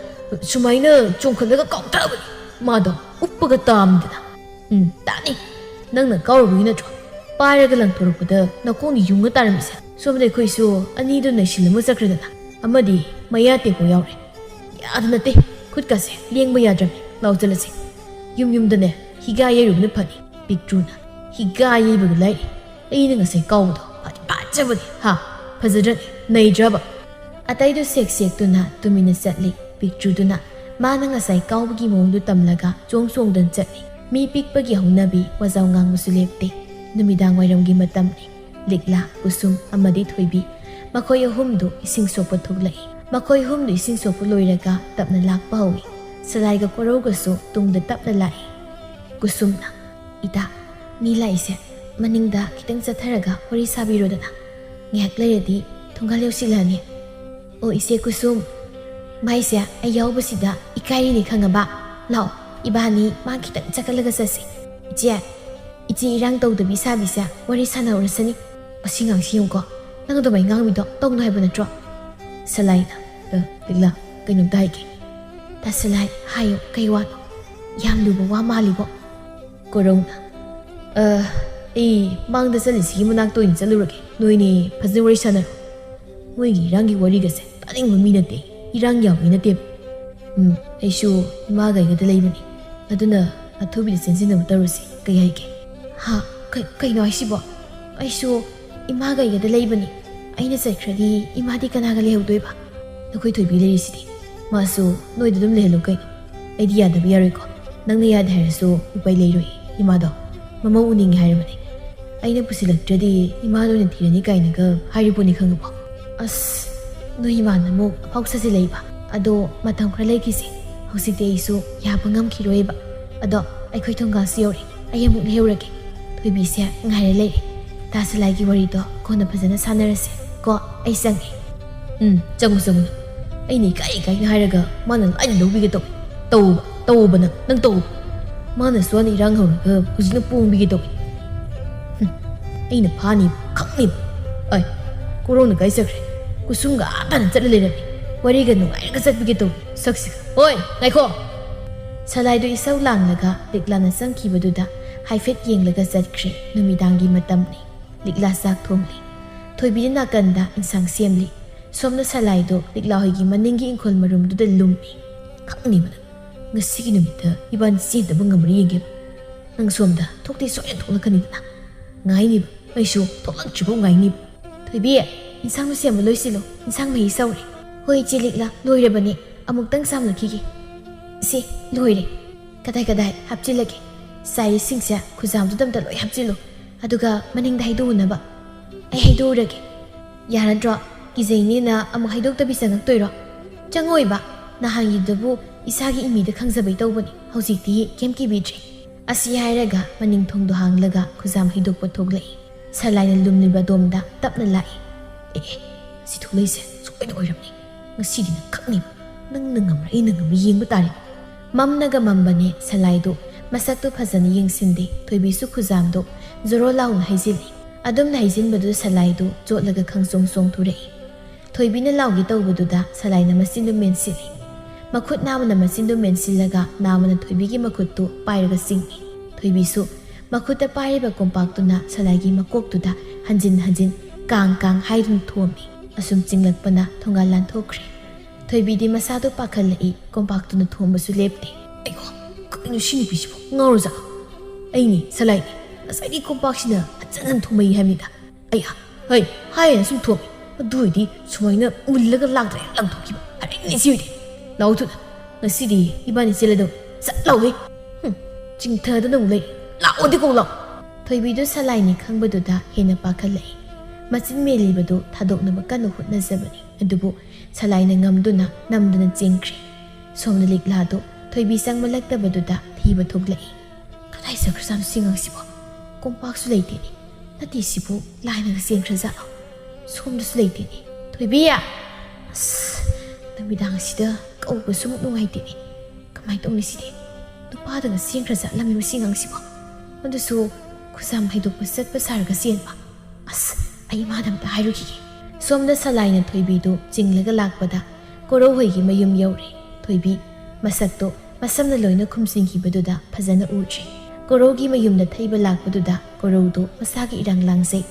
ꯁꯨꯃꯥꯏꯅ ꯆꯣꯡꯈꯠꯂꯒ ꯀꯥꯎꯊꯕꯅꯤ꯫ ꯃꯥꯗꯣ ꯎꯞꯄꯒ ꯇꯥꯝꯗꯅ꯫ ꯎꯝ, ꯇꯥꯅꯤ꯫ ꯅꯪꯅ ꯀꯥꯎꯔꯨꯕꯒꯤ ꯅꯠꯇ꯭ꯔꯣ ꯄꯥꯏꯔꯒ ꯂꯪꯊꯣꯔꯛꯄꯗ ꯅꯈꯣꯡꯅ ꯌꯨꯡꯉ ꯇꯥꯔꯝꯃꯤꯁꯦ? ꯁꯣꯝꯗ ꯑꯩꯈꯣꯏꯁꯨ ꯑꯅꯤꯗꯨ ꯅꯩꯁꯤꯜꯂꯝꯃ ꯆꯠꯈ꯭ꯔꯦꯗꯅ, ꯑꯃꯗꯤ ꯃꯌꯥ ꯇꯦꯛꯄ ꯌꯥꯎꯔꯦ꯫ ꯌꯥꯗ ꯅꯠꯇꯦ, ꯈꯨꯠꯀꯁꯦ ꯂꯦꯡꯕ ꯌꯥꯗ꯭ꯔꯕꯅꯤ꯫ ꯂꯥꯎ ꯆꯠꯂꯁꯤ꯫ ꯌꯨꯝ ꯌꯨꯝꯗꯅꯦ ꯍꯤꯒꯥ ꯌꯩꯔꯨꯕꯅ ꯐꯅꯤ꯫ ꯄꯤꯛꯇ꯭ꯔꯨꯅ ꯍꯤꯒꯥ ꯌꯩꯕꯒ ꯂꯥꯏꯔꯤ꯫ ꯑꯩꯅ ꯉꯁꯥꯏ ꯀꯥꯎꯕꯗꯣ ꯐꯗꯤ ꯐꯖꯕꯅꯤ, ꯍꯥ? ꯐꯖꯗ꯭ꯔꯅꯦ? ꯅꯩꯗ꯭ꯔꯕ?" ꯑꯇꯩꯗꯨ ꯁꯦꯛ ꯁꯦꯛꯇꯨꯅ ꯇꯨꯃꯤꯟꯅ ꯆꯠꯂꯤ꯫ ꯄꯤꯛꯇ꯭ꯔꯨꯗꯨꯅ ꯃꯥꯅ ꯉꯁꯥꯏ ꯀꯥꯎꯕꯒꯤ ꯃꯑꯣꯡꯗꯨ ꯇꯝꯂꯒ ꯆꯣꯡ ꯆꯣꯡꯗꯨꯅ ꯆꯠꯂꯤ꯫ ꯃꯤ ꯄꯤꯛꯄꯒꯤ ꯍꯧꯅꯕꯤ ꯋꯥꯖꯥꯎ ꯉꯥꯡꯕꯁꯨ ꯂꯦꯞꯇꯦ꯫ ꯅꯨꯃꯤꯗꯥꯡ ꯋꯥꯏꯔꯝꯒꯤ ꯃꯇꯝꯅꯤ꯫ ꯂꯤꯛꯂꯥ, ꯀꯨꯁꯨꯝ ꯑꯃꯗꯤ ꯊꯣꯏꯕꯤ, ꯃꯈꯣꯏ ꯑꯍꯨꯝꯗꯨ ꯏꯁꯤꯡ ꯁꯣꯛꯄ ꯊꯣꯛꯂꯛꯏ꯫ ꯃꯈꯣꯏ ꯑꯍꯨꯝꯗꯨ ꯏꯁꯤꯡ ꯁꯣꯛꯄ ꯂꯣꯏꯔꯒ ꯇꯞꯅ ꯂꯥꯛꯄ ꯍꯧꯏ꯫ ꯁꯂꯥꯏꯒ ꯀꯣꯔꯧꯒꯁꯨ ꯇꯨꯡꯗ ꯇꯞꯅ ꯂꯥꯛꯏ꯫ ꯀꯨꯁꯨꯝꯅ, "ꯏꯇꯥ, ꯃꯤ ꯂꯥꯛꯏꯁꯦ, ꯃꯅꯤꯡꯗ ꯈꯤꯇꯪ ꯆꯠꯊꯔꯒ ꯋꯥꯔꯤ ꯁꯥꯕꯤꯔꯣꯗꯅ꯫ ꯉꯥꯏꯍꯥꯛ ꯂꯩꯔꯗꯤ ꯊꯣꯡꯒꯥꯜ ꯌꯧꯁꯤꯜꯂꯛꯑꯅꯤ꯫" "ꯑꯣ, ꯏꯆꯦ ꯀꯨꯁꯨꯝ, ꯃꯥꯏꯁꯦ ꯑꯩ ꯌꯥꯎꯕꯁꯤꯗ ꯏꯀꯥꯏꯔꯤꯅꯤ ꯈꯪꯉꯕ? ꯂꯥꯛꯑꯣ, ꯏꯕꯥꯅꯤ ꯃꯥ ꯈꯤꯇꯪ ꯆꯠꯀꯠꯂꯒ ꯆꯠꯁꯤ꯫ ꯏꯆꯦ, ꯏꯆꯦ ꯏꯔꯥꯡ ꯇꯧꯗꯕꯤ ꯁꯥꯕꯤꯁꯦ ꯋꯥꯔꯤ ꯁꯥꯟꯅꯍꯧꯔꯁꯅꯤ꯫ ꯑꯁꯤ ꯉꯥꯡꯁꯤ ꯌꯦꯡꯉꯨꯀꯣ, ꯅꯪ ꯑꯗꯨꯃꯥꯏꯅ ꯉꯥꯡꯕꯤꯗꯣ ꯇꯧꯅꯨ ꯍꯥꯏꯕ ꯅꯠꯇ꯭ꯔꯣ?" ꯁꯂꯥꯏꯅ, "ꯑ, ꯂꯤꯛꯂꯥ, ꯀꯩꯅꯣꯝꯇ ꯍꯥꯏꯒꯦ꯫" "ꯇꯥ ꯁꯂꯥꯏ, ꯍꯥꯏꯌꯨ, ꯀꯩ ꯋꯥꯅꯣ? ꯌꯥꯝ ꯂꯨꯕ ꯋꯥ ꯃꯥꯜꯂꯤꯕꯣ꯫" ꯀꯣꯔꯧꯅ, ꯑ, ꯑꯩ ꯃꯥꯡꯗ ꯆꯠꯂꯤꯁꯤꯒꯤ ꯃꯅꯥꯛꯇ ꯑꯣꯏꯅ ꯆꯠꯂꯨꯔꯒꯦ꯫ ꯅꯣꯏꯅꯦ ꯐꯖꯅ ꯋꯥꯔꯤ ꯁꯥꯟꯅꯔꯣ꯫ ꯃꯣꯏꯒꯤ ꯏꯔꯥꯡꯒꯤ ꯋꯥꯔꯤꯒꯁꯦ ꯇꯥꯅꯤꯡꯕ ꯃꯤ ꯅꯠꯇꯦ꯫ ꯏꯔꯥꯡ ꯌꯥꯎ ꯃꯤ ꯅꯠꯇꯦꯕ꯫ ꯎꯝ, ꯑꯩꯁꯨ ꯏꯃꯥꯒ ꯑꯩꯒꯗ ꯂꯩꯕꯅꯤ꯫ ꯑꯗꯨꯅ ꯑꯊꯨꯕꯤꯗ ꯆꯦꯟꯁꯤꯟꯅꯕ ꯇꯧꯔꯁꯤ꯫ ꯀꯩ ꯍꯥꯏꯒꯦ? ꯍꯥ? ꯀꯩ-, ꯀꯩꯅꯣ ꯍꯥꯏꯁꯤꯕꯣ? ꯑꯩꯁꯨ ꯏꯃꯥꯒ ꯑꯩꯒꯗ ꯂꯩꯕꯅꯤ꯫ ꯑꯩꯅ ꯆꯠꯈ꯭ꯔꯗꯤ ꯏꯃꯥꯗꯤ ꯀꯅꯥꯒ ꯂꯩꯍꯧꯗꯣꯏꯕ? ꯅꯈꯣꯏ ꯊꯣꯏꯕꯤ ꯂꯩꯔꯤꯁꯤꯗꯤ꯫ ꯃꯥꯁꯨ ꯅꯣꯏꯗ ꯑꯗꯨꯝ ꯂꯩꯍꯜꯂꯨ ꯀꯩꯅꯣ꯫ ꯑꯩꯗꯤ ꯌꯥꯗꯕ ꯌꯥꯔꯣꯏꯀꯣ꯫ ꯅꯪꯅ ꯌꯥꯗꯦ ꯍꯥꯏꯔꯁꯨ ꯎꯄꯥꯏ ꯂꯩꯔꯣꯏ꯫ ꯏꯃꯥꯗꯣ ꯃꯃꯧ ꯎꯅꯤꯡꯉꯦ ꯍꯥꯏꯔꯕꯅꯦ꯫ ꯑꯩꯅ ꯄꯨꯁꯤꯜꯂꯛꯇ꯭ꯔꯗꯤ ꯏꯃꯥ ꯂꯣꯏꯅ ꯊꯤꯔꯅꯤ ꯀꯥꯏꯅꯒ ꯍꯥꯏꯔꯤꯕꯣꯅꯤ ꯈꯪꯉꯕꯣ? ꯑꯁ, ꯅꯣꯏ ꯏꯃꯥꯅ ꯑꯃꯨꯛ ꯑꯐꯥꯎ ꯁꯥꯖꯤꯜꯂꯛꯏꯕ꯫ ꯑꯗꯣ ꯃꯇꯝ ꯈꯔ ꯂꯩꯈꯤꯁꯦ꯫ ꯍꯧꯖꯤꯛꯇꯤ ꯑꯩꯁꯨ ꯌꯥꯕ ꯉꯝꯈꯤꯔꯣꯏꯕ꯫ ꯑꯗꯣ ꯑꯩꯈꯣꯏ ꯊꯣꯡꯒꯥꯟꯁꯨ ꯌꯧꯔꯦ꯫ ꯑꯩ ꯑꯃꯨꯛ ꯂꯩꯍꯧꯔꯒꯦ꯫ ꯊꯣꯏꯕꯤꯁꯦ ꯉꯥꯏꯔ ꯂꯩꯔꯦ꯫ ꯇꯥ ꯁꯂꯥꯏꯒꯤ ꯋꯥꯔꯤꯗꯣ ꯀꯣꯟꯅ ꯐꯖꯅ ꯁꯥꯟꯅꯔꯁꯦ ꯀꯣ꯫ ꯑꯩ ꯆꯪꯉꯦ꯫ ꯎꯝ, ꯆꯪꯉꯨ, ꯆꯪꯉꯨ꯫ ꯑꯩꯅ ꯏꯀꯥꯏ ꯏꯀꯥꯏꯅ ꯍꯥꯏꯔꯒ ꯃꯥꯅ ꯂꯥꯏꯅ ꯂꯧꯕꯤꯒꯦ ꯇꯧ-, ꯇꯧꯕ, ꯇꯧꯕ ꯅꯪ, ꯅꯪ ꯇꯧꯕ꯫ ꯃꯥꯅ ꯁ꯭ꯋꯥꯅ ꯏꯔꯥꯡ ꯍꯧꯔꯒ ꯍꯧꯖꯤꯛꯅ ꯄꯣꯡꯕꯤꯒꯦ ꯇꯧꯏ꯫ ꯍꯨꯝ, ꯑꯩꯅ ꯐꯥꯅꯤꯕ, ꯈꯪꯅꯤꯕ꯫ ꯑꯩ, ꯀꯣꯔꯧꯅ ꯀꯥꯏ ꯆꯠꯈ꯭ꯔꯦ? ꯀꯨꯁꯨꯝꯒ ꯑꯥ ꯇꯥꯅ ꯆꯠꯂ ꯂꯩꯔꯝꯃꯤ꯫ ꯋꯥꯔꯤꯒ ꯅꯨꯡꯉꯥꯏꯔꯒ ꯆꯠꯄꯤꯒꯦ ꯇꯧꯏ꯫ ꯁꯛꯁꯤꯒ꯫ ꯍꯣꯏ, ꯉꯥꯏꯈꯣ! ꯁꯂꯥꯏꯗꯨ ꯏꯁꯧ ꯂꯥꯡꯂꯒ ꯂꯤꯛꯂꯥꯅ ꯆꯪꯈꯤꯕꯗꯨꯗ ꯍꯥꯏꯐꯦꯠ ꯌꯦꯡꯂꯒ ꯆꯠꯈ꯭ꯔꯦ꯫ ꯅꯨꯃꯤꯗꯥꯡꯒꯤ ꯃꯇꯝꯅꯤ꯫ ꯂꯤꯛꯂꯥ ꯆꯥꯛ ꯊꯣꯡꯂꯤ꯫ ꯊꯣꯏꯕꯤꯅ ꯅꯥꯀꯟꯗ ꯏꯟꯁꯥꯡ ꯁꯦꯝꯂꯤ꯫ ꯁꯣꯝꯅ ꯁꯂꯥꯏꯗꯣ ꯂꯤꯛꯂꯥ ꯍꯣꯏꯒꯤ ꯃꯅꯤꯡꯒꯤ ꯏꯪꯈꯣꯜ ꯃꯔꯨꯝꯗꯨꯗ ꯂꯨꯝꯃꯤ꯫ ꯈꯪꯅꯤꯕ ꯅꯪ꯫ ꯉꯁꯤꯒꯤ ꯅꯨꯃꯤꯠꯇ ꯏꯕꯥꯅꯤ ꯆꯦꯟꯗꯕ ꯉꯝꯕ꯭ꯔꯥ ꯌꯦꯡꯒꯦꯕ꯫ ꯅꯪ ꯁꯣꯝꯗ ꯊꯣꯛꯇꯤ ꯁꯣꯏꯅ ꯊꯣꯛꯂꯛꯀꯅꯤꯗꯅ꯫ ꯉꯥꯏꯅꯤꯕ, ꯑꯩꯁꯨ ꯊꯣꯛꯂꯛꯇ꯭ꯔꯤꯐꯥꯎ ꯉꯥꯏꯅꯤꯕ꯫ ꯊꯣꯏꯕꯤ, ꯏꯟꯁꯥꯡꯗꯨ ꯁꯦꯝꯕ ꯂꯣꯏꯁꯤꯜꯂꯣ, ꯏꯟꯁꯥꯡ ꯃꯍꯤ ꯁꯧꯔꯦ꯫ ꯍꯣꯏ ꯏꯆꯦ ꯂꯤꯛꯂꯥ, ꯂꯣꯏꯔꯕꯅꯦ, ꯑꯃꯨꯛꯇꯪ ꯆꯥꯝꯂꯛꯈꯤꯒꯦ꯫ ꯁꯤ, ꯂꯣꯏꯔꯦ꯫ ꯀꯗꯥꯏ ꯀꯗꯥꯏ ꯍꯥꯞꯆꯤꯜꯂꯒꯦ? ꯆꯥꯏꯔꯤꯁꯤꯡꯁꯦ ꯈꯨꯖꯥꯝꯗꯨꯗ ꯑꯝꯇ ꯂꯣꯏ ꯍꯥꯞꯆꯤꯜꯂꯨ, ꯑꯗꯨꯒ ꯃꯅꯤꯡꯗ ꯍꯩꯗꯣꯛꯎꯅꯕ꯫ ꯑꯩ ꯍꯩꯗꯣꯛꯎꯔꯒꯦ꯫ ꯌꯥꯔꯗ꯭ꯔꯣ? ꯀꯤꯖꯩꯅꯦꯅ ꯑꯃꯨꯛ ꯍꯩꯗꯣꯛꯇꯕꯤ ꯆꯪꯉꯛꯇꯣꯏꯔꯣ? ꯆꯪꯉꯣꯏꯕ꯫ ꯅꯍꯥꯟꯒꯤꯗꯨꯕꯨ ꯏꯁꯥꯒꯤ ꯏꯃꯤꯗ ꯈꯪꯖꯕꯩ ꯇꯧꯕꯅꯤ꯫ ꯍꯧꯖꯤꯛꯇꯤ ꯀꯩꯝ ꯀꯤꯕꯤꯗ꯭ꯔꯦ꯫ ꯑꯁꯤ ꯍꯥꯏꯔꯒ ꯃꯅꯤꯡ ꯊꯣꯡꯗꯣ ꯍꯥꯡꯂꯒ ꯈꯨꯖꯥꯝ ꯍꯩꯗꯣꯛꯄ ꯊꯣꯛꯂꯛꯏ꯫ ꯁꯂꯥꯏꯅ ꯂꯨꯝꯂꯤꯕ ꯑꯗꯣꯝꯗ ꯇꯞꯅ ꯂꯥꯛꯏ꯫ ꯑꯦ, ꯑꯦ, ꯁꯤ ꯊꯣꯛꯂꯛꯏꯁꯦ ꯁꯣꯏꯅ ꯑꯣꯏꯔꯝꯅꯤ꯫ ꯉꯁꯤꯗꯤ ꯅꯪ ꯈꯪꯅꯤꯕ꯫ ꯅꯪꯅ ꯉꯝꯕ꯭ꯔꯥ ꯑꯩꯅ ꯉꯝꯕ꯭ꯔꯥ ꯌꯦꯡꯕ ꯇꯥꯔꯦ꯫ ꯃꯝꯅꯒ ꯃꯝꯕꯅꯦ ꯁꯂꯥꯏꯗꯨ꯫ ꯃꯁꯛꯇꯨ ꯐꯖꯅ ꯌꯦꯡꯁꯤꯟꯗꯦ꯫ ꯊꯣꯏꯕꯤꯁꯨ ꯈꯨꯖꯥꯝꯗꯨ ꯖꯣꯔꯣ ꯂꯥꯎꯅ ꯍꯩꯖꯤꯜꯂꯤ꯫ ꯑꯗꯨꯝꯅ ꯍꯩꯖꯤꯟꯕꯗꯨ ꯁꯂꯥꯏꯗꯨ ꯆꯣꯠꯂꯒ ꯈꯪꯆꯣꯡ ꯆꯣꯡꯊꯣꯔꯛꯏ꯫ ꯊꯣꯏꯕꯤꯅ ꯂꯥꯎꯒꯦ ꯇꯧꯕꯗꯨꯗ ꯁꯂꯥꯏꯅ ꯃꯆꯤꯟꯗꯨ ꯃꯦꯟꯁꯤꯜꯂꯤ꯫ ꯃꯈꯨꯠ ꯅꯥꯝꯃꯅ ꯃꯆꯤꯟꯗꯨ ꯃꯦꯟꯁꯤꯜꯂꯒ ꯅꯥꯝꯃꯅ ꯊꯣꯏꯕꯤꯒꯤ ꯃꯈꯨꯠꯇꯨ ꯄꯥꯏꯔꯒ ꯆꯤꯡꯏ꯫ ꯊꯣꯏꯕꯤꯁꯨ ꯃꯈꯨꯠꯇ ꯄꯥꯏꯔꯤꯕ ꯀꯣꯝꯄꯥꯛꯇꯨꯅ ꯁꯂꯥꯏꯒꯤ ꯃꯀꯣꯛꯇꯨꯗ ꯍꯟꯖꯤꯟ ꯍꯟꯖꯤꯟ ꯀꯥꯡ ꯀꯥꯡ ꯍꯥꯏꯗꯨꯅ ꯊꯣꯝꯃꯤ꯫ ꯑꯁꯨꯝ ꯆꯤꯡꯂꯛꯄꯅ ꯊꯣꯡꯒꯥꯜ ꯂꯥꯟꯊꯣꯛꯈ꯭ꯔꯦ꯫ ꯊꯣꯏꯕꯤꯗꯤ ꯃꯁꯥꯗꯣ ꯄꯥꯈꯠꯂꯛꯏ, ꯀꯣꯝꯄꯥꯛꯇꯨꯅ ꯊꯣꯝꯕꯁꯨ ꯂꯦꯞꯇꯦ꯫ "ꯑꯩꯒꯣ, ꯀꯩꯅꯣ ꯁꯤ ꯅꯨꯄꯤꯁꯤꯕꯨ? ꯉꯥꯎꯔꯖꯥꯠꯂꯣ?" "ꯑꯩꯅꯤ, ꯁꯂꯥꯏꯅꯤ꯫ ꯉꯁꯥꯏꯗꯤ ꯀꯣꯝꯄꯥꯛꯁꯤꯅ ꯍꯟꯖꯟ ꯍꯟ ꯊꯣꯝꯃꯛꯏ ꯍꯥꯏꯕꯅꯤꯗ꯫ ꯑꯩ, ꯍꯩ, ꯍꯥꯏꯌꯦꯅ ꯁꯨꯝ ꯊꯣꯝꯃꯤ꯫ ꯑꯗꯨ ꯑꯣꯏꯗꯤ ꯁꯨꯃꯥꯏꯅ ꯃꯨꯜꯂꯒ ꯂꯥꯛꯇ꯭ꯔꯦ ꯂꯪꯊꯣꯛꯈꯤꯕ꯫ ꯍꯥꯏꯔꯛꯏꯅꯦ ꯁꯤ ꯑꯣꯏꯗꯤ꯫ ꯂꯥꯛꯑꯣ ꯊꯨꯅ꯫ ꯉꯁꯤꯗꯤ ꯏꯕꯥꯅꯤ ꯆꯦꯜꯂꯗꯧꯅꯤ꯫ ꯆꯠ ꯂꯥꯎꯍꯦ꯫ ꯍꯨꯝ, ꯆꯤꯡꯊꯗꯅ ꯑꯃꯨꯛ ꯂꯩ꯫ ꯂꯥꯛꯑꯣꯗꯤ ꯀꯧ ꯂꯥꯛꯑꯣ꯫" ꯊꯣꯏꯕꯤꯗꯨ ꯁꯂꯥꯏꯅꯤ ꯈꯪꯕꯗꯨꯗ ꯍꯦꯟꯅ ꯄꯥꯈꯠꯂꯛꯏ꯫ ꯃꯆꯤꯟ ꯃꯦꯜꯂꯤꯕꯗꯨ ꯊꯥꯗꯣꯛꯅꯕ ꯀꯟꯅ ꯍꯣꯠꯅꯖꯕꯅꯤ꯫ ꯑꯗꯨꯕꯨ ꯁꯂꯥꯏꯅ ꯉꯝꯗꯨꯅ ꯅꯝꯗꯨꯅ ꯆꯦꯟꯈ꯭ꯔꯦ꯫ ꯁꯣꯝꯗ ꯂꯤꯛꯂꯥꯗꯨ ꯊꯣꯏꯕꯤ ꯆꯪꯃꯜꯂꯛꯇꯕꯗꯨꯗ ꯊꯤꯕ ꯊꯣꯛꯂꯛꯏ꯫ "ꯀꯗꯥꯏ ꯆꯠꯈ꯭ꯔꯖꯥꯠꯅꯣ ꯁꯤ ꯑꯉꯥꯡꯁꯤꯕꯣ? ꯀꯣꯝꯄꯥꯛꯁꯨ ꯂꯩꯇꯦꯅꯦ꯫ ꯅꯠꯇꯦ ꯁꯤꯕꯨ ꯂꯥꯏꯅꯒ ꯆꯦꯟꯈ꯭ꯔꯖꯥꯠꯂꯣ? ꯁꯣꯝꯗꯁꯨ ꯂꯩꯇꯦꯅꯦ꯫ ꯊꯣꯏꯕꯤ! ꯑꯁ, ꯅꯨꯃꯤꯗꯥꯡ ꯑꯁꯤꯗ ꯀꯧꯕꯁꯨ ꯑꯃꯨꯛ ꯅꯨꯡꯉꯥꯏꯇꯦꯅꯦ꯫ ꯀꯃꯥꯏꯅ ꯇꯧꯅꯤ ꯁꯤꯗꯤ? ꯅꯨꯄꯥꯗꯒ ꯆꯦꯟꯈ꯭ꯔꯖꯥꯠꯂꯝꯃꯤ ꯃꯁꯤ ꯑꯉꯥꯡꯁꯤꯕꯣ? ꯑꯗꯨꯁꯨ ꯈꯨꯖꯥꯝ ꯍꯩꯗꯣꯛꯄ ꯆꯠꯄ ꯁꯥꯔꯒ ꯆꯦꯟꯕ꯫ ꯑꯁ, ꯑꯩ ꯃꯥꯗ ꯑꯝꯇ ꯍꯥꯏꯔꯨꯈꯤꯒꯦ꯫" ꯁꯣꯝꯗ ꯁꯂꯥꯏꯅ ꯊꯣꯏꯕꯤꯗꯨ ꯆꯤꯡꯂꯒ ꯂꯥꯛꯄꯗ ꯀꯣꯔꯧ ꯍꯣꯏꯒꯤ ꯃꯌꯨꯝ ꯌꯧꯔꯦ꯫ ꯊꯣꯏꯕꯤ ꯃꯁꯛꯇꯣ ꯃꯁꯝꯅ ꯂꯣꯏꯅ ꯈꯨꯝꯖꯤꯟꯈꯤꯕꯗꯨꯗ ꯐꯖꯅ ꯎꯗ꯭ꯔꯦ꯫ ꯀꯣꯔꯧꯒꯤ ꯃꯌꯨꯝꯗ ꯊꯩꯕ ꯂꯥꯛꯄꯗꯨꯗ ꯀꯣꯔꯧꯗꯣ ꯃꯁꯥꯒꯤ ꯏꯔꯥꯡ ꯂꯥꯡꯖꯩ꯫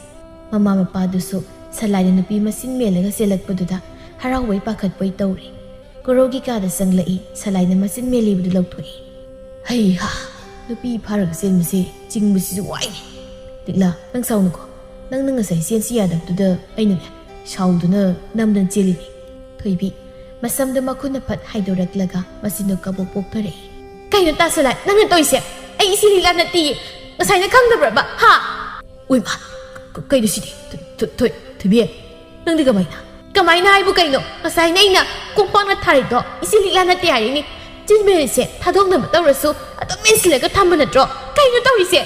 ꯃꯃꯥ ꯃꯄꯥꯗꯨꯁꯨ ꯁꯂꯥꯏꯅ ꯅꯨꯄꯤ ꯃꯆꯤꯟ ꯃꯦꯜꯂꯒ ꯆꯦꯜꯂꯛꯄꯗꯨꯗ ꯍꯔꯥꯎꯕꯣꯏ ꯄꯥꯈꯠꯄꯣꯏ ꯇꯧꯔꯦ꯫ ꯀꯣꯔꯧꯒꯤ ꯀꯥꯗ ꯆꯪꯂꯛꯏ, ꯁꯂꯥꯏꯅ ꯃꯆꯤꯟ ꯃꯦꯜꯂꯤꯕꯗꯨ ꯂꯧꯊꯣꯛꯏ꯫ "ꯍꯩꯍꯥ, ꯅꯨꯄꯤ ꯐꯥꯔꯒ ꯆꯦꯟꯕꯁꯦ ꯆꯤꯡꯕꯁꯤꯁꯨ ꯋꯥꯏꯅꯦ꯫ ꯂꯤꯛꯂꯥ, ꯅꯪ ꯁꯥꯎꯅꯨꯀꯣ꯫ ꯅꯪꯅ ꯉꯁꯥꯏ ꯆꯦꯟꯁꯤ ꯌꯥꯗꯕꯗꯨꯗ ꯑꯩꯅꯅꯦ, ꯁꯥꯎꯗꯨꯅ ꯅꯝꯗꯅ ꯆꯦꯜꯂꯤꯅꯦ꯫" ꯊꯣꯏꯕꯤ ꯃꯁꯝꯗ ꯃꯈꯨꯠꯅ ꯐꯠ ꯍꯥꯏꯗꯣꯔꯛꯂꯒ ꯃꯆꯤꯟꯗꯣ ꯀꯕꯣꯛ ꯄꯣꯛꯊꯔꯛꯏ꯫ "ꯀꯩꯅꯣ ꯇꯥ ꯁꯂꯥꯏ, ꯅꯪꯅ ꯇꯧꯔꯤꯁꯦ? ꯑꯩ ꯏꯆꯦ ꯂꯤꯛꯂꯥ ꯅꯠꯇꯦꯌꯦ꯫ ꯉꯁꯥꯏꯅ ꯈꯪꯗꯕ꯭ꯔꯕ? ꯍꯥ?" "ꯎꯏꯃꯥ, ꯀ-, ꯀꯩꯅꯣ ꯁꯤꯗꯤ? ꯊꯣ-, ꯊꯣ-, ꯊꯣꯏ-, ꯊꯣꯏꯕꯤ, ꯅꯪꯗꯤ ꯀꯃꯥꯏꯅ?" "ꯀꯃꯥꯏꯅ ꯍꯥꯏꯕꯨ ꯀꯩꯅꯣ? ꯉꯁꯥꯏꯅ ꯑꯩꯅ ꯀꯣꯝꯄꯥꯛꯅ ꯊꯥꯔꯤꯗꯣ ꯏꯆꯦ ꯂꯤꯛꯂꯥ ꯅꯠꯇꯦ ꯍꯥꯏꯔꯤꯅꯤ꯫ ꯆꯤꯟ ꯃꯦꯜꯁꯦ ꯊꯥꯗꯣꯛꯅꯕ ꯇꯧꯔꯁꯨ ꯑꯗꯨꯝ ꯃꯦꯟꯁꯤꯜꯂꯒ ꯊꯝꯕ ꯅꯠꯇ꯭ꯔꯣ? ꯀꯩꯅꯣ ꯇꯧꯔꯤꯁꯦ?"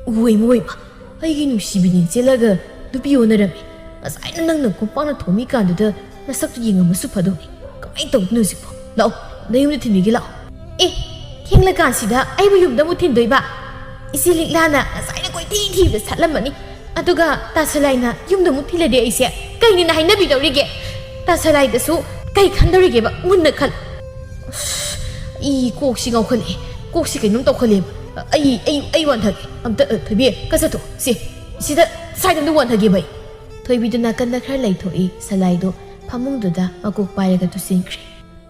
"ꯎꯏꯃ, ꯎꯏꯃ, ꯑꯩꯒꯤ ꯅꯨꯡꯁꯤꯕꯤꯅꯤ ꯆꯦꯜꯂꯒ ꯅꯨꯄꯤ ꯑꯣꯟꯅꯔꯝꯃꯤ꯫ ꯉꯁꯥꯏꯅ ꯅꯪꯅ ꯀꯣꯝꯄꯥꯛꯅ ꯊꯣꯝꯃꯤꯀꯥꯟꯗꯨꯗ ꯅꯁꯛꯇꯨ ꯌꯦꯡꯉꯝꯃꯁꯨ ꯐꯗꯧꯅꯤ꯫ ꯀꯃꯥꯏꯅ ꯇꯧꯗꯣꯏꯅꯣ ꯍꯧꯖꯤꯛꯄꯣ? ꯂꯥꯛꯑꯣ, ꯅꯌꯨꯝꯗ ꯊꯤꯟꯕꯤꯒꯦ ꯂꯥꯛꯑꯣ꯫" "ꯑꯦ, ꯊꯦꯡꯂꯀꯥꯟꯁꯤꯗ ꯑꯩꯕꯨ ꯌꯨꯝꯗ ꯑꯃꯨꯛ ꯊꯤꯟꯗꯣꯏꯕ? ꯏꯆꯦ ꯂꯤꯛꯂꯥꯅ ꯉꯁꯥꯏꯅ ꯀꯣꯏꯊꯤ ꯊꯤꯕꯗ ꯁꯠꯂꯝꯃꯅꯤ꯫ ꯑꯗꯨꯒ ꯇꯥ ꯁꯂꯥꯏꯅ ꯌꯨꯝꯗ ꯑꯃꯨꯛ ꯊꯤꯜꯂꯗꯤ ꯑꯩꯁꯦ ꯀꯩꯅꯤꯅ ꯍꯥꯏꯅꯕꯤꯗꯧꯔꯤꯒꯦ? ꯇꯥ ꯁꯂꯥꯏꯗꯁꯨ ꯀꯩ ꯈꯟꯗꯧꯔꯤꯒꯦꯕ? ꯃꯨꯟꯅ ꯈꯜ꯫" ꯑꯁ, ꯑꯩ ꯀꯣꯛꯁꯤ ꯉꯥꯎꯈꯠꯂꯛꯑꯦ꯫ ꯀꯣꯛꯁꯤ ꯀꯩꯅꯣꯝ ꯇꯧꯈꯠꯂꯛꯑꯦꯕ꯫ ꯑꯩ ꯑꯩ ꯑꯩ ꯋꯥꯟꯊꯒꯦ꯫ ꯑꯝꯇ, ꯑ, ꯊꯣꯏꯕꯤ, ꯈꯔ ꯆꯠꯊꯣꯛ꯫ ꯁꯤ, ꯁꯤꯗ, ꯁ꯭ꯋꯥꯏꯗ ꯑꯝꯇ ꯋꯥꯟꯊꯒꯦꯕ ꯑꯩ꯫ ꯊꯣꯏꯕꯤꯗꯨ ꯅꯥꯀꯟꯗ ꯈꯔ ꯂꯩꯊꯣꯛꯏ꯫ ꯁꯂꯥꯏꯗꯨ ꯐꯃꯨꯡꯗꯨꯗ ꯃꯀꯣꯛ ꯄꯥꯏꯔꯒ ꯇꯨꯁꯤꯟꯈ꯭ꯔꯦ꯫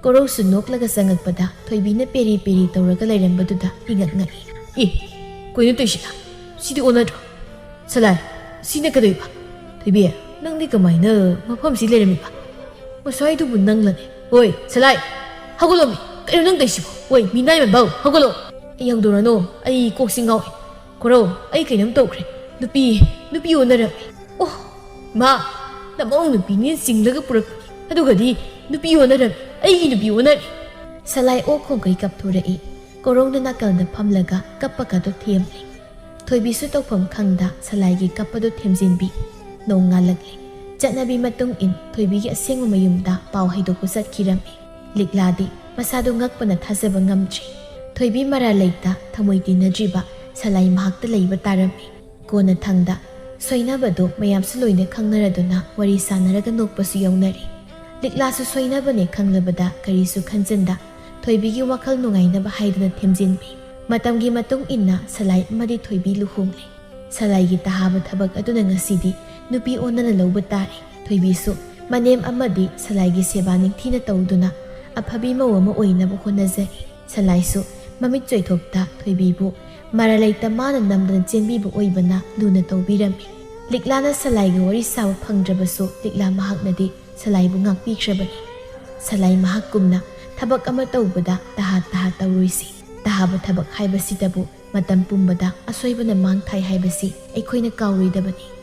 ꯀꯣꯔꯧꯁꯨ ꯅꯣꯛꯂꯒ ꯆꯪꯉꯛꯄꯗ ꯊꯣꯏꯕꯤꯅ ꯄꯦꯔꯤ ꯄꯦꯔꯤ ꯇꯧꯔꯒ ꯂꯩꯔꯝꯕꯗꯨꯗ ꯏꯉꯛ ꯉꯛꯏ꯫ "ꯑꯦ, ꯀꯩꯅꯣ ꯇꯧꯏꯁꯤꯅ? ꯁꯤꯗꯤ ꯑꯣꯟꯅꯗ꯭ꯔꯣ? ꯁꯂꯥꯏ, ꯁꯤꯅ ꯀꯩꯗꯧꯏꯕ? ꯊꯣꯏꯕꯤ, ꯅꯪꯗꯤ ꯀꯃꯥꯏꯅ ꯃꯐꯝꯁꯤ ꯂꯩꯔꯝꯃꯤꯕ? ꯉꯁꯥꯏꯗꯨꯕꯨ ꯅꯪꯂꯅꯦ? ꯍꯣꯏ, ꯁꯂꯥꯏ, ꯍꯧꯒꯠꯂꯣꯃꯤ꯫ ꯀꯩꯅꯣ ꯅꯪ ꯇꯧꯏꯁꯤꯕꯣ? ꯍꯣꯏ, ꯃꯤ ꯅꯥꯏ ꯃꯟꯕꯧ, ꯍꯧꯒꯠꯂꯣ!" "ꯑꯩ ꯍꯧꯗꯣꯔꯅꯨ, ꯑꯩ ꯀꯣꯛꯁꯤ ꯉꯥꯎꯏ꯫ ꯀꯣꯔꯧ, ꯑꯩ ꯀꯩꯅꯣꯝ ꯇꯧꯈ꯭ꯔꯦ꯫ ꯅꯨꯄꯤ, ꯅꯨꯄꯤ ꯑꯣꯟꯅꯔꯝꯃꯤ꯫ ꯑꯣ, ꯃꯥ, ꯅꯃꯧ ꯅꯨꯄꯤꯅꯦ ꯆꯤꯡꯂꯒ ꯄꯨꯔꯛꯄꯅꯤ꯫ ꯑꯗꯨꯒꯗꯤ ꯅꯨꯄꯤ ꯑꯣꯟꯅꯔꯝꯃꯤ, ꯑꯩꯒꯤ ꯅꯨꯄꯤ ꯑꯣꯟꯅꯔꯝꯃꯤ!" ꯁꯂꯥꯏ ꯑꯣꯛ ꯈꯣꯡꯒꯩ ꯀꯞꯊꯣꯔꯛꯏ꯫ ꯀꯣꯔꯧꯅ ꯅꯥꯀꯜꯗ ꯐꯝꯂꯒ ꯀꯞꯄꯒꯗꯣ ꯊꯦꯝꯂꯤ꯫ ꯊꯣꯏꯕꯤꯁꯨ ꯇꯧꯐꯝ ꯈꯪꯗ ꯁꯂꯥꯏꯒꯤ ꯀꯞꯄꯗꯣ ꯊꯦꯝꯖꯤꯟꯕꯤ꯫ ꯅꯣꯡ ꯉꯥꯜꯂꯛꯂꯦ꯫ ꯆꯠꯅꯕꯤ ꯃꯇꯨꯡ ꯏꯟ ꯊꯣꯏꯕꯤꯒꯤ ꯑꯁꯦꯡꯕ ꯃꯌꯨꯝꯗ ꯄꯥꯎ ꯍꯩꯗꯣꯛꯄ ꯆꯠꯈꯤꯔꯝꯃꯤ꯫ ꯂꯤꯛꯂꯥꯗꯤ ꯃꯁꯥꯗꯨ ꯉꯛꯄꯅ ꯊꯥꯖꯕ ꯉꯝꯗ꯭ꯔꯤ꯫ ꯊꯣꯏꯕꯤ ꯃꯔꯥꯜ ꯂꯩꯇ ꯊꯃꯣꯏ ꯇꯤꯟꯅꯗ꯭ꯔꯤꯕ ꯁꯂꯥꯏ ꯃꯍꯥꯛꯇ ꯂꯩꯕ ꯇꯥꯔꯝꯃꯤ꯫ ꯀꯣꯟꯅꯊꯪꯗ ꯁꯣꯏꯅꯕꯗꯨ ꯃꯌꯥꯝꯁꯨ ꯂꯣꯏꯅ ꯈꯪꯅꯔꯗꯨꯅ ꯋꯥꯔꯤ ꯁꯥꯟꯅꯔꯒ ꯅꯣꯛꯄꯁꯨ ꯌꯥꯎꯅꯔꯤ꯫ ꯂꯤꯛꯂꯥꯁꯨ ꯁꯣꯏꯅꯕꯅꯦ ꯈꯪꯂꯕꯗ ꯀꯔꯤꯁꯨ ꯈꯟꯖꯟꯗ ꯊꯣꯏꯕꯤꯒꯤ ꯋꯥꯈꯜ ꯅꯨꯡꯉꯥꯏꯅꯕ ꯍꯥꯏꯗꯨꯅ ꯊꯦꯝꯖꯤꯟꯕꯤ꯫ ꯃꯇꯝꯒꯤ ꯃꯇꯨꯡ ꯏꯟꯅ ꯁꯂꯥꯏ ꯑꯃꯗꯤ ꯊꯣꯏꯕꯤ ꯂꯨꯍꯣꯡꯂꯦ꯫ ꯁꯂꯥꯏꯒꯤ ꯇꯍꯥꯕ ꯊꯕꯛ ꯑꯗꯨꯅ ꯉꯁꯤꯗꯤ ꯅꯨꯄꯤ ꯑꯣꯟꯅꯅ ꯂꯧꯕ ꯇꯥꯔꯦ꯫ ꯊꯣꯏꯕꯤꯁꯨ ꯃꯅꯦꯝ ꯑꯃꯗꯤ ꯁꯂꯥꯏꯒꯤ ꯁꯦꯕꯥ ꯅꯤꯡꯊꯤꯅ ꯇꯧꯗꯨꯅ ꯑꯐꯕꯤ ꯃꯧ ꯑꯃ ꯑꯣꯏꯅꯕ ꯍꯣꯠꯅꯖꯔꯤ꯫ ꯁꯂꯥꯏꯁꯨ ꯃꯃꯤꯠ ꯆꯣꯏꯊꯣꯛꯇ ꯊꯣꯏꯕꯤꯕꯨ ꯃꯔꯥꯜ ꯂꯩꯇ ꯃꯥꯅ ꯅꯝꯗꯅ ꯆꯦꯟꯕꯤꯕ ꯑꯣꯏꯕꯅ ꯂꯨꯅ ꯇꯧꯕꯤꯔꯝꯃꯤ꯫ ꯂꯤꯛꯂꯥꯅ ꯁꯂꯥꯏꯒ ꯋꯥꯔꯤ ꯁꯥꯕ ꯐꯪꯗ꯭ꯔꯕꯁꯨ ꯂꯤꯛꯂꯥ ꯃꯍꯥꯛꯅꯗꯤ ꯁꯂꯥꯏꯕꯨ ꯉꯥꯛꯄꯤꯈ꯭ꯔꯕꯅꯤ꯫ ꯁꯂꯥꯏ ꯃꯍꯥꯛꯀꯨꯝꯅ ꯊꯕꯛ ꯑꯃ ꯇꯧꯕꯗ ꯇꯍꯥ ꯇꯍꯥ ꯇꯧꯔꯣꯏꯁꯤ꯫ ꯇꯍꯥꯕ ꯊꯕꯛ ꯍꯥꯏꯕꯁꯤꯗꯕꯨ ꯃꯇꯝ ꯄꯨꯝꯕꯗ ꯑꯁꯣꯏꯕꯅ ꯃꯥꯡ ꯊꯥꯏ ꯍꯥꯏꯕꯁꯤ ꯑꯩꯈꯣꯏꯅ ꯀꯥꯎꯔꯣꯏꯗꯕꯅꯤ꯫